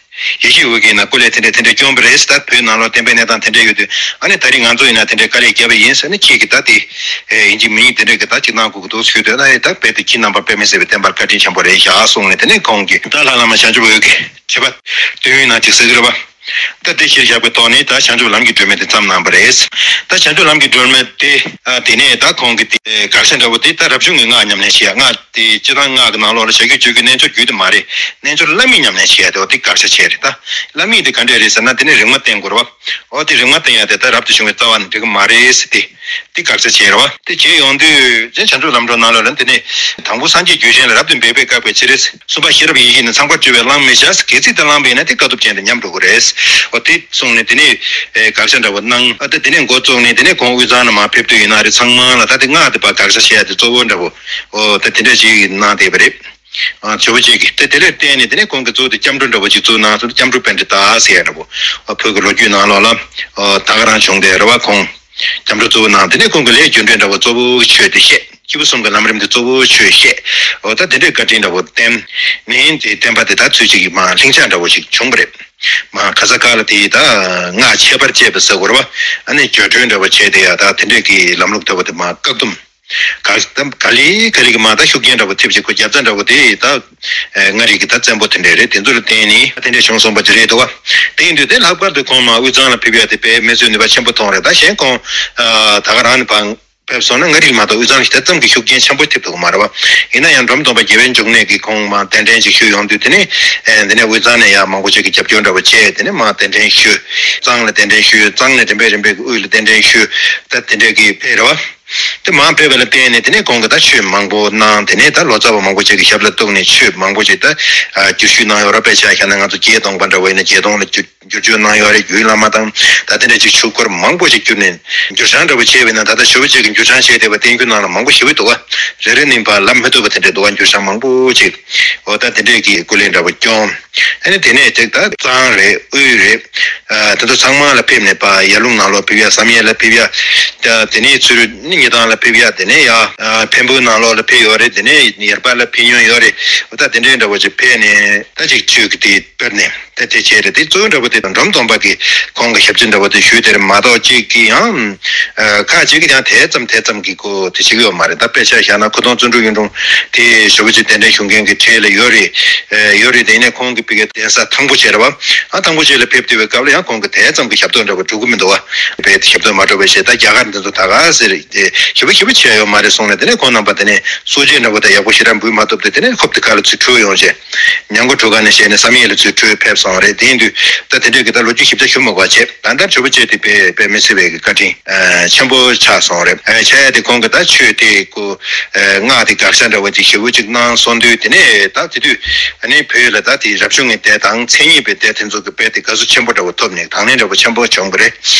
ཡེ་ཤེས་འོད་ཀྱིས་ཡིན་ན་སྐུ་ལས་དེ་འདྲས་དེ་འདྲས་བསྐྱོན་པ་རེད། ད་བོད་ནང་ལོགས་བསྟན་པའི་གནས་སྟངས་དེ་འདྲས་ཡོད་དུས། ཨ་ནི་ད་རིང་ང་ཚོ་ཡིན་ན་དེ་འདྲས་དཀའ་ལས་བརྒྱབ་པ་ཡིན་ཟེར་ནས། ཁྱེད་ཀྱིས་ད་དེ་ཡིན་གཅིག་མིན་གཉིས་དེ་འདྲས་ཀྱི་ད་ཅིག་གནང་དགོས་ཀྱི་འདུག་ཞུས་དུས། ཨ་ནི་ད་རྦད་དེ་ཁྱེད་རྣམ་པ་དཔེ་མི་སྲིད་པའི་བསྟན་པར་བཀའ་དྲིན་ཆེན་པོ་རེད་ཤག་གསུངས་ནས། དེ་ནས་ཁོང་གིས་ད་ལྷ་བླ་མ་བྱང་ཆུབ་འོད་ཀྱི་མཆོད་པ་དུས་ཡུན་ནང་ཅིག་ཟེར་གི་རེད་པ། ད་དེ་གཞིར་བཞག་པའི་ཐོག་ནས་ད་བྱང་ཆུབ་ལམ་གྱི་སྒྲོན་མེ་དེ་བརྩམས་གནང་བ་རེད། ད་བྱང་ཆུབ་ལམ་གྱི་སྒྲོན་མེ་དེ། ཨ། དེ་ནས་ད་ཁོང་གི་དེ་དགག་བྱ་འདྲ་བོ་དེ། ད་རབ་བྱུང་གི་སྔགས་ཉམས་ལེན་བྱེད་ཡ། སྔགས་དེ་སྤྱིར་བཏང་སྔགས་ཀྱི་ནང་ལོགས་ལ་བྱ་རྒྱུད་སྤྱོད་རྒྱུད་རྣལ་འབྱོར་རྒྱུད་དེ་མ་རེད། རྣལ་འབྱོར་བླ་མེད་ཉམས་ལེན་བྱེད་ཡ་དེ་འོ་དེ་དགག་བྱ་བྱས་རེད། ད་བླ་མེད་དེ་ག་འདྲས་རེད་ཟེར་ན། དེ་ནས་རིག་མ་བསྟེན་དགོས་རེད་པ། འོ་དེ་རིག་མ་བསྟེན་ཡ་དེ་ད་རབ་ཏུ་བྱུང་བའི་རྩ་བ་ནས་འགྲིག་གི་མ་རེད་ཟེར་ཏེ། དེ་དགག་བྱ་བྱས་རེད་པ། དེ་བྱས་ཡོང་དུས་ཅན་བྱང་ཆུབ་ལམ་སྒྲོན་ནང་ལོགས་ལ། དེ་ནས་དང་པོ་སངས་རྒྱས་རྒྱུད་གཞན་ལ་རབ་ཏུ་འབད་པས་བཀག་པའི་ཕྱིར། གསུམ་པ་ཤེས་རབ་ཡེ་ཤེས་ནི་ཚངས་པར་སྤྱོད་པས་བླང་མི་བྱ། གལ་སྲིད་དེ་བླངས་པས་ན་དེ་དཀའ་ཐུབ་ཅན་དང་མཉམ་འགྲོ་གི་རེད། འོ་དེ་གསུངས་ནས་དེ་ནས་ཨེ་དགག་བྱ་འདྲ་བོ་གནང་། ཨ་ད་དེ་ནས་འགོ་བཙུགས་ནས། དེ་ནས་ཁོང་དབུས་གཙང་ལ་མར་ཕེབས་དུས་ཡིན་ན་རེད། ཚང་མ་ལ་ད་དེ་སྔགས་དེ་ཕར་དགག་བྱ་བྱེད་ཡ་དེ་གཙོ་བོ་འདྲ་བོ། འོ་ད་དེ་འདྲ་ཞིག་གནང་བསྡད་པ་རེད། ཨ་ཇོ་བོ་རྗེ་གིས་དེ་དེ་ལ་བརྟེན་ནས། དེ་ནས་ཁོང་གིས་གཙོ་བོ་དེ་སྐྱབས་འགྲོ་འདྲ་བོ་ཅིག་བཙུགས་གནང་སོང་། སྐྱབས་འགྲོ་པཎྜི་ཏ་ཟེར་ཡ་འདྲ་བོ། ཨ་བོད་ཀྱི་ལོ་རྒྱུས་ནང་ལོགས་ལ་ཨ་ད་ག་རང་བྱུང་བསྡད་རེད་པ། ཁོང་སྐྱབས་འགྲོ་གཙོ་བོ་གནང་། དེ་ནས་ཁོང་གི་ལས་རྒྱུ་འབྲས་འདྲ་བོ་གཙོ་བོ་ཆོས་དེ་བཤད། སྐྱེས་བུ་གསུམ་གྱི་ལམ་རིམ་དེ་གཙོ་བོ་ཆོས་བཤད། འོ་ད་དེ་འདྲའི་བཀའ་དྲིན་འདྲ་བོ་བསྟན་ནས། དེ་བསྟན་པ་དེ་ད་ཚུལ་གཅིག་གི་མར་ལྷིང་འཇགས་འདྲ་བོ་ཞིག་བྱུང་བ་རེད། མར་ག་ས་ག་ལ་དེ་ད་སྔགས་འཆད་པར་བྱེད་པ་ཟེར་དགོས་རེད་པ། ཨ་ནི་བརྒྱུད་སྤྲོད་འདྲ་བོ་བྱས་ཏེ་ཡ། ད་དེ་འདྲའི་གི་ལམ་ལུགས་འདྲ་བོ་དེ་མར་བཀག་སྡོམ། ག་ག་ལེ་ག་ལེ་གི་མར་ད་ཤུགས་རྐྱེན་འདྲ་བོ་ཐེབས་བྱས། ཁོ་རྒྱབ་རྩ་འདྲ་བོ་དེ་ད་ཨེ་ལྔ་རིག་གི་ད་བཙན་པོ་དེ་འདྲ་རེད། དེ་ཚོ་ལ་བརྟེན་ནས་དེ་འདྲ་བྱུང་སོང་བ་ཅིག་རེད་འདུག་པ། དེ་ཡིན་དུས་དེ་ལྷག་པར་དུ་ཁོང་མར་དབུས་གཙང་ལ་ཕེབས་ཡ་དེ་དཔེ་མི་སྲིད་ནུས་པ་ཆེན་པོ་མཐོང་རེད། ད་གཞན་ཁོང་ཨ་ད་ག་རང་ནས་ཕར་ཕེབས་སོང་ན་ལྔ་རིག་མ་གཏོགས་དབུས་གཙང་ལ་ཞེ་དྲག་ཙམ་གྱི་ཤུགས་རྐྱེན་ཆེན་པོ་ཐེབས་ཐུབ་ཀྱི་མ་རེད་པ། ཡིན་ན་ཡང་འབྲོམ་སྟོན་པ་རྒྱལ་བའི་འབྱུང་གནས་ཀྱིས་ཁོང་མར་གདན་འདྲེན་ཅིག་ཞུས་ཡོང་དུས། དེ་ནས་ཨེ་དེ་ནས་དབུས་གཙང་ནས་ཡང་མང་པོ་ཅིག་གིས་རྒྱབ་སྐྱོར་འདྲ་བོ་བྱས། དེ་ནས་མར་གདན་འདྲེན་ཞུས། གཙང་ལ་གདན་འདྲེན་ཞུས། གཙང་ནས་རིམ་པས་རིམ་པས་ཀྱི་དབུས་ལ་གདན་འདྲེན་ཞུས། ད་དེ་འདྲས་ཀྱི་ཕེབས་རེད་པ། དེ་མར་ཕེབས་པ་ལ་བརྟེན་ནས་དེ་ནས་ཁོང་གིས་ད་ཆོས་མང་པོ་གནང་། དེ་ནས་ད་ལོ་ཙཱ་བ་མང་པོ་ཅིག་གི་ཞབས་ལ་གཏུགས་ནས་ཆོས་མང་པོ་ཅིག་ད་ཨ་བསྒྱུར་ཞུས་གནང་ཡོད་རེད། དཔེ་ཆ་བཞག་ན་ང་ཚོ་བརྒྱད་སྟོང་པ་འདྲ་བོ་ཡིན་ན་བརྒྱད་སྟོང་ལ་བསྒྱུར་བསྒྱུར་བཅོས་གནང་ཡོད་རེད། རྒྱུད་བླ་མ་དང་ད་དེ་འདྲ་ཅིག་ཆོས་སྐོར་མང་པོ་ཞིག་བསྒྱུར་ནས། འགྱུར་བྱང་འདྲ་བོ་བྱས་པ་ཡིན་ན། ད་ལྟ་ཞོལ་པ་རྗེ་གི་འགྱུར་བྱང་བྱས་བསྡད་པ་བསྟན་འགྱུར་ནང་ལ་མང་པོ་ཞེ་པོ་འདུག་ག། རེ་རེ་ནས་ཕར་ལབ་མི་ཐུབ་པ་དེ་འདྲ་འདུག་ག། འགྱུར་བྱང་མང་པོ་ཞིག་འོ་ད་དེ་འདྲས་ཀྱི་སྐུ་ལས་འདྲ་བོ་སྐྱོང་། ཨ་ནི་དེ་ནས་ཅིག་ད་གཙང་རེད། དབུས་རེད། ཨ་དེ་ཚོ་ཚང་མ་ལ་ཕེབས་ནས། ཕར་ཡར་ཀླུང་ནང་ལོགས་ཕེབས་ཡ། བསམ་ཡས་ལ་ཕེབས་ཡ། ད་དེ་ནས་ཚུར་ནི་སྙེ་ཐང་ལ་ཕེབས་ཡ། དེ་ནས་ཡར་ཨ་འཕན་པོའི་ནང་ལོགས་ལ་ཕེབས་ཡོད་རེད། དེ་ནས་ཡེར་པ་ལ་ཕེབས་མྱོང་ཡོད་རེད། འོ་ད་དེ་འདྲས་འདྲ་བོ་ཅིག་ཕེབས་ནས། ད་ཅིག་ཆོས་ཀྱི་དེ་དཔེར་ནས། ད་དེ་བྱས་རེད། དེ་གཙོ་བོ་འདྲ་བོ་དེ་འབྲོམ་སྟོན་པ་གིས་ཁོང་གི་ཞབས་ཕྱི་འདྲ་བོ་དེ་ཞུས་དེ་རེད་མ་གཏོགས། གཅིག་གིས་ཡང་ཨ་ཁ་ཅིག་གིས་ཀྱང་དེ་ཙམ་དེ་ཙམ་གྱི་སྐོར་དེ་བྱེད་ཀྱི་ཡོད་མ་རེད། ད་དཔེ་ཆ་བཞག་ན་ཁུ་སྟོང་བརྩོན་འགྲུས་གཡུང་དྲུང་དེ་ཞོལ་པ་རྗེ་གདན་འདྲེན་ཞུ་མཁན་གྱི་གྲས་ལ་ཡོད་རེད། ཨ་ཡོད་རེད། དེ་ནས་ཁོང་གི་ཕ་གིའི་གདན་ས་ཐང་པོ་ཆེ་རེད་པ། ཨ་ཐང་པོ་ཆེ་ལ་ཕེབས་བསྡད་པའི་སྐབས་ལ་ཡང་ཁོང་གིས་དེ་ཙམ་གྱི་ཞབས་ཏོག་འདྲ་བོ་སྒྲུབ་ཀྱི་མི་འདུག་པ། དཔེ་དེ་ཞབས་ཏོག་མ་སྒྲུབ་པ་བྱས། ད་རྒྱ་གར་འདི་ཚོ་ད་ག་ཟེར་དེ་ཞེ་པོ་ཞེ་པོ་བྱས་ཡོད་མ་རེད་གསུངས་ནས། དེ་ནས་ཁོང་རྣམ་པ་དེ་ནས་གསོལ་ཇ་འདྲ་བོ་དེ་ཡག་པོ་ཞེ་དྲག་འབུལ་མ་ཐུབ་སྟེ། དེ་ནས་ཧོབ་ཏེ་ཁ་ལ་ཚུར་བྲོས་ཡོང་བྱས། ཉང་གོ་གྲུ་ཁ་ནས་བྱས་ནས་བསམ་ཡས་ལ་ཚུར་བྲོས་ཕེབས་སོང་རེད། དེ་ཡིན་དུས་ད་དེ་འདྲས་ཀྱི་ད་ལོ་རྒྱུས་ཞིབ་ཆ་ཞུ་མི་དགོས་པ་བྱས། ད་ལྟ་ཇོ་བོ་རྗེ་དེ་དཔེ་དཔེ་མི་སྲིད་པའི་གི་བཀའ་དྲིན་ཨ་ཆེན་པོ་ཆགས་སོང་རེད། ཨ་ཆགས་ཡ་དེ་ཁོང་གིས་ད་ཆོས་དེ་ཀོ་ཨ་སྔགས་དེ་དགག་བྱ་འདྲ་བོ་ཅིག་ཞེ་པོ་ཅིག་གནང་སོང་དུས། དེ་ནས་ད་དེ་དུས་ཨ་ནི་བོད་ལ་ད་དེ་རབ་བྱུང་གི་སྡེ་དང་མཚན་ཉིད་པའི་སྡེ་དེ་ཚོ་གི་དཔེ་དེ་དགའ་བསུ་ཆེན་པོ་འདྲ་བོ་ཐོབ་ནས། དང་ལེན་འདྲ་བོ་ཆེན་པོ་བྱུང་གི་རེད།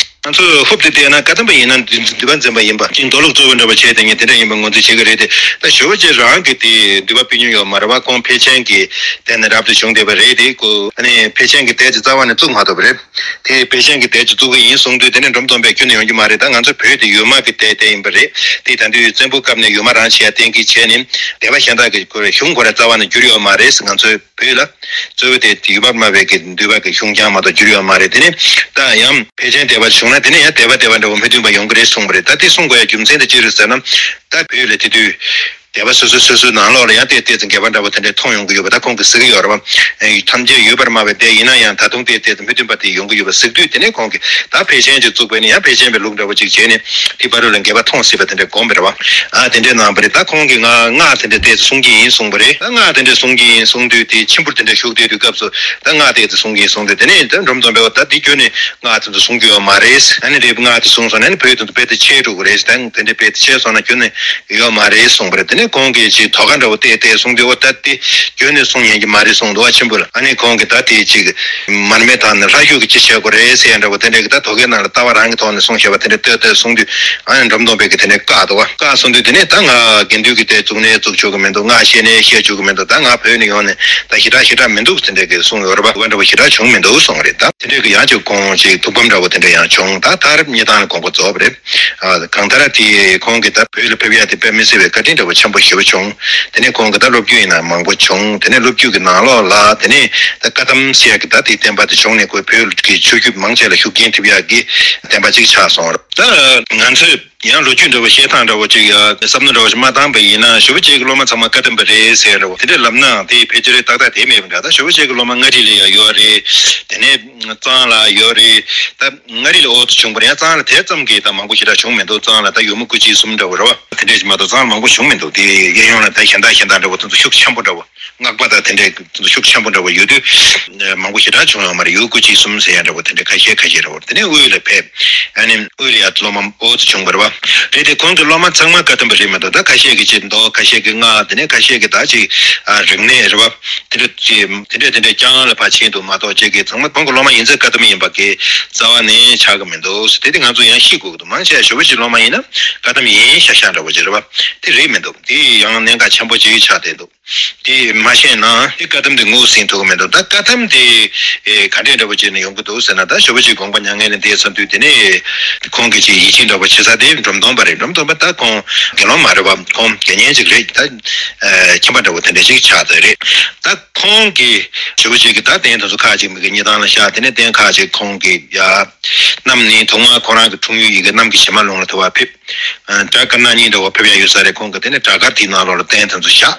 ང་ཚོས་ཧུབ་སྟེ་བལྟས་ན། བཀའ་གདམས་པ་ཡིན་ན་འདུས་འདུས་པ་འཛིན་པ་ཡིན་པ་ཅིག་མདོ་ལུགས་གཙོ་བོ་འདྲ་བ་བྱས་ཏེ་ངས་དེ་འདྲ་ཡིན་པ་ངོས་འཛིན་བྱེད་ཀྱི་རེད་དེ། ད་ཞོལ་པ་རྗེ་རང་གིས་དེ་འདུས་པ་ཕུལ་མྱོང་ཡོད་མ་རེད་པ། ཁོང་ཕལ་ཆེན་གྱི་སྡེ་ནས་རབ་ཏུ་བྱུང་བསྡད་པ་རེད་དེ། ཁོ་ཨ་ནི་ཕལ་ཆེན་གྱི་སྡེ་ཅིག་རྩ་བ་ནས་བཙུགས་མ་ཐུབ་པ་རེད། དེ་ཕལ་ཆེན་གྱི་སྡེ་ཅིག་བཙུགས་ཀྱི་ཡིན་གསུངས་དུས། དེ་ནས་འབྲོམ་སྟོན་པས་ཁྱོན་ནས་ཡོང་རྒྱུ་མ་རེད། ད་ང་ཚོ་བོད་དེ་ཡུལ་དམག་གི་སྡེ་དེ་ཡིན་པ་རེད། དེ་ད་དུས་བཙན་པོའི་སྐབས་ནས་ཡུལ་དམག་རང་བྱེད་ཡ་གཏན་འཁེལ་བྱས་ནས། སྡེ་པ་གཞན་དག་གི་ཁོ་རའི་གཞུང་ཁོ་ར་རྩ་བ་ནས་བསྒྱུར་ཡོད་མ་རེད། ང་ཚོའི་བོད་ལ་གཙོ་བོ་དེ་ཡུལ་དམག་དམར་པོའི་གི་འདུས་པ་གི་གཞུང་རྐྱང་མ་གཏོགས་བསྒྱུར་ཡོད་མ་རེད། དེ་ནས་ད་ཡང་ཕལ་ཆེན་སྡེ་པ་བྱུང་ན། དེ་ནས་ཡང་སྡེ་པ་སྡེ་པ་འདྲ་བོ་མི་མཐུན་པ་ཡོང་གི་རེད་གསུངས་པ་རེད། ད་དེ་གསུང་དགོས་ཡ་རྒྱུ་མཚན་དེ་ཅི་རེད་ཟེར་ན། ད་བོད་ལ་དེ་དུས་སྡེ་པ་སོ་སོ་སོ་སོའི་ནང་ལོགས་ལ་ཡང་ཏོག་ཙམ་འགལ་བ་འདྲ་བོ་དེ་འདྲ་མཐོང་ཡོང་གི་ཡོད་པ་ད་ཁོང་གིས་ཟེར་གྱི་ཡོད་རེད་པ། ཨེ་ཐམས་ཅད་ཡུལ་པར་སྨྲ་བའི་སྡེ་ཡིན་ན་ཡང་། ད་དུང་ཏོག་ཙམ་མི་མཐུན་པ་དེ་ཡོང་གི་ཡོད་པ་ཟེར་དུས། དེ་ནས་ཁོང་གིས་ད་ཕལ་ཆེན་ཅིག་བཙུགས་པས་ནི་ཡང་ཕལ་ཆེན་པའི་ལུགས་འདྲ་བོ་ཅིག་བྱས་ནས་དེ་བར་དུ་ལ་འགལ་བ་མཐོང་སྲིད་པ་དེ་འདྲ་དགོངས་པ་རེད་པ། ཨ་དེ་འདྲས་གནང་བ་རེད། ད་ཁོང་གིས་ང་སྔགས་དེ་འདྲས་ཏོག་ཙམ་གསུང་གི་ཡིན་གསུངས་པ་རེད། ད་སྔགས་དེ་འདྲས་གསུང་གི་ཡིན་གསུངས་དུས། དེ་མཆིམས་ཕུར་དེ་འདྲས་ཞུགས་བསྡད་དུས་སྐབས་སུ། ད་སྔགས་དེ་ཙམ་གསུང་གི་ཡིན་གསུངས་དུས། དེ་ནས་ད་འབྲོམ་སྟོན་པས་འོ་ད་འདི་ཁྱོན་ནས་སྔགས་དེ་ཚོ་གསུང་རྒྱུ་ཡོད་མ་རེད། ཨ་ནི་རེད། སྔགས་དེ་གསུངས་སོང་ན་ནི་བོད་དུ་དཔེ་དེ་ཆད་འགྲོ་གི་རེད། ད་དེ་འདྲའི་དཔེ་དེ་ཆད་སོང་ན་ཁྱོན་ནས་ཡོད་མ་རེད་གསུངས་པ་རེད། དེ་ནས་ཁོང་གིས་ཅིག་དོ་ཁ་འདྲ་བོ་བལྟས་བལྟས་གསུངས་དུས། འོ་ད་དེ་ཁྱོན་ནས་གསུང་ཉན་གྱི་མ་རེད་གསུངས་འདུག་པ། མཆིམས་ཕུར་ལ། ཨ་ནི་ཁོང་གིས་ད་དེ་ཅིག་མར་མེ་བཏང་ནས་ལྷ་བཞུགས་ཀྱི་ཅི་བྱེད་དགོས་རེད་ཟེར་ཡ་འདྲ་བོ་དེ་འདྲའི་གི་ད་དོ་གའི་ནང་ལ་ལྟ་བ་རང་གི་ཐོག་ནས་གསུངས་བཞག་པ་དེ་འདྲ་ལྟོས་ལྟོས་གསུངས་དུས། ཨ་ནི་འབྲོམ་སྟོན་པས་གི་དེ་འདྲ་བཀག་འདུག་པ། བཀག་སོང་དུས། དེ་ནས་ད་ང་དགེ་འདུན་གྱི་སྡེ་བཙུགས་ནའི་བཙུགས་ཆོག་གི་མི་འདུག་ང་བཤད་ནའི་བཤད་ཆོག་གི་མི་འདུག་ད་ང་བོད་ནས་ཡོང་ནས་ད་ཞེ་དྲག་ཞེ་དྲག་མི་འདུག་དེ་འདྲ་གི་གསུངས་ཡོད་རེད་པ། འདྲ་བོ་ཞེ་དྲག་བྱུང་མི་འདུག་གསུངས་རེད། ད་དེ་འདྲ་གི་ཡང་ཅིག་ཁོང་ཅིག་ཐུགས་ཕམ་འདྲ་བོ་དེ་འདྲ་ཡང་བྱུང་། ད་ད་རེབ་སྙེ་ཐང་ལ་དགོངས་པ་རྫོགས་པ་རེད། ཨ་གང་ལྟར་དེ་ཁོང་གིས་ད་བོད་ལ་ཕེབས་ཡ་དེ་དཔེ་མི་སྲིད་པའི་བཀའ་དྲིན་འདྲ་བོ་ཆགས། མང་པོ་ཞེ་པོ་བྱུང་། དེ་ནས་ཁོང་གི་ད་སློབ་བརྒྱུད་ཡིན་ན་མང་པོ་བྱུང་། དེ་ནས་སློབ་བརྒྱུད་ཀྱི་ནང་ལོགས་ལ་དེ་ནས་ད་བཀའ་གདམས་ཟེར་ཡག་གི་ད་དེ་བསྟན་པ་དེ་བྱུང་ནས་ཁོས་བོད་ཀྱི་ཆོས་བརྒྱུད་མང་ཆེ་ལ་ཤུགས་རྐྱེན་ཐེབས་ཡག་གི་བསྟན་པ་ཅིག་ཆགས་སོང་། ད་ང་ཚོས་ཡང་ལོ་རྒྱུས་འདྲ་བོ་བཤད་སྟངས་འདྲ་བོ་ཅིག་ཡ་བསམ་བློ་འདྲ་བོ་ཞིག་མ་བཏང་པ་ཡིན་ན་ཞོལ་པ་བཅས་ཀྱི་སློབ་མ་ཚང་མ་བཀའ་གདམས་པ་རེད་ཟེར་འདྲ་བོ་དེ་འདྲ་ལབ་ནའང་དེ་ཕལ་ཆེར་ཏག་ཏག་དེ་མེད་པ་འདྲ། ད་ཞོལ་པ་བཅས་ཀྱི་སློབ་མ་མངའ་རིས་ལ་ཡང་ཡོད་རེད། དེ་ནས་གཙང་ལ་ཡོད་རེད། ད་མངའ་རིས་ལ་འོ་ཙམ་བྱུང་བ་རེད། ཡང་གཙང་ལ་དེ་ཙམ་གྱི་ད་མང་པོ་ཞེ་དྲག་བྱུང་མི་འདུག། གཙང་ལ་ད་ཡུལ་མི་སྐུ་མཆེད་གསུམ་འདྲ་བོ་རེད་བ། དེ་འདྲས་ཞིག་མ་གཏོགས་གཙང་ལ་མང་པོ་བྱུང་མི་འདུག། དེ་གཡས་གཡོན་ལ་ད་གཞན་དག་གཞན་དག་འདྲ་བོ་དེ་ཚོ་ཤུགས་ཆེན་པོ་འདྲ་བོ། སྔགས་པ་དང་དེ་འདྲའི་ཤུགས་ཆེན་པོ་འདྲ་བོ་ཡོད་དུས། མང་པོ་ཞེ་དྲག་བྱུང་ཡོད་མ་རེད། ཡུལ་སྐུ་མཆེད་གསུམ་ཟེར་ཡ་འདྲ་བོ་དེ་འདྲ་ཁ་ཤས་ཁ་ཤས་འདྲ་བོ། དེ་ནས་དབུས་ལ་ཕེབས། ཨ་ནི་དབུས་ལ་ཡ་སློབ་མ་འོ་ཙམ་བྱུང་བ་རེད་བ། རེད་དེ་ཁོང་གི་སློབ་མ་ཚང་མ་བཀའ་གདམས་པ་རེད་མ་གཏོགས། ད་ཁ་ཤས་ཀྱི་ཅིག་མདོ། ཁ་ཤས་ཀྱི་སྔགས། དེ་ནས་ཁ་ཤས་ཀྱི་ད་ཅིག་ཨ་རིག་གནས་རེད་བ། དེ་འདྲ་ཅིག་དེ་འདྲ་དེ་འདྲ་རྐྱང་ལ་ཕར་ཕྱིན་འདུག་མ་གཏོགས། ཅིག་གི་ཚང་མ་ཁོང་གི་སློབ་མ་ཡིན་ཚད་བཀའ་གདམས་ཡིན་པ་གི་རྩ་བ་ནས་ཆགས་ཀྱི་མི་འདུག། དེ་དེ་ང་ཚོ་ཡང་ཤེས་དགོས་ཀྱི་འདུག། མང་ཆེ་ཞོལ་པ་བཅས་སློབ་མ་ཡིན་ན་བཀའ་གདམས་ཡིན་ཤག་ཤག་འདྲ་བོ་ཅིག་རེད་བ། དེ་རེད་མི་འདུག། དེ་ཡང་གནད་འགག་ཆེན་པོ་ཅིག་ཆགས་བསྡད་འདུག། དེ་མ་ཤེས་ན་དེ་བཀའ་གདམས་དེ་ངོས་ཟིན་ཐུབ་ཀྱི་མི་འདུག། ད་བཀའ་གདམས་དེ་ཨེ་ག་འདྲས་འདྲ་བོ་བྱས་ནས་ཡོང་གི་འདུག་ཟེར་ན། ད་ཞོལ་པ་བཅས་དགོངས་པ་མྱ་ངན་ལས་འདས་ཚར་དུས་དེ་ནས་ཁོང་གིས་ཅིག་ཡིད་ཆེས་འདྲ་བོ་བྱེད་ས་དེ་འབྲོམ་སྟོན་པ་རེད། འབྲོམ་སྟོན་པ་ད་ཁོང་དགེ་སློང་མ་རེད་བ། ཁོང་དགེ་བསྙེན་ཅིག་རེད། ད་ཨེ་ཁྱིམ་པ་འདྲ་བོ་དེ་འདྲ་ཅིག་ཆགས་བསྡད་རེད། ད་ཁོང་གིས་ཞོལ་པ་བཅས་ཀྱི་ད་རྟེན་དེ་ཚོ་ཁག་ཅིག་མི་གི་སྨྱུག་ཐང་ལ་བཞག། དེ་ནས་རྟེན་ཁག་ཅིག་ཁོང་གིས་ཡ་བསྣམས་ནས། ཐོག་མར་ཁོ་རང་གི་འཁྲུངས་ཡུལ་ཡི་གེ་གནམ་གྱི་བྱེ་མ་ལུང་ལ་ཐུག་པར་ཕེབས། ཨ་བྲག་དཀར་ནག་གཉིས་འདྲ་བོ་ཕེབས་ཡ་ཡོད་ས་རེད། ཁོང་གི་དེ་ནས་བྲག་དཀར་དེའི་ནང་ལོགས་ལ་རྟེན་དེ་ཚོ་བཞག།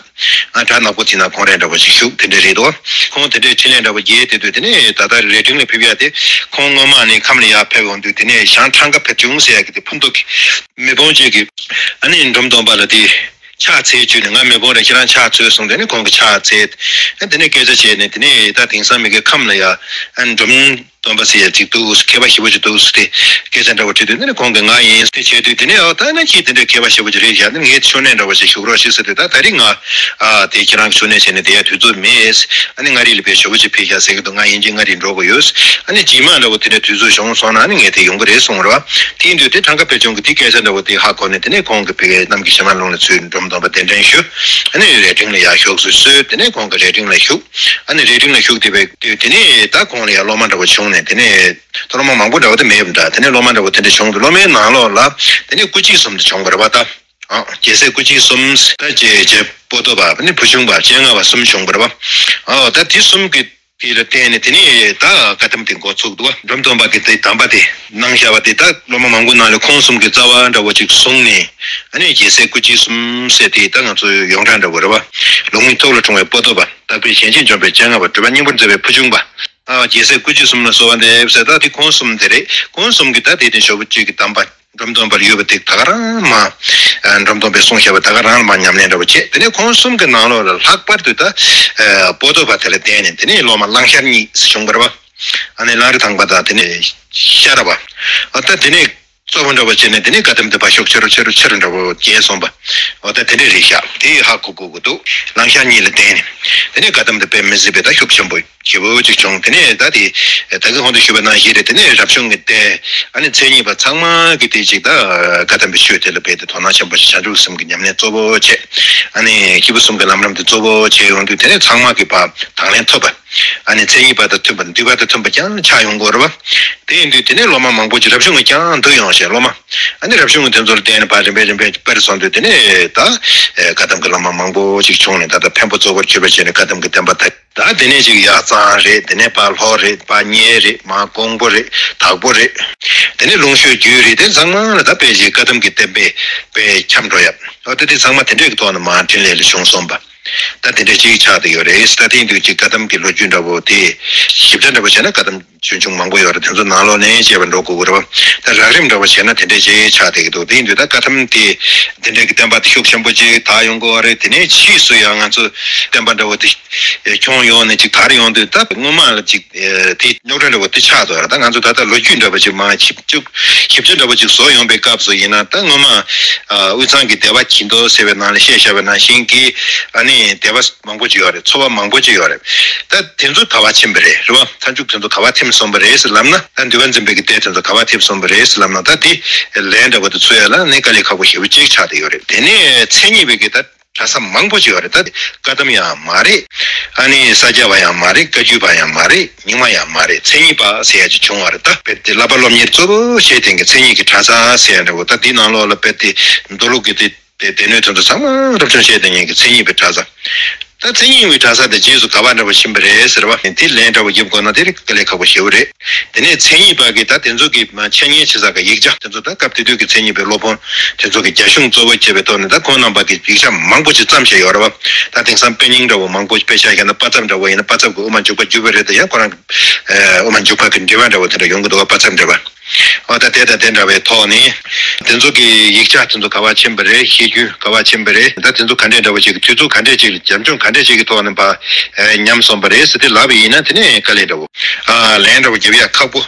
ཨ་བྲག་ནག་པོ་དེའི་ནང་ཁོང་རས་འདྲ་བོ་ཞིག་བཞུགས། དེ་འདྲ་རེད་དོ། ཁོང་དེ་འདྲའི་འཕྲིན་ལས་འདྲ་བོ་རྒྱས་དེ་དུས་དེ་ནས་ད་ལྟ་རྭ་སྒྲེང་ལ་ཕེབས་ཡ་དེ། ཁོང་སྔོན་མ་ནས་ཁམས་ལ་ཡར་ཕེབས་ཡོང་དུས་དེ་ནས་ཞང་ཁྲང་ཀ་བེར་ལྕུང་ཟེར་ཡ་གི་དེ་ཕུན་ཐོགས་ཀྱི་མེ་དཔུང་ཅིག་གིས་ཨ་ནི་འབྲོམ་སྟོན་པ་ལ་དེ་ཕྱག་འཚལ་བཅུག་ནས། ང་མེ་དཔུང་རེད། ཁྱེད་རང་ཕྱག་འཚལ་གསུངས། དེ་ནས་ཁོང་གིས་ཕྱག་འཚལ། ཨ་དེ་ནས་སྐད་ཆ་བྱས་ནས་དེ་ནས་ད་དེང་སང་མི་གི་ཁམས་ལ་ཡ་ཨ་འབྲོམ་སྟོན་པ་ཟེར་ཡ་ཅིག་འདུག། མཁས་པ་ཞེ་པོ་ཅིག་འདུག་ཟེར་ཏེ་སྐད་ཆ་འདྲ་བོ་དྲིས་དུས། དེ་ནས་ཁོང་གིས་ང་ཡིན་ཟེར་བྱས་དུས། དེ་ནས་ཨོ་ད་ནི་ཁྱེད་དེ་འདྲའི་མཁས་པ་ཞེ་པོ་ཅིག་རེད་བཞག་ན་ངའི་མཆོད་གནས་འདྲ་བོ་ཞིག་བཞུགས་རོགས་ཞེས་ཟེར་དུས། ད་ད་རིང་ང་ཨ་དེ་ཁྱེད་རང་གི་མཆོད་གནས་བྱས་ནས་བསྡད་ཡ་དུས་ཚོད་མེད། ཨ་ནི་མངའ་རིས་ལ་དཔེ་ཞེ་པོ་ཅིག་ཕེབས་ཤག་ཟེར་གི་འདུག། ང་ཡིན་གཅིག་མངའ་རིས་འགྲོ་དགོས་ཡོད། ཨ་ནི་རྗེས་མ་འདྲ་བོ་དེ་འདྲའི་དུས་ཚོད་བྱུང་སོང་ན་ཨ་ནི་ངས་དེ་ཡོང་གི་རེད་གསུངས་རེད་བ། དེ་ཡིན་དུས་དེ་ཁྲང་ཀ་བེར་ལྕུང་གིས་དེ་སྐད་ཆ་འདྲ་བོ་དེ་ཧ་གོ་ནས། དེ་ནས་ཁོང་གིས་ཕ་གིའི་གནམ་གྱི་བྱེ་མ་ལུང་ལ་ཚུར་འབྲོམ་སྟོན་པ་གདན་འདྲེན་ཞུས། ཨ་ནི་རྭ་སྒྲེང་ལ་ཡར་ཞུགས་སུ་གསོལ། དེ་ནས་ཁོང་གིས་རྭ་སྒྲེང་ལ་བཞུགས། ཨ་ནི་རྭ་སྒྲེང་ལ་བཞུགས་ཏེ་བས་དུས་དེ་ནས་ད་ཁོང་ལ་ཡང་སློབ་མ་འདྲ་བོ་བྱུང་ནས། དེ་ནས་ད་སློབ་མ་མང་པོ་འདྲ་བོ་དེ་མེད་པ་འདྲ། དེ་ནས་སློབ་མ་འདྲ་བོ་དེ་འདྲ་བྱུང་དུས་སློབ་མའི་ནང་ལོགས་ལ་དེ་ནས་སྐུ་མཆེད་གསུམ་དེ་བྱུང་བ་རེད་བ། ད་ཨ་རྒྱལ་སྲས་སྐུ་མཆེད་གསུམ། ད་རྗེ་རྗེ་པོ་ཏོ་པ། ཨ་ནི་བུ་ཆུང་བ་སྤྱན་སྔ་བ་གསུམ་བྱུང་བ་རེད་བ། ཨོ་ད་དེ་གསུམ་གྱི་དེ་ལ་བརྟེན་ནས་དེ་ནས་ད་བཀའ་གདམས་དེ་འགོ་ཚུགས་འདུག་བ། འབྲོམ་སྟོན་པ་གིས་དེ་གདམས་པ་དེ་གནང་བཞག་པ་དེ་ད་སློབ་མ་མང་པོ་ནང་ལ་ཁོང་གསུམ་གྱི་རྩ་བ་འདྲ་བོ་ཅིག་བཟུང་ནས། ཨ་ནི་རྒྱལ་སྲས་སྐུ་མཆེད་གསུམ་ཟེར་དེ་ད་ང་ཚོའི་ཡོངས་གྲགས་འདྲ་བོ་རེད་བ། ལུང་གི་ཐོག་ལ་འཁྲུངས་པའི་པོ་ཏོ་པ། དག་པའི་གཞན་གཅེས་འཇོམས་པའི་སྤྱན་སྔ་བ། སྒྲུབ་པ་སྙིང་པོར་མཛད་པའི་བུ་ཆུང་བ། ཨ་རྒྱལ་སྲས་སྐུ་མཆེད་གསུམ་ལ་གསོལ་བ་འདེབས་ཟེར། ད་དེ་ཁོང་གསུམ་དེ་རེད། ཁོང་གསུམ་གྱིས་ད་དེ་དེ་ཞོལ་པ་བཅས་ཀྱི་གདམས་པ་འབྲོམ་སྟོན་པར་ཡོད་པ་དེ་ད་ག་རང་མ། ཨ་འབྲོམ་སྟོན་པས་གསུངས་བཞག་པ་ད་ག་རང་ལ་མ་ཉམས་ལེན་འདྲ་བོ་བྱས། དེ་ནས་ཁོང་གསུམ་གྱི་ནང་ལོགས་ལ་ལྷག་པར་དུ་ད་ཨ་པོ་ཏོ་པ་དེ་ལ་བརྟེན་ནས་དེ་ནས་སློབ་མ་གླང་ཤར་གཉིས་བྱུང་བ་རེད་བ། ཨ་ནི་གླང་རི་ཐང་པ་དང་དེ་ནས་ཤ་ར་བ། ཨ་ད་དེ་ནས་གཙོ་བོ་འདྲ་བོ་བྱས་ནས་དེ་ནས་བཀའ་གདམས་དེ་ཕར་ཤུགས་ཆེ་རུ་ཆེ་རུ་ཆེ་རུ་འདྲ་བོ་རྒྱས་སོང་བ། འོ་ད་དེ་འདྲས་རེད་ཤག། དེ་ཧ་གོ་དགོས་ཀྱི་འདུག། གླང་ཤར་གཉིས་ལ་བརྟེན་ནས་དེ་ནས་བཀའ་གདམས་དེ་དཔེ་མི་སྲིད་པའི་ད་ཤུགས་ཆེན་པོ་ཞེ་པོ་ཅིག་བྱུང་། དེ་ནས་ད་དེ་ད་གིན་གོང་དུ་ཞུས་པ་ནང་བཞིན་རེད། དེ་ནས་རབ་བྱུང་གི་སྡེ། ཨ་ནི་མཚན་ཉིད་པ་ཚང་མ་གིས་དེ་ཅིག་ད་བཀའ་གདམས་པའི་ཆོས་དེ་ལ་རྦད་དེ་དོ་སྣང་ཆེན་པོ་ཞིག་བྱང་ཆུབ་སེམས་ཀྱི་ཉམས་ལེན་གཙོ་བོ་བྱས། ཨ་ནི་སྐྱེས་བུ་གསུམ་གྱི་ལམ་རིམ་དེ་གཙོ་བོ་བྱས་ཡོང་དུས་དེ་ནས་ཚང་མ་གིས་ཕར་དང་ལེན་ཐོབ་པ། ཨ་ནི་མཚན་ཉིད་པ་དང་མཐུན་པ། འདུས་པ་དང་མཐུན་པ་ཀྱང་ཆགས་ཡོང་གི་ཡོད་རེད་བ། དེ་ཡིན་དུས་དེ་ནས་སློབ་མ་མང་པོ་ཅིག་རབ་བྱུང་གི་ཀྱང་འདུ་ཡོང་ཞེས། སློབ་མ་ཨ་ནི་རབ་བྱུང་གི་དེ་ཚོ་ལ་བརྟེན་ནས་ཕར་རིམ་པས་རིམ་པས་སྤེལ་སོང་དུས་དེ་ནས་ད་ཨེ་བཀའ་གདམས་ཀྱི་བླ་མ་མང་པོ་ཅིག་བྱུང་ནས། ད་ལྟ་འཕན་པོ་གཙོ་བོར་གྱུར་པ་བྱས་ནས་བཀའ་གདམས་ཀྱི་བསྟན་པ་དར། ད་དེ་ནས་ཅིག་ཡར་གཙང་རེད། དེ་ནས་ཕར་ལྷོ་རེད། ཕར་གཉལ་རེད། མར་ཀོང་པོ་རེད། དྭགས་པོ་རེད། དེ་ནས་ལུང་ཤོད་རྒྱུད་རེད། དེ་ཚང་མ་ལ་ད་དཔེ་ཅིག་བཀའ་གདམས་ཀྱི་བསྟན་པའི་དཔེ་ཁྱབ་འགྲོ་ཡ། འོ་དེ་དེ་ཚང་མ་དེ་འདྲས་ཀྱི་ཐོག་ནས་མར་འཕྲིན་ལས་ལ་བྱུང་སོང་བ། ད་དེ་འདྲ་ཅིག་ཆགས་བསྡད་ཡོད་རེད། ད་དེང་དུས་ཀྱི་བཀའ་གདམས་ཀྱི་ལོ་རྒྱུས་འདྲ་བོ་དེ་ཞིབ་ཕྲ་འདྲ་བོ་བྱས་ན་བཀའ་གདམས་ཆུང་ཆུང་མང་པོ་ཡོད་རེད། དེ་ཚོ་ནང་ལོགས་ནས་བཤད་པ་འགྲོ་དགོས་ཀྱི་རེད་བ། ད་རགས་རིམ་འདྲ་བོ་བྱས་ན་དེ་འདྲ་ཅིག་ཆགས་བསྡད་ཀྱི་འདུག། དེ་ཡིན་དུས་ད་བཀའ་གདམས་དེ་དེ་འདྲ་གི་བསྟན་པ་དེ་ཤུགས་ཆེན་པོ་ཅིག་དར་ཡོང་གི་ཡོད་རེད། དེ་ནས་ཕྱིས་སུ་ཡང་ང་ཚོ་བསྟན་པ་འདྲ་བོ་དེ་ཁྱོན་ཡོངས་ནས་ཅིག་དར་ཡོང་དུས། ད་སྔོན་མ་ལ་ཅིག་དེ་རྙོག་དྲ་འདྲ་བོ་དེ་ཆགས་འདུག་ར། ད་ང་ཚོ་ད་ལྟ་ལོ་རྒྱུས་འདྲ་བོ་ཅིག་མར་ཞིབ་འཇུག་ཞིབ་དཔྱད་འདྲ་བོ་ཅིག་བཟོ་ཡོང་པའི་སྐབས་སུ་ཡིན་ན། ད་སྔོན་མ་ཨ་དབུས་གཙང་གི་སྡེ་པ་གྱེན་ལྡོག་ཟེར་བའི་ནང་ལ་བཤད་བཞག་པ་ནང་བཞིན་གྱི་ཨ་ནི་སྡེ་པ་མང་པོ་ཅིག་ཡོད་རེད། ཚོ་པ་མང་པོ་ཅིག་ཡོད་རེད། ད་དེ་ཚོ་ག་པར་ཕྱིན་པ་རེད། རེད་བ། མཐའ་མཇུག་དེ་ཚོ་ག་པར་ཐིམ་སོང་བ་རེད་ཟེར་ལབ་ན། ད་འདུལ་བ་འཛིན་པའི་གི་སྡེ་དེ་ཚོ་ག་པར་ཐིམ་སོང་བ་རེད་ཟེར་ལབ་ན། ད་དེ་ལན་འདྲ་བོ་དེ་འཚོལ་ཡ་ལ་ནི་དཀའ་ལས་ཁག་པོ་ཞེ་པོ་ཅིག་ཆགས་བསྡད་ཡོད་རེད། དེ་ནས་མཚན་ཉིད་པའི་གི་ད་གྲྭ་ས་མང་པོ་ཅིག་ཡོད་རེད། ད་བཀའ་གདམས་ཡང་མ་རེད། ཨ་ནི་ས་སྐྱ་པ་ཡང་མ་རེད། བཀའ་བརྒྱུད་པ་ཡང་མ་རེད། རྙིང་མ་ཡང་མ་རེད། མཚན་ཉིད་པ་ཟེར་ཡ་ཅིག་བྱུང་བ་རེད། ད་རྦད་དེ་བསླབ་པ་སློབ་གཉེར་གཙོ་བོ་བྱས་དེང་གི་མཚན་ཉིད་ཀྱི་གྲྭ་ས་ཟེར་ཡ་འདྲ་བོ། ད་འདི་ནང་ལོགས་ལ་རྦད་དེ་མདོ་ལུགས་ཀྱི་དེ་ དེ་སྡེ་སྣོད་དེ་ཚོ་ཚང་མ་རབ་བྱུང་བཤད་དེ་ཉིད་ཀྱི་མཚན་ཉིད་པའི་གྲྭ་ས། ད་མཚན་ཉིད་པའི་གྲྭ་ས་དེ་རྗེས་སུ་ག་བ་འདྲ་བོ་ཕྱིན་པ་རེད་ཟེར་བ། དེ་ལན་འདྲ་བོ་རྒྱབ་དགོས་ན་དེ་རིགས་དཀའ་ལས་ཁག་པོ་ཞེ་པོ་རེད། དེ་ནས་མཚན་ཉིད་པ་གི་ད་དེ་ཚོ་གི་མ་འཆད་ཉན་བྱེད་ས་གི་ཡིག་ཆ་དེ་ཚོ། ད་སྐབས་དེ་དུས་ཀྱི་མཚན་ཉིད་པའི་སློབ་དཔོན་དེ་ཚོ་གི་རྒྱ་གཞུང་གཙོ་བོ་བྱས་པའི་ཐོག་ནས་ད་ཁོང་རྣམ་པ་གི་ཡིག་ཆ་མང་པོ་ཞིག་བརྩམས་བཞག་ཡོད་རེད་བ། ད་དེང་སང་དཔེ་རྙིང་འདྲ་བོ་མང་པོ། དཔེ་ཆ་བཞག་ན་པ་ཚབ་འདྲ་བོ་ཡིན་ན་པ་ཚབ་ཀྱི་དབུ་མ་འཇུག་པ་བརྒྱུད་པ་རེད། དེ་ཡང་ཁོ་རང་གི་དབུ་མ་འཇུག་པ་གི་འགྲེལ་པ་འདྲ་བོ་དེ་འདྲ་ཡོང་གི་འདུག་བ། པ་ཚབ་འགྲེལ་པ། འོ་ད་དེ་དང་དེ་འདྲ་བའི་ཐོག་ནས་དེ་ཚོ་གི་ཡིག་ཆ་དེ་ཚོ་ག་བ་ཕྱིན་པ་རེད། བཤད་རྒྱུན་ག་བ་ཕྱིན་པ་རེད། ད་དེ་ཚོ་ག་འདྲས་འདྲ་བོ་ཅིག་དུས་ཚོད་ག་འདྲས་ཅིག་རྒྱབ་ལྗོངས་ག་འདྲས་ཅིག་གི་ཐོག་ནས་ཕར་ཉམས་སོང་པ་རེད་ཟེར་དེ་ལབ་པ་ཡིན་ན། དེ་ནས་དཀའ་ལས་འདྲ་བོ། ཨ། ལན་འདྲ་བོ་རྒྱབ་ཡ་ཁག་པོ་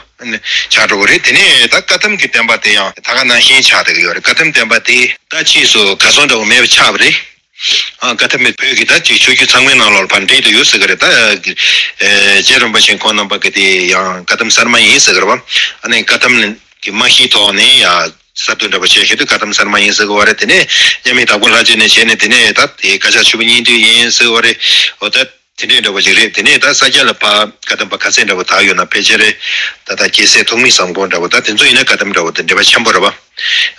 ཆགས་འགྲོ་གི་རེད། དེ་ནས་ད་བཀའ་གདམས་ཀྱི་བསྟན་པ་དེ་ཡང་ད་ག་ནང་བཞིན་ཆགས་བསྡད་ཀྱི་ཡོད་རེད། བཀའ་གདམས་བསྟན་པ་དེ་ད་ཕྱིས་སུ་གར་སོང་འདྲ་བོ་མེད་པ་ཆགས་པ་རེད། ཨ། བཀའ་གདམས་པའི་བོད་ཀྱི་ད་ཅིག་ཆོས་བརྒྱུད་ཚང་མའི་ནང་ལོགས་ལ་ཕར་འདྲེས་བསྡད་ཡོད་ཟེར་གི་རེད། ད་ཨ། རྗེ་རིན་པོ་ཆེ་ཁོང་རྣམ་པ་གི་དེ་ཡང་བཀའ་གདམས་གསར་མ་ཡིན་ཟེར་གི་རེད་བ། ཨ་ནི་བཀའ་གདམས་ཀྱི་མ་གཞིའི་ཐོག་ནས་ཡ་གསར་གཏོད་འདྲ་པོ་བྱས་བྱས་དུས་བཀའ་གདམས་གསར་མ་ཡིན་ཟེར་གི་བ་རེད། དེ་ནས་མཉམ་མེད་དྭགས་པོ་ལྷ་རྗེ་ནས་བྱས་ནས། དེ་ནས་ད་དེ་བཀའ་ཕྱག་ཆུ་བོ་གཉིས་འདུས་ཡིན་ཟེར་གི་བ་རེད། འོ་ད་དེ་འདྲས་འདྲ་པོ་ཅིག་རེད། དེ་ནས་ད་ས་སྐྱ་ལ་ཕར་བཀའ་གདམས་པ་ག་ཚད་འདྲ་པོ་དར་ཡོད་ན། ཕལ་ཆེར་ད་ལྟ་རྒྱལ་སྲས་ཐོགས་མེད་བཟང་པོ་འདྲ་པོ། ད་དེ་ཚོ་ཡིན་ན་བཀའ་གདམས་འདྲ་པོ་དང་འབྲེལ་བ་ཆེན་པོ་རེད་བ།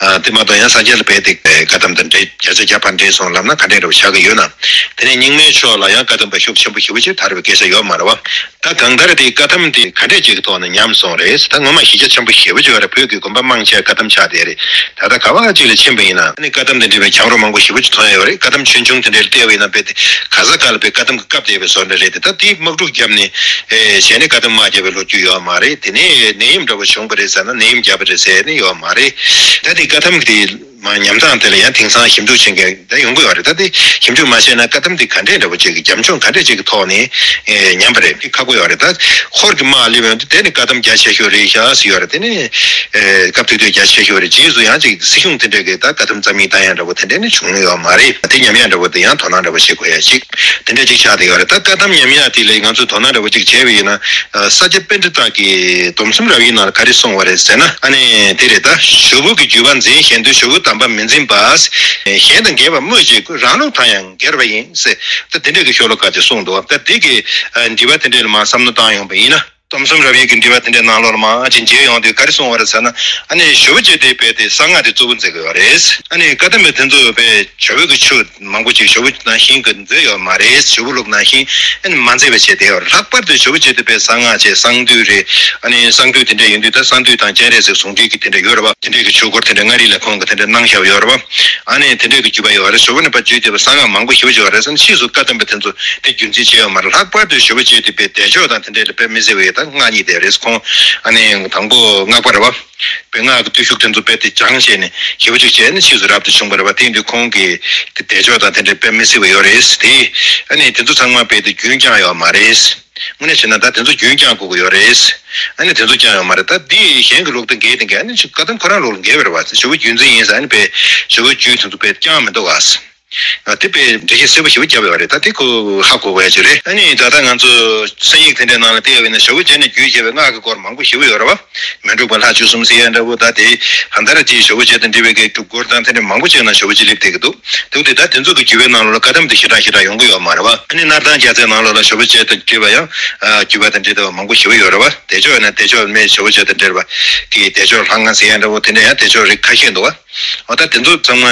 ཨ། དེ་མ་གཏོགས་ཡང་ས་སྐྱ་ལ་རྦད་དེ་བཀའ་གདམས་དང་འབྲེལ་བརྒྱ་ཆ་བརྒྱ་ཕར་འདྲེས་སོང་ལབ་ན་ག་འདྲས་འདྲ་པོ་ཆགས་ཀྱི་ཡོད་ན། དེ་ནས་རྙིང་མའི་ཕྱོགས་ལ་ཡང་བཀའ་གདམས་པ་ཤུགས་ཆེན་པོ་ཞེ་པོ་ཅིག་དར་བའི་སྐད་ཆ་ཡོད་མ་རེད་བ། ད་གང་ལྟར་དེ་བཀའ་གདམས་དེ་ག་འདྲས་ཅིག་གི་ཐོག་ནས་ཉམས་སོང་རེད། ད་ངོ་མ་གཞི་རྒྱ་ཆེན་པོ་ཞེ་པོ་ཅིག་ཡོད་རེད། བོད་ཀྱི་དགོན་པ་མང་ཆེ་བ་བཀའ་གདམས་ཆགས་བསྡད་རེད། ད་ལྟ་ག་བ་ཅིག་ལ་ཕྱིན་པ་ཡིན་ན། ཨ་ནི་བཀའ་གདམས་དེ་འདྲ་བའི་གྱང་རོ་མང་པོ་ཞེ་པོ་ཅིག་མཐོང་ཡ་ཡོད་རེད། བཀའ་གདམས་ཆུང་ཆུང་དེ་འདྲ་ལ་བལྟས་པ་ཡིན་ན་རྦད་དེ་ག་ས་ག་ལ་རྦད་བཀའ་གདམས་ཀྱི་བཀའ་བསྡད་པའི་བཟོ་འདྲ་རེད་དེ། ད་དེ་དམག་འཁྲུག་བརྒྱབ་ནས། ཨེ། བྱས་ནས་བཀའ་གདམས་དམག་བརྒྱབ་པའི་ལོ་རྒྱུས་ཡོད་མ་རེད། དེ་ནས་ནད་ཡམས་འདྲ་པོ་བྱུང་བ་རེད་ཟེར་ན་ནད་ཡམས་བརྒྱབ་པ་རེད་ཟེར་ནས་ཡོད་མ་རེད། ད་དེ་བཀའ་གདམས་དེ་མ་ཉམས་སྟངས་དེ་ལ་ཡང་དེང་སང་ཞིབ་འཇུག་བྱེད་མཁན་ད་ཡོང་གི་ཡོད་རེད། ད་དེ་ཞིབ་འཇུག་མ་བྱས་ན་བཀའ་གདམས་དེ་ག་འདྲས་འདྲ་པོ་ཅིག་གི་རྒྱབ་ལྗོངས་ག་འདྲས་ཅིག་གི་ཐོག་ནས། ཨེ། ཉམས་པ་རེད། དེ་ཁག་པོ་ཡོད་རེད། ད་ཧོར་གྱི་དམག་སླེབས་ཡོང་དུས་དེ་ནི་བཀའ་གདམས་རྒྱ་ཆེ་ཤོས་རེད་ཤག་ཟེར་ཡོད་རེད། དེ་ནི། ཨེ། སྐབས་དེ་དུས་རྒྱ་ཆེ་ཤོས་རེད། རྗེས་སུ་ཡང་ཅིག་སྲིད་གཞུང་དེ་འདྲས་ཀྱི་ད་བཀའ་གདམས་རྩ་མེད་བཏང་ཡ་འདྲ་པོ་དེ་འདྲས་ནི་བྱུང་ཡོད་མ་རེད། དེ་ཉམས་ཡ་འདྲ་པོ་དེ་ཡང་དོ་སྣང་འདྲ་པོ་བྱེད་དགོས་ཡ་ཅིག་དེ་འདྲ་ཅིག་ཆགས་བསྡད་ཡོད་རེད། ད་བཀའ་གདམས་ཉམས་ཡག་དེ་ལ་ང་ཚོས་དོ་སྣང་འདྲ་པོ་ཅིག་བྱས་པ་ཡིན་ན། ཨ། ས་སྐྱ་པཎྜི་ཏ་གིས་སྡོམ་གསུམ་རབ་དབྱེ་ནང་ལ་ག་རེ་གསུངས་པ་རེད་ཟེར་ན། ཨ་ནི་དེ་རེད། ད་ཞོལ་པོ་གི་བརྒྱུད་པ་འཛིན་བཞིན་དུ། ཞོལ་པོ་དམ་པ་མི་འཛིན་པ། གཞན་དང་འགལ་བ་སྨོས་ཅི་དགོས། རང་ལུགས་དང་ཡང་འགལ་བ་ཡིན་ཟེར། ད་དེ་འདྲ་གི་ཤོ་ལོ་ཀ་ཅིག་གསུངས་འདུག་ད་དེ་གི། ཨ། འགྲེལ་པ་དེ་འདྲ་ལ་མར་བསམ་བློ་བཏང་ཡོང་པ་ཡིན་ན། སྡོམ་གསུམ་རབ་དབྱེ་གི་འགྲེལ་པ་དེ་འདྲའི་ནང་ལོགས་ལ་མར་ཅིག་མཇལ་ཡོང་དུས་ག་རེ་གསུངས་པ་རེད་ཟེར་ན། ཨ་ནི་ཞོལ་པོ་བཅས་དེ་རྦད་དེ་གསང་སྔགས་དེ་གཙོ་བོ་མཛད་ཀྱི་ཡོད་རེད། ཨ་ནི་བཀའ་གདམས་པ་དེ་ཚོ་རྦད་ཞོལ་པོ་གི་ཆོས་མང་པོ་ཅིག་ཞོལ་པོ་ནང་བཞིན་གྱི་མཛད་ཡོད་མ་རེད། ཞོལ་པོ་ལུགས་ནང་བཞིན་ཨ་ནི་མ་མཛད་པ་བྱས་བསྡད་ཡོད་རེད། ལྷག་པར་དུ་ཞོལ་པོ་བཅས་དེ་རྦད་གསང་སྔགས་བྱས། གསང་འདུས་རེད། ཨ་ནི་གསང་འདུས་དེ་འདྲ་ཡིན་དུས་ད་གསང་འདུས་དང་སྤྱན་རས་གཟིགས་ཟུང་འབྲེལ་གྱི་དེ་འདྲ་ཡོད་རེད་བ། དེ་འདྲའི་གི་ཆོས་སྐོར་དེ་འདྲ་མངའ་རིས་ལས་ཁོང་གིས་དེ་འདྲ་གནང་བཞག་ཡོད་རེད་བ། ཨ་ནི་དེ་འདྲའི་གི་བརྒྱུད་པ་ཡོད་རེད། ཞོལ་པོ་ནས་ཕར་བརྒྱུད་བསྡད་པའི་གསང་སྔགས་མང་པོ་ཞེ་པོ་ཅིག་ཡོད་རེད་ཟེར་ན། ཕྱིས་སུ་བཀའ་གདམས་པ་དེ་ཚོ་དེ་རྒྱུན་འཛིན་བྱས་ཡོད་མ་རེད། ལྷག་པར་དུ་ཞོལ་པོ་བཅས་དེ་རྦད་བདེ་མཆོག་དང་དེ་འདྲའི་ལ་དཔེ་མི་སྲིད་པའི་ད་མངའ་བརྙེས་བསྡད་རེད། ཁོང་ཨ་ནི་དང་པོ་སྔགས་པ་རེད་བ། དཔེ་སྔགས་ཀྱི་བརྟུལ་ཞུགས་དེ་ཚོ་རྦད་དེ་སྦྱངས་བྱས་ནས་ཞེ་པོ་ཅིག་བྱས་ནས་ཕྱིས་སུ་རབ་ཏུ་བྱུང་བ་རེད་བ། དེ་ཡིན་དུས་ཁོང་གི་དེ་བདེ་མཆོག་དང་དེ་འདྲའི་དཔེ་མི་སྲིད་པ་ཡོད་རེད་དེ། ཨ་ནི་དེ་ཚོ་ཚང་མ་རྦད་དེ་རྒྱུན་བསྐྱངས་ཡོད་མ་རེད། དངོས་གནས་བྱས་ན་ད་དེ་ཚོ་རྒྱུན་བསྐྱངས་དགོས་ཀྱི་ཡོད་རེད། ཨ་ནི་དེ་ཚོ་བསྐྱངས་ཡོད་མ་རེད། ད་འདི་གཞན་གྱི་ལུགས་དང་འགལ་དེ་འགལ། ཨ་ནི་བཀའ་གདམས་ཁོ་རང་ལུགས་ལ་འགལ་བ་རེད་བ། ཞོལ་པོ་རྒྱུན་འཛིན་ཡིན་ཟེར། ཨ་ནི་དཔེ་ཞོལ་པོ་རྒྱུན་དེ་ཚོ་དཔེ་བསྐྱངས་མི་འདུག་བ། ཨ། དེ་དཔེ་འགྲེལ་བཤད་གསལ་པོ་ཞེ་པོ་བརྒྱབ་ཡོད་རེད། ད་དེ་ཁོ་ཧ་གོ་དགོས་ཡ་ཅིག་རེད། ཨ་ནི་ད་ལྟ་ང་ཚོ་གསན་ཡིག་དེ་འདྲའི་ནང་ལ་བལྟས་པ་ཡིན་ན་ཞོལ་པོ་བཅས་ནས་བརྒྱུད་བྱས་པའི་སྔགས་ཀྱི་སྐོར་མང་པོ་ཞེ་པོ་ཡོད་རེད་བ། མི་འཁྲུགས་པ་ལྷ་བཅུ་གསུམ་ཟེར་ཡ་འདྲ་བོ། ད་དེ་གང་ལྟར་དེ་ཞོལ་པོ་བཅས་དང་འབྲེལ་བའི་གི་སྒྲུབ་སྐོར་དང་དེ་འདྲ་མང་པོ་ཅིག་ནང་ཞོལ་པོ་བཅས་སླེབས་བསྡད་ཀྱི་འདུག་དེ་འདྲ་དེ་ཚོ་གི་བརྒྱུད་པའི་ནང་ལོགས་ལ་བཀའ་གདམས་དེ་ཞེ་དྲག་ཞེ་དྲག་ཡོང་གི་ཡོད་མ་རེད་བ། ཨ་ནི་སྣར་ཐང་རྒྱ་མཚོའི་ནང་ལོགས་ལ་ཞོལ་པོ་བཅས་དང་འབྲེལ་བ་ཡང་བརྒྱུད་པ་དང་འབྲེལ་བ་མང་པོ་ཞེ་པོ་ཡོད་རེད་བ། བདེ་མཆོག་ཡིན་ན་བདེ་མཆོག་མེད། ཞོལ་པོ་བཅས་དང་འབྲེལ་བ་གི་བདེ་མཆོག་ལྷ་ང་ཟེར་ཡ་འདྲ་བོ། དེ་འདྲ་ཡང་བདེ་མཆོག་རིགས་ཁ་ཤས་འདུག་བ། འོ་ད་དེ་ཚོ་ཚང་མ་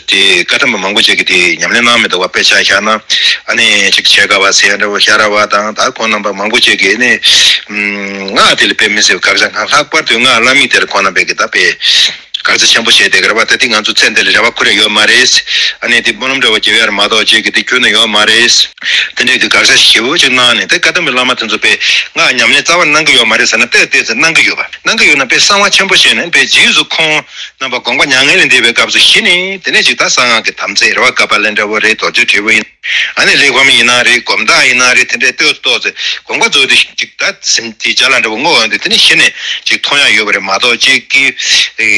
དེ་བཀའ་གདམས་པ་མང་པོ་ཅིག་གིས་དེ་ཉམས་ལེན་གནང་མི་འདུག་བ། དཔེ་ཆ་བཞག་ན་ཨ་ནི་ཅིག་ཆེ་དགའ་བ་ཟེར་ཡ་འདྲ་བོ། ཤ་ར་བ་དང་ད་ཁོང་རྣམ་པ་མང་པོ་ཅིག་གིས་ནི་སྔགས་དེ་ལ་དཔེ་མི་སྲིད་པའི་དགག་བྱ། ལྷག་པར་དུ་སྔགས་བླ་མེད་དེར་ཁོང་རྣམ་པས་ཀྱི་ད་དཔེ་དགག་བྱ་ཆེན་པོ་བྱས་བསྡད་ཀྱི་རེད་བ། ད་དེ་ང་ཚོ་ཚེ་འདི་ལ་རེ་བ་ཁོ་ར་ཡོད་མ་རེད། ཨ་ནི་དེ་སྨོན་ལམ་འདྲ་བོ་རྒྱབ་ཡ་རེད་མ་གཏོགས་ཅིག་གི་དེ་ཁྱོན་ནས་ཡོད་མ་རེད། དེ་འདྲས་ཀྱི་དགག་བྱ་ཞེ་པོ་ཅིག་གནང་ནས། ད་བཀའ་གདམས་པའི་བླ་མ་དེ་ཚོ་དཔེ་སྔགས་ཉམས་ལེན་རྩ་བ་གནང་གི་ཡོད་མ་རེད་ཟེར་ན། ཏོག་ཙམ་གནང་གི་ཡོད་པ། གནང་གི་ཡོད་ན་དཔེ་གསང་བ་ཆེན་པོ་བྱས་ནས། དཔེ་རྗེས་སུ་ཁོང་རྣམ་པ་དགོངས་པ་མྱ་ངན་ལས་འདས་པའི་སྐབས་སུ་གཞི་ནས་དེ་ནས་ཅིག་ད་གསང་སྔགས་ཀྱི་དམ་ཚིག་རེད་བ། ཀ་པཱ་ལ་འདྲ་བོ་རེད། རྡོ་རྗེ་དྲིལ་བུ་ཡིན། ཨ་ནི་གླེགས་བམ་ཡིན་ན་རེད། སྒོམ་རྟགས་ཡིན་ན་རེད། དེ་འདྲས་ཏོག་ཙམ་ཏོག་ཙམ་དགོངས་པ་རྫོགས་དུས་ཅིག་ད་སེམས་དེ་ཅ་ལག་འདྲ་བོ་བསྔོ་ཡོང་དུས་དེ་ནས་གཞི་ནས་ཅིག་མཐོང་ཡ་ཡོད་པ་རེད་མ་གཏོགས། ཅིག་གི་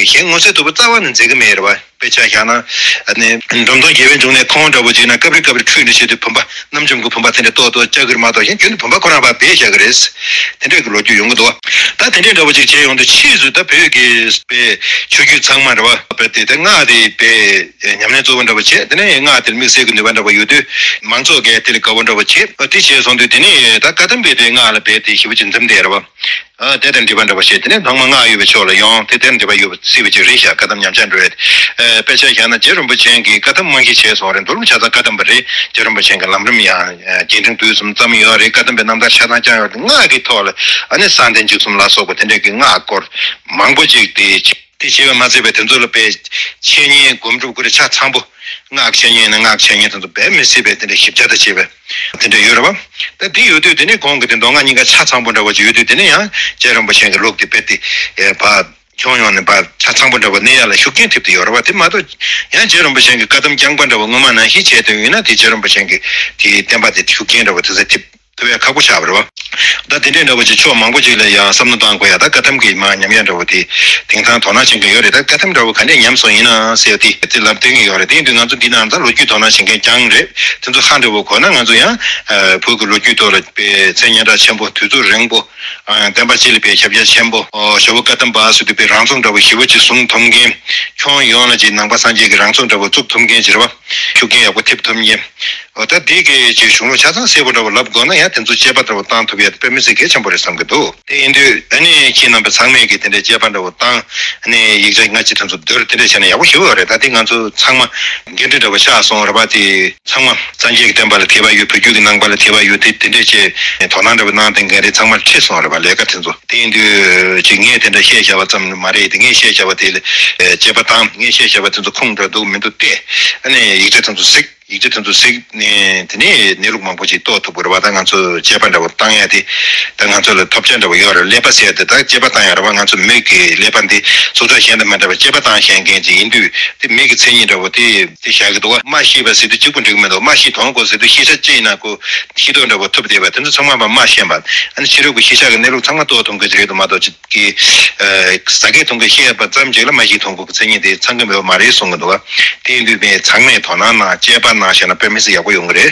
གཞན་མངོན་གསལ་དོད་པོ་རྩ་བ་ནས་མཛད་ཀྱི་མེད་རེད་བ། དཔེ་ཆ་བཞག་ན། ཨ་ནི་འབྲོམ་སྟོན་རྒྱལ་བའི་འབྱུང་གནས་ཁོང་འདྲ་བོ་ཅིག་ན་སྐབས་རེ་སྐབས་རེ་ཁྲུས་འདྲ་བྱེད་དུས་བུམ་པ། རྣམ་འཇོམས་ཀྱི་བུམ་པ་དེ་འདྲ་ཏོག་ཏོག་བཅག་གི་རེད་མ་གཏོགས། གཞན་རྒྱུན་དུ་བུམ་པ་ཁོ་རང་ཕར་སྦས་བཞག་གི་རེད། དེ་འདྲས་ཀྱི་ལོ་རྒྱུས་ཡོང་གི་འདུག་ད་དེ་འདྲས་འདྲ་བོ་ཅིག་བྱས་ཡོང་དུས་ཕྱིས་སུ་ད་བོད་ཀྱི་དཔེ་ཆོས་བརྒྱུད་ཚང་མ་རེད་བ། དཔེ་དེ་ད་སྔགས་དེ་དཔེ་ཉམས་ལེན་གཙོ་བོ་འདྲ་བོ་བྱས། དེ་ནས་སྔགས་དེར་དམིགས་བསལ་གྱི་ནུས་པ་འདྲ་བོ་ཡོད་དུས་མང་ཚོགས་ཀྱིས་དེ་ལ་དགའ་བོ་འདྲ་བོ་བྱས། དེ་བྱས་སོང་དུས་དེ་ནས་ད་བཀའ་གདམས་པའི་དེ་སྔགས་ལ་དཔེ་དེ་ཞེ་པོ་ཅིག་འཛོམས་བསྡད་རེད་བ། ཨ་དེ་དང་འབྲེལ་བ་འདྲ་བོ་བྱས། དེ་ནས་ལྷག་མ་སྔགས་ཡོད་པའི་ཕྱོགས་ལ་ཡོང་། དེ་དེར་འབྲེལ་བ་ཡོད་པ་སྲིད་པ་ཅིག་རེད་ཤག་བཀའ་གདམས་ཉམས་ཆག་འགྲོ་ཡ་དེ། ཨ་དཔེ་ཆ་བཞག་ན་རྗེ་རིན་པོ་ཆེ་གིས་བཀའ་གདམས་རྨང་གཞི་བྱས་སོང་རེད། མདོ་ལུགས་ཆ་ཚང་བཀའ་གདམས་པ་རེད། རྗེ་རིན་པོ་ཆེ་གིས་ལམ་རིམ་ཡང་རྒྱས་འབྲིང་བསྡུས་གསུམ་བརྩམས་ཡོད་རེད། བཀའ་གདམས་པའི་རྣམ་ཐར་ཆ་ཚང་བསྐྱངས་ཡོད་རེད། སྔགས་ཀྱི་ཐོག་ལ་ཨ་ནི་གསང་བདེ་འཇིགས་གསུམ་ལ་སོགས་པ་དེ་འདྲ་གི་སྔགས་སྐོར་མང་པོ་ཅིག་དེ། དེ་བྱས་པ་མ་ཚད་པའི་དེ་ཚོ་ལ་དཔེ་འཆད་ཉན་སྒོམ་སྒྲུབ་ཁོ་རེ་ཆ་ཚང་པོ། སྔགས་འཆད་ཉན་ན་སྔགས་འཆད་ཉན་དེ་ཚོ་དཔེ་མི་སྲིད་པའི་དེ་འདྲའི་ཞིབ་ཆ་དང་བཅས་པའི་དེ་འདྲ་ཡོད་རེད་བ། ད་འདི་ཡོད་དུས་དེ་ནི་གོང་གི་དེ་མདོ་སྔགས་གཉིས་ཀ་ཆ་ཚང་པོ་འདྲ་བོ་ཅིག་ཡོད་དུས། དེ་ནི་ཡང་རྗེ་རིན་པོ་ཆེ་གི་ལུགས་དེ་དཔེ་དེ་ཨེ་ཕར་ཁྱོན་ཡོངས་ནས་ཕར་ཆ་ཚང་པོ་འདྲ་བོ་གནས་ཡ་ལ་ཤུགས་རྐྱེན་ཐེབས་ཏེ་ཡོད་རེད་བ། དེ་མ་གཏོགས་ཡང་རྗེ་རིན་པོ་ཆེ་གི་བཀའ་གདམས་རྐྱང་པ་འདྲ་བོ་སྔོན་མ་ནང་བཞིན་བྱས་དོན་ཡིན་ན། དེ་རྗེ་རིན་པོ་ཆེ་གི་དེའི་བསྟན་པ་དེ་ཤུགས་རྐྱེན་འདྲ་བོ་དེ་ཚོ་ཐེབས་ཐུབ་ཡ་ཁག་པོ་ཆགས་པ་རེད་བ། ད་དེ་འདྲའི་འདྲ་བོ་ཅིག་ཕྱོགས་མང་པོ་ཅིག་ལ་ཡང་བསམ་བློ་བཏང་དགོས་ཡ། ད་བཀའ་གདམས་ཀྱི་མར་ཉམས་ཡ་འདྲ་བོ་དེ་དེང་སང་དོ་སྣང་བྱེད་མཁན་ཡོད་རེད། ད་བཀའ་གདམས་འདྲ་བོ་ག་འདྲས་ཉམས་སོང་ཡིན་ན་ཟེར་ཏེ་དེ་ལབ་སྟོན་གྱི་ཡོད་རེད། དེ་ཡིན་དུས་ང་ཚོ་འདི་ནང་ད་ལོ་རྒྱུས་དོ་སྣང་བྱེད་མཁན་རྐྱང་རེད། དེ་ཚོ་ཧ་འདྲ་བོ་གོ་ན། ང་ཚོ་ཡང་ཨ་བོད་ཀྱི་ལོ་རྒྱུས་ཐོག་ལ་དཔེ་མཚན་སྙན་གྲགས་ཆེན་པོ། དུས་ཚོད་རིང་པོ། ཨ་བསྟན་པ་སྤྱི་ལ་དཔེ་ཁྱབ་རྒྱ་ཆེན་པོ། ཨོ་ཇོ་བོ་བཀའ་གདམས་པ་ཟེར་དུས་དཔེ་རང་ཚུགས་འདྲ་བོ་ཞེ་པོ་ཅིག་བཟུང་ཐུབ་མཁན། ཁྱོན་ཡོངས་ལ་ཅིག་ནང་པ་སངས་རྒྱས་ཀྱི་རང་ཚུགས་འདྲ་བོ་བཙུགས་ཐུབ་མཁན་ཅིག་རེད་བ། ཤུགས་རྐྱེན་ཡག་པོ་ཐེབས་ཐུབ་མཁན། འོ་ད་འདི་གི་ཅིག་གཞུང་ལུགས་ཆ་ཚང་གསལ་པོ་འདྲ་བོ་ལབ་དགོས་ན་ཡང་དེ་ཚོ་དཔྱད་པ་འདྲ་བོ་བཏང་ཐུབ་ཡ་དེ་དཔེ་མི་སྲིད་གལ་ཆེན་པོ་རེད་བསམ་གྱི་འདུག་དེ་ཡིན་དུས་ཨ་ནི་ཁྱེད་རྣམ་པ་ཚང་མས་ཀྱི་དེ་འདྲའི་དཔྱད་པ་འདྲ་བོ་བཏང་། ཨ་ནི་ཡིག་ཆ་སྔ་ཕྱི་དེ་ཚོ་བསྡུར། དེ་འདྲ་བྱས་ན་ཡག་པོ་ཞེ་པོ་ཡོད་རེད། ད་དེ་ང་ཚོ་ཚང་མ་འགན་འཁྲི་འདྲ་བོ་ཆགས་སོང་རེད་པ། དེ་ཚང་མ་སངས་རྒྱས་ཀྱི་བསྟན་པ་ལ་དད་པ་ཡོད། བོད་བརྒྱུད་ཀྱི་ནང་པ་ལ་དད་པ་ཡོད། དེ་དེ་འདྲ་བྱས་དོ་སྣང་འདྲ་བོ་གནང་དེ་འགན་རེད། ཚང་མར་འཁྲི་སོང་རེད་པ། ལས་ཀ་དེ་ཚོ། དེ་ཡིན་དུས་ཅིག་ངས་དེ་འདྲ་བཤད་བཞག་པ་ཙམ་མ་རེད། དེ་ངས་བཤད་བཞག་པ་དེ་ལ་ཨེ་དཔྱད་པ་བཏང་། ངས་བཤད་བཞག་པ་དེ་ཚོ་ཁུངས་འདྲ་འདུག་མི་འདུག་བལྟས། ཨ་ནི་ཡིག་ཆ་དེ་ཚོ་གཟིགས། ཡིག་ཆ་དེ་ཚོ་གཟིགས་ནས་དེ་ནས་གནས་ལུགས་མང་པོ་ཅིག་རྟོགས་ཐུབ་པ་རེད་བ། ད་ང་ཚོ་དཔྱད་པ་འདྲ་བོ་བཏང་ཡ་དེ་ད་ང་ཚོ་ལ་ཐོབ་ཆ་འདྲ་བོ་ཡོད་རེད། ཀླད་པ་ཟེར་ཡ་དེ་ད་དཔྱད་པ་བཏང་ཡ་རེད་བ། ང་ཚོ་མིག་གི་ཀླད་པ་འདི་སྲོག་ཆགས་གཞན་དང་མི་འདྲ་བ། དཔྱད་པ་བཏང་ཤེས་མཁན་ཅིག་ཡིན་དུས། དེ་མིག་གི་མཚན་ཉིད་འདྲ་བོ་དེ་དེ་བཞག་གི་འདུག་བ། རྨ་ཤེས་པ་ཟེར་དུས་གཅིག་པུ་འགྲིག་གི་མི་འདུག་རྨ་ཤེས་མཐོང་དགོས་ཟེར་དུས་ཤེས་བྱ་ཅི་ཡིན་ན་ཁོ་ཤེས་རྟོགས་འདྲ་བོ་ཐུབ་བསྡད་པ། དེ་ཚོ་ཚང་མ་མ་རྨ་ཤེས་པ། ཨ་ནི་ཕྱི་རོལ་གྱི་ཤེས་བྱ་གི་གནས་ལུགས་ཚང་མ་རྟོགས་ཐུབ་མཁན་ཅིག་རེད་འདུག་མ་གཏོགས་ཅིག་གི་ཨ་ཟ་སྐད་མཐོང་གི་ཤེས་པ་ཙམ་ཅིག་ལ་རྨ་ཤེས་མཐོང་དགོས་ཀྱི་མཚན་ཉིད་དེ་ཚང་གི་མེད་པ་མ་རེད་གསུང་གི་འདུག་བ། དེ་ཡིན་དུས་ངས་ཚང་མས་དོ་སྣང་གནང་། དཔྱད་པ་གནང་ཤེས་ན་དཔེ་མི་སྲིད་ཡག་པོ་ཡོང་གི་རེད།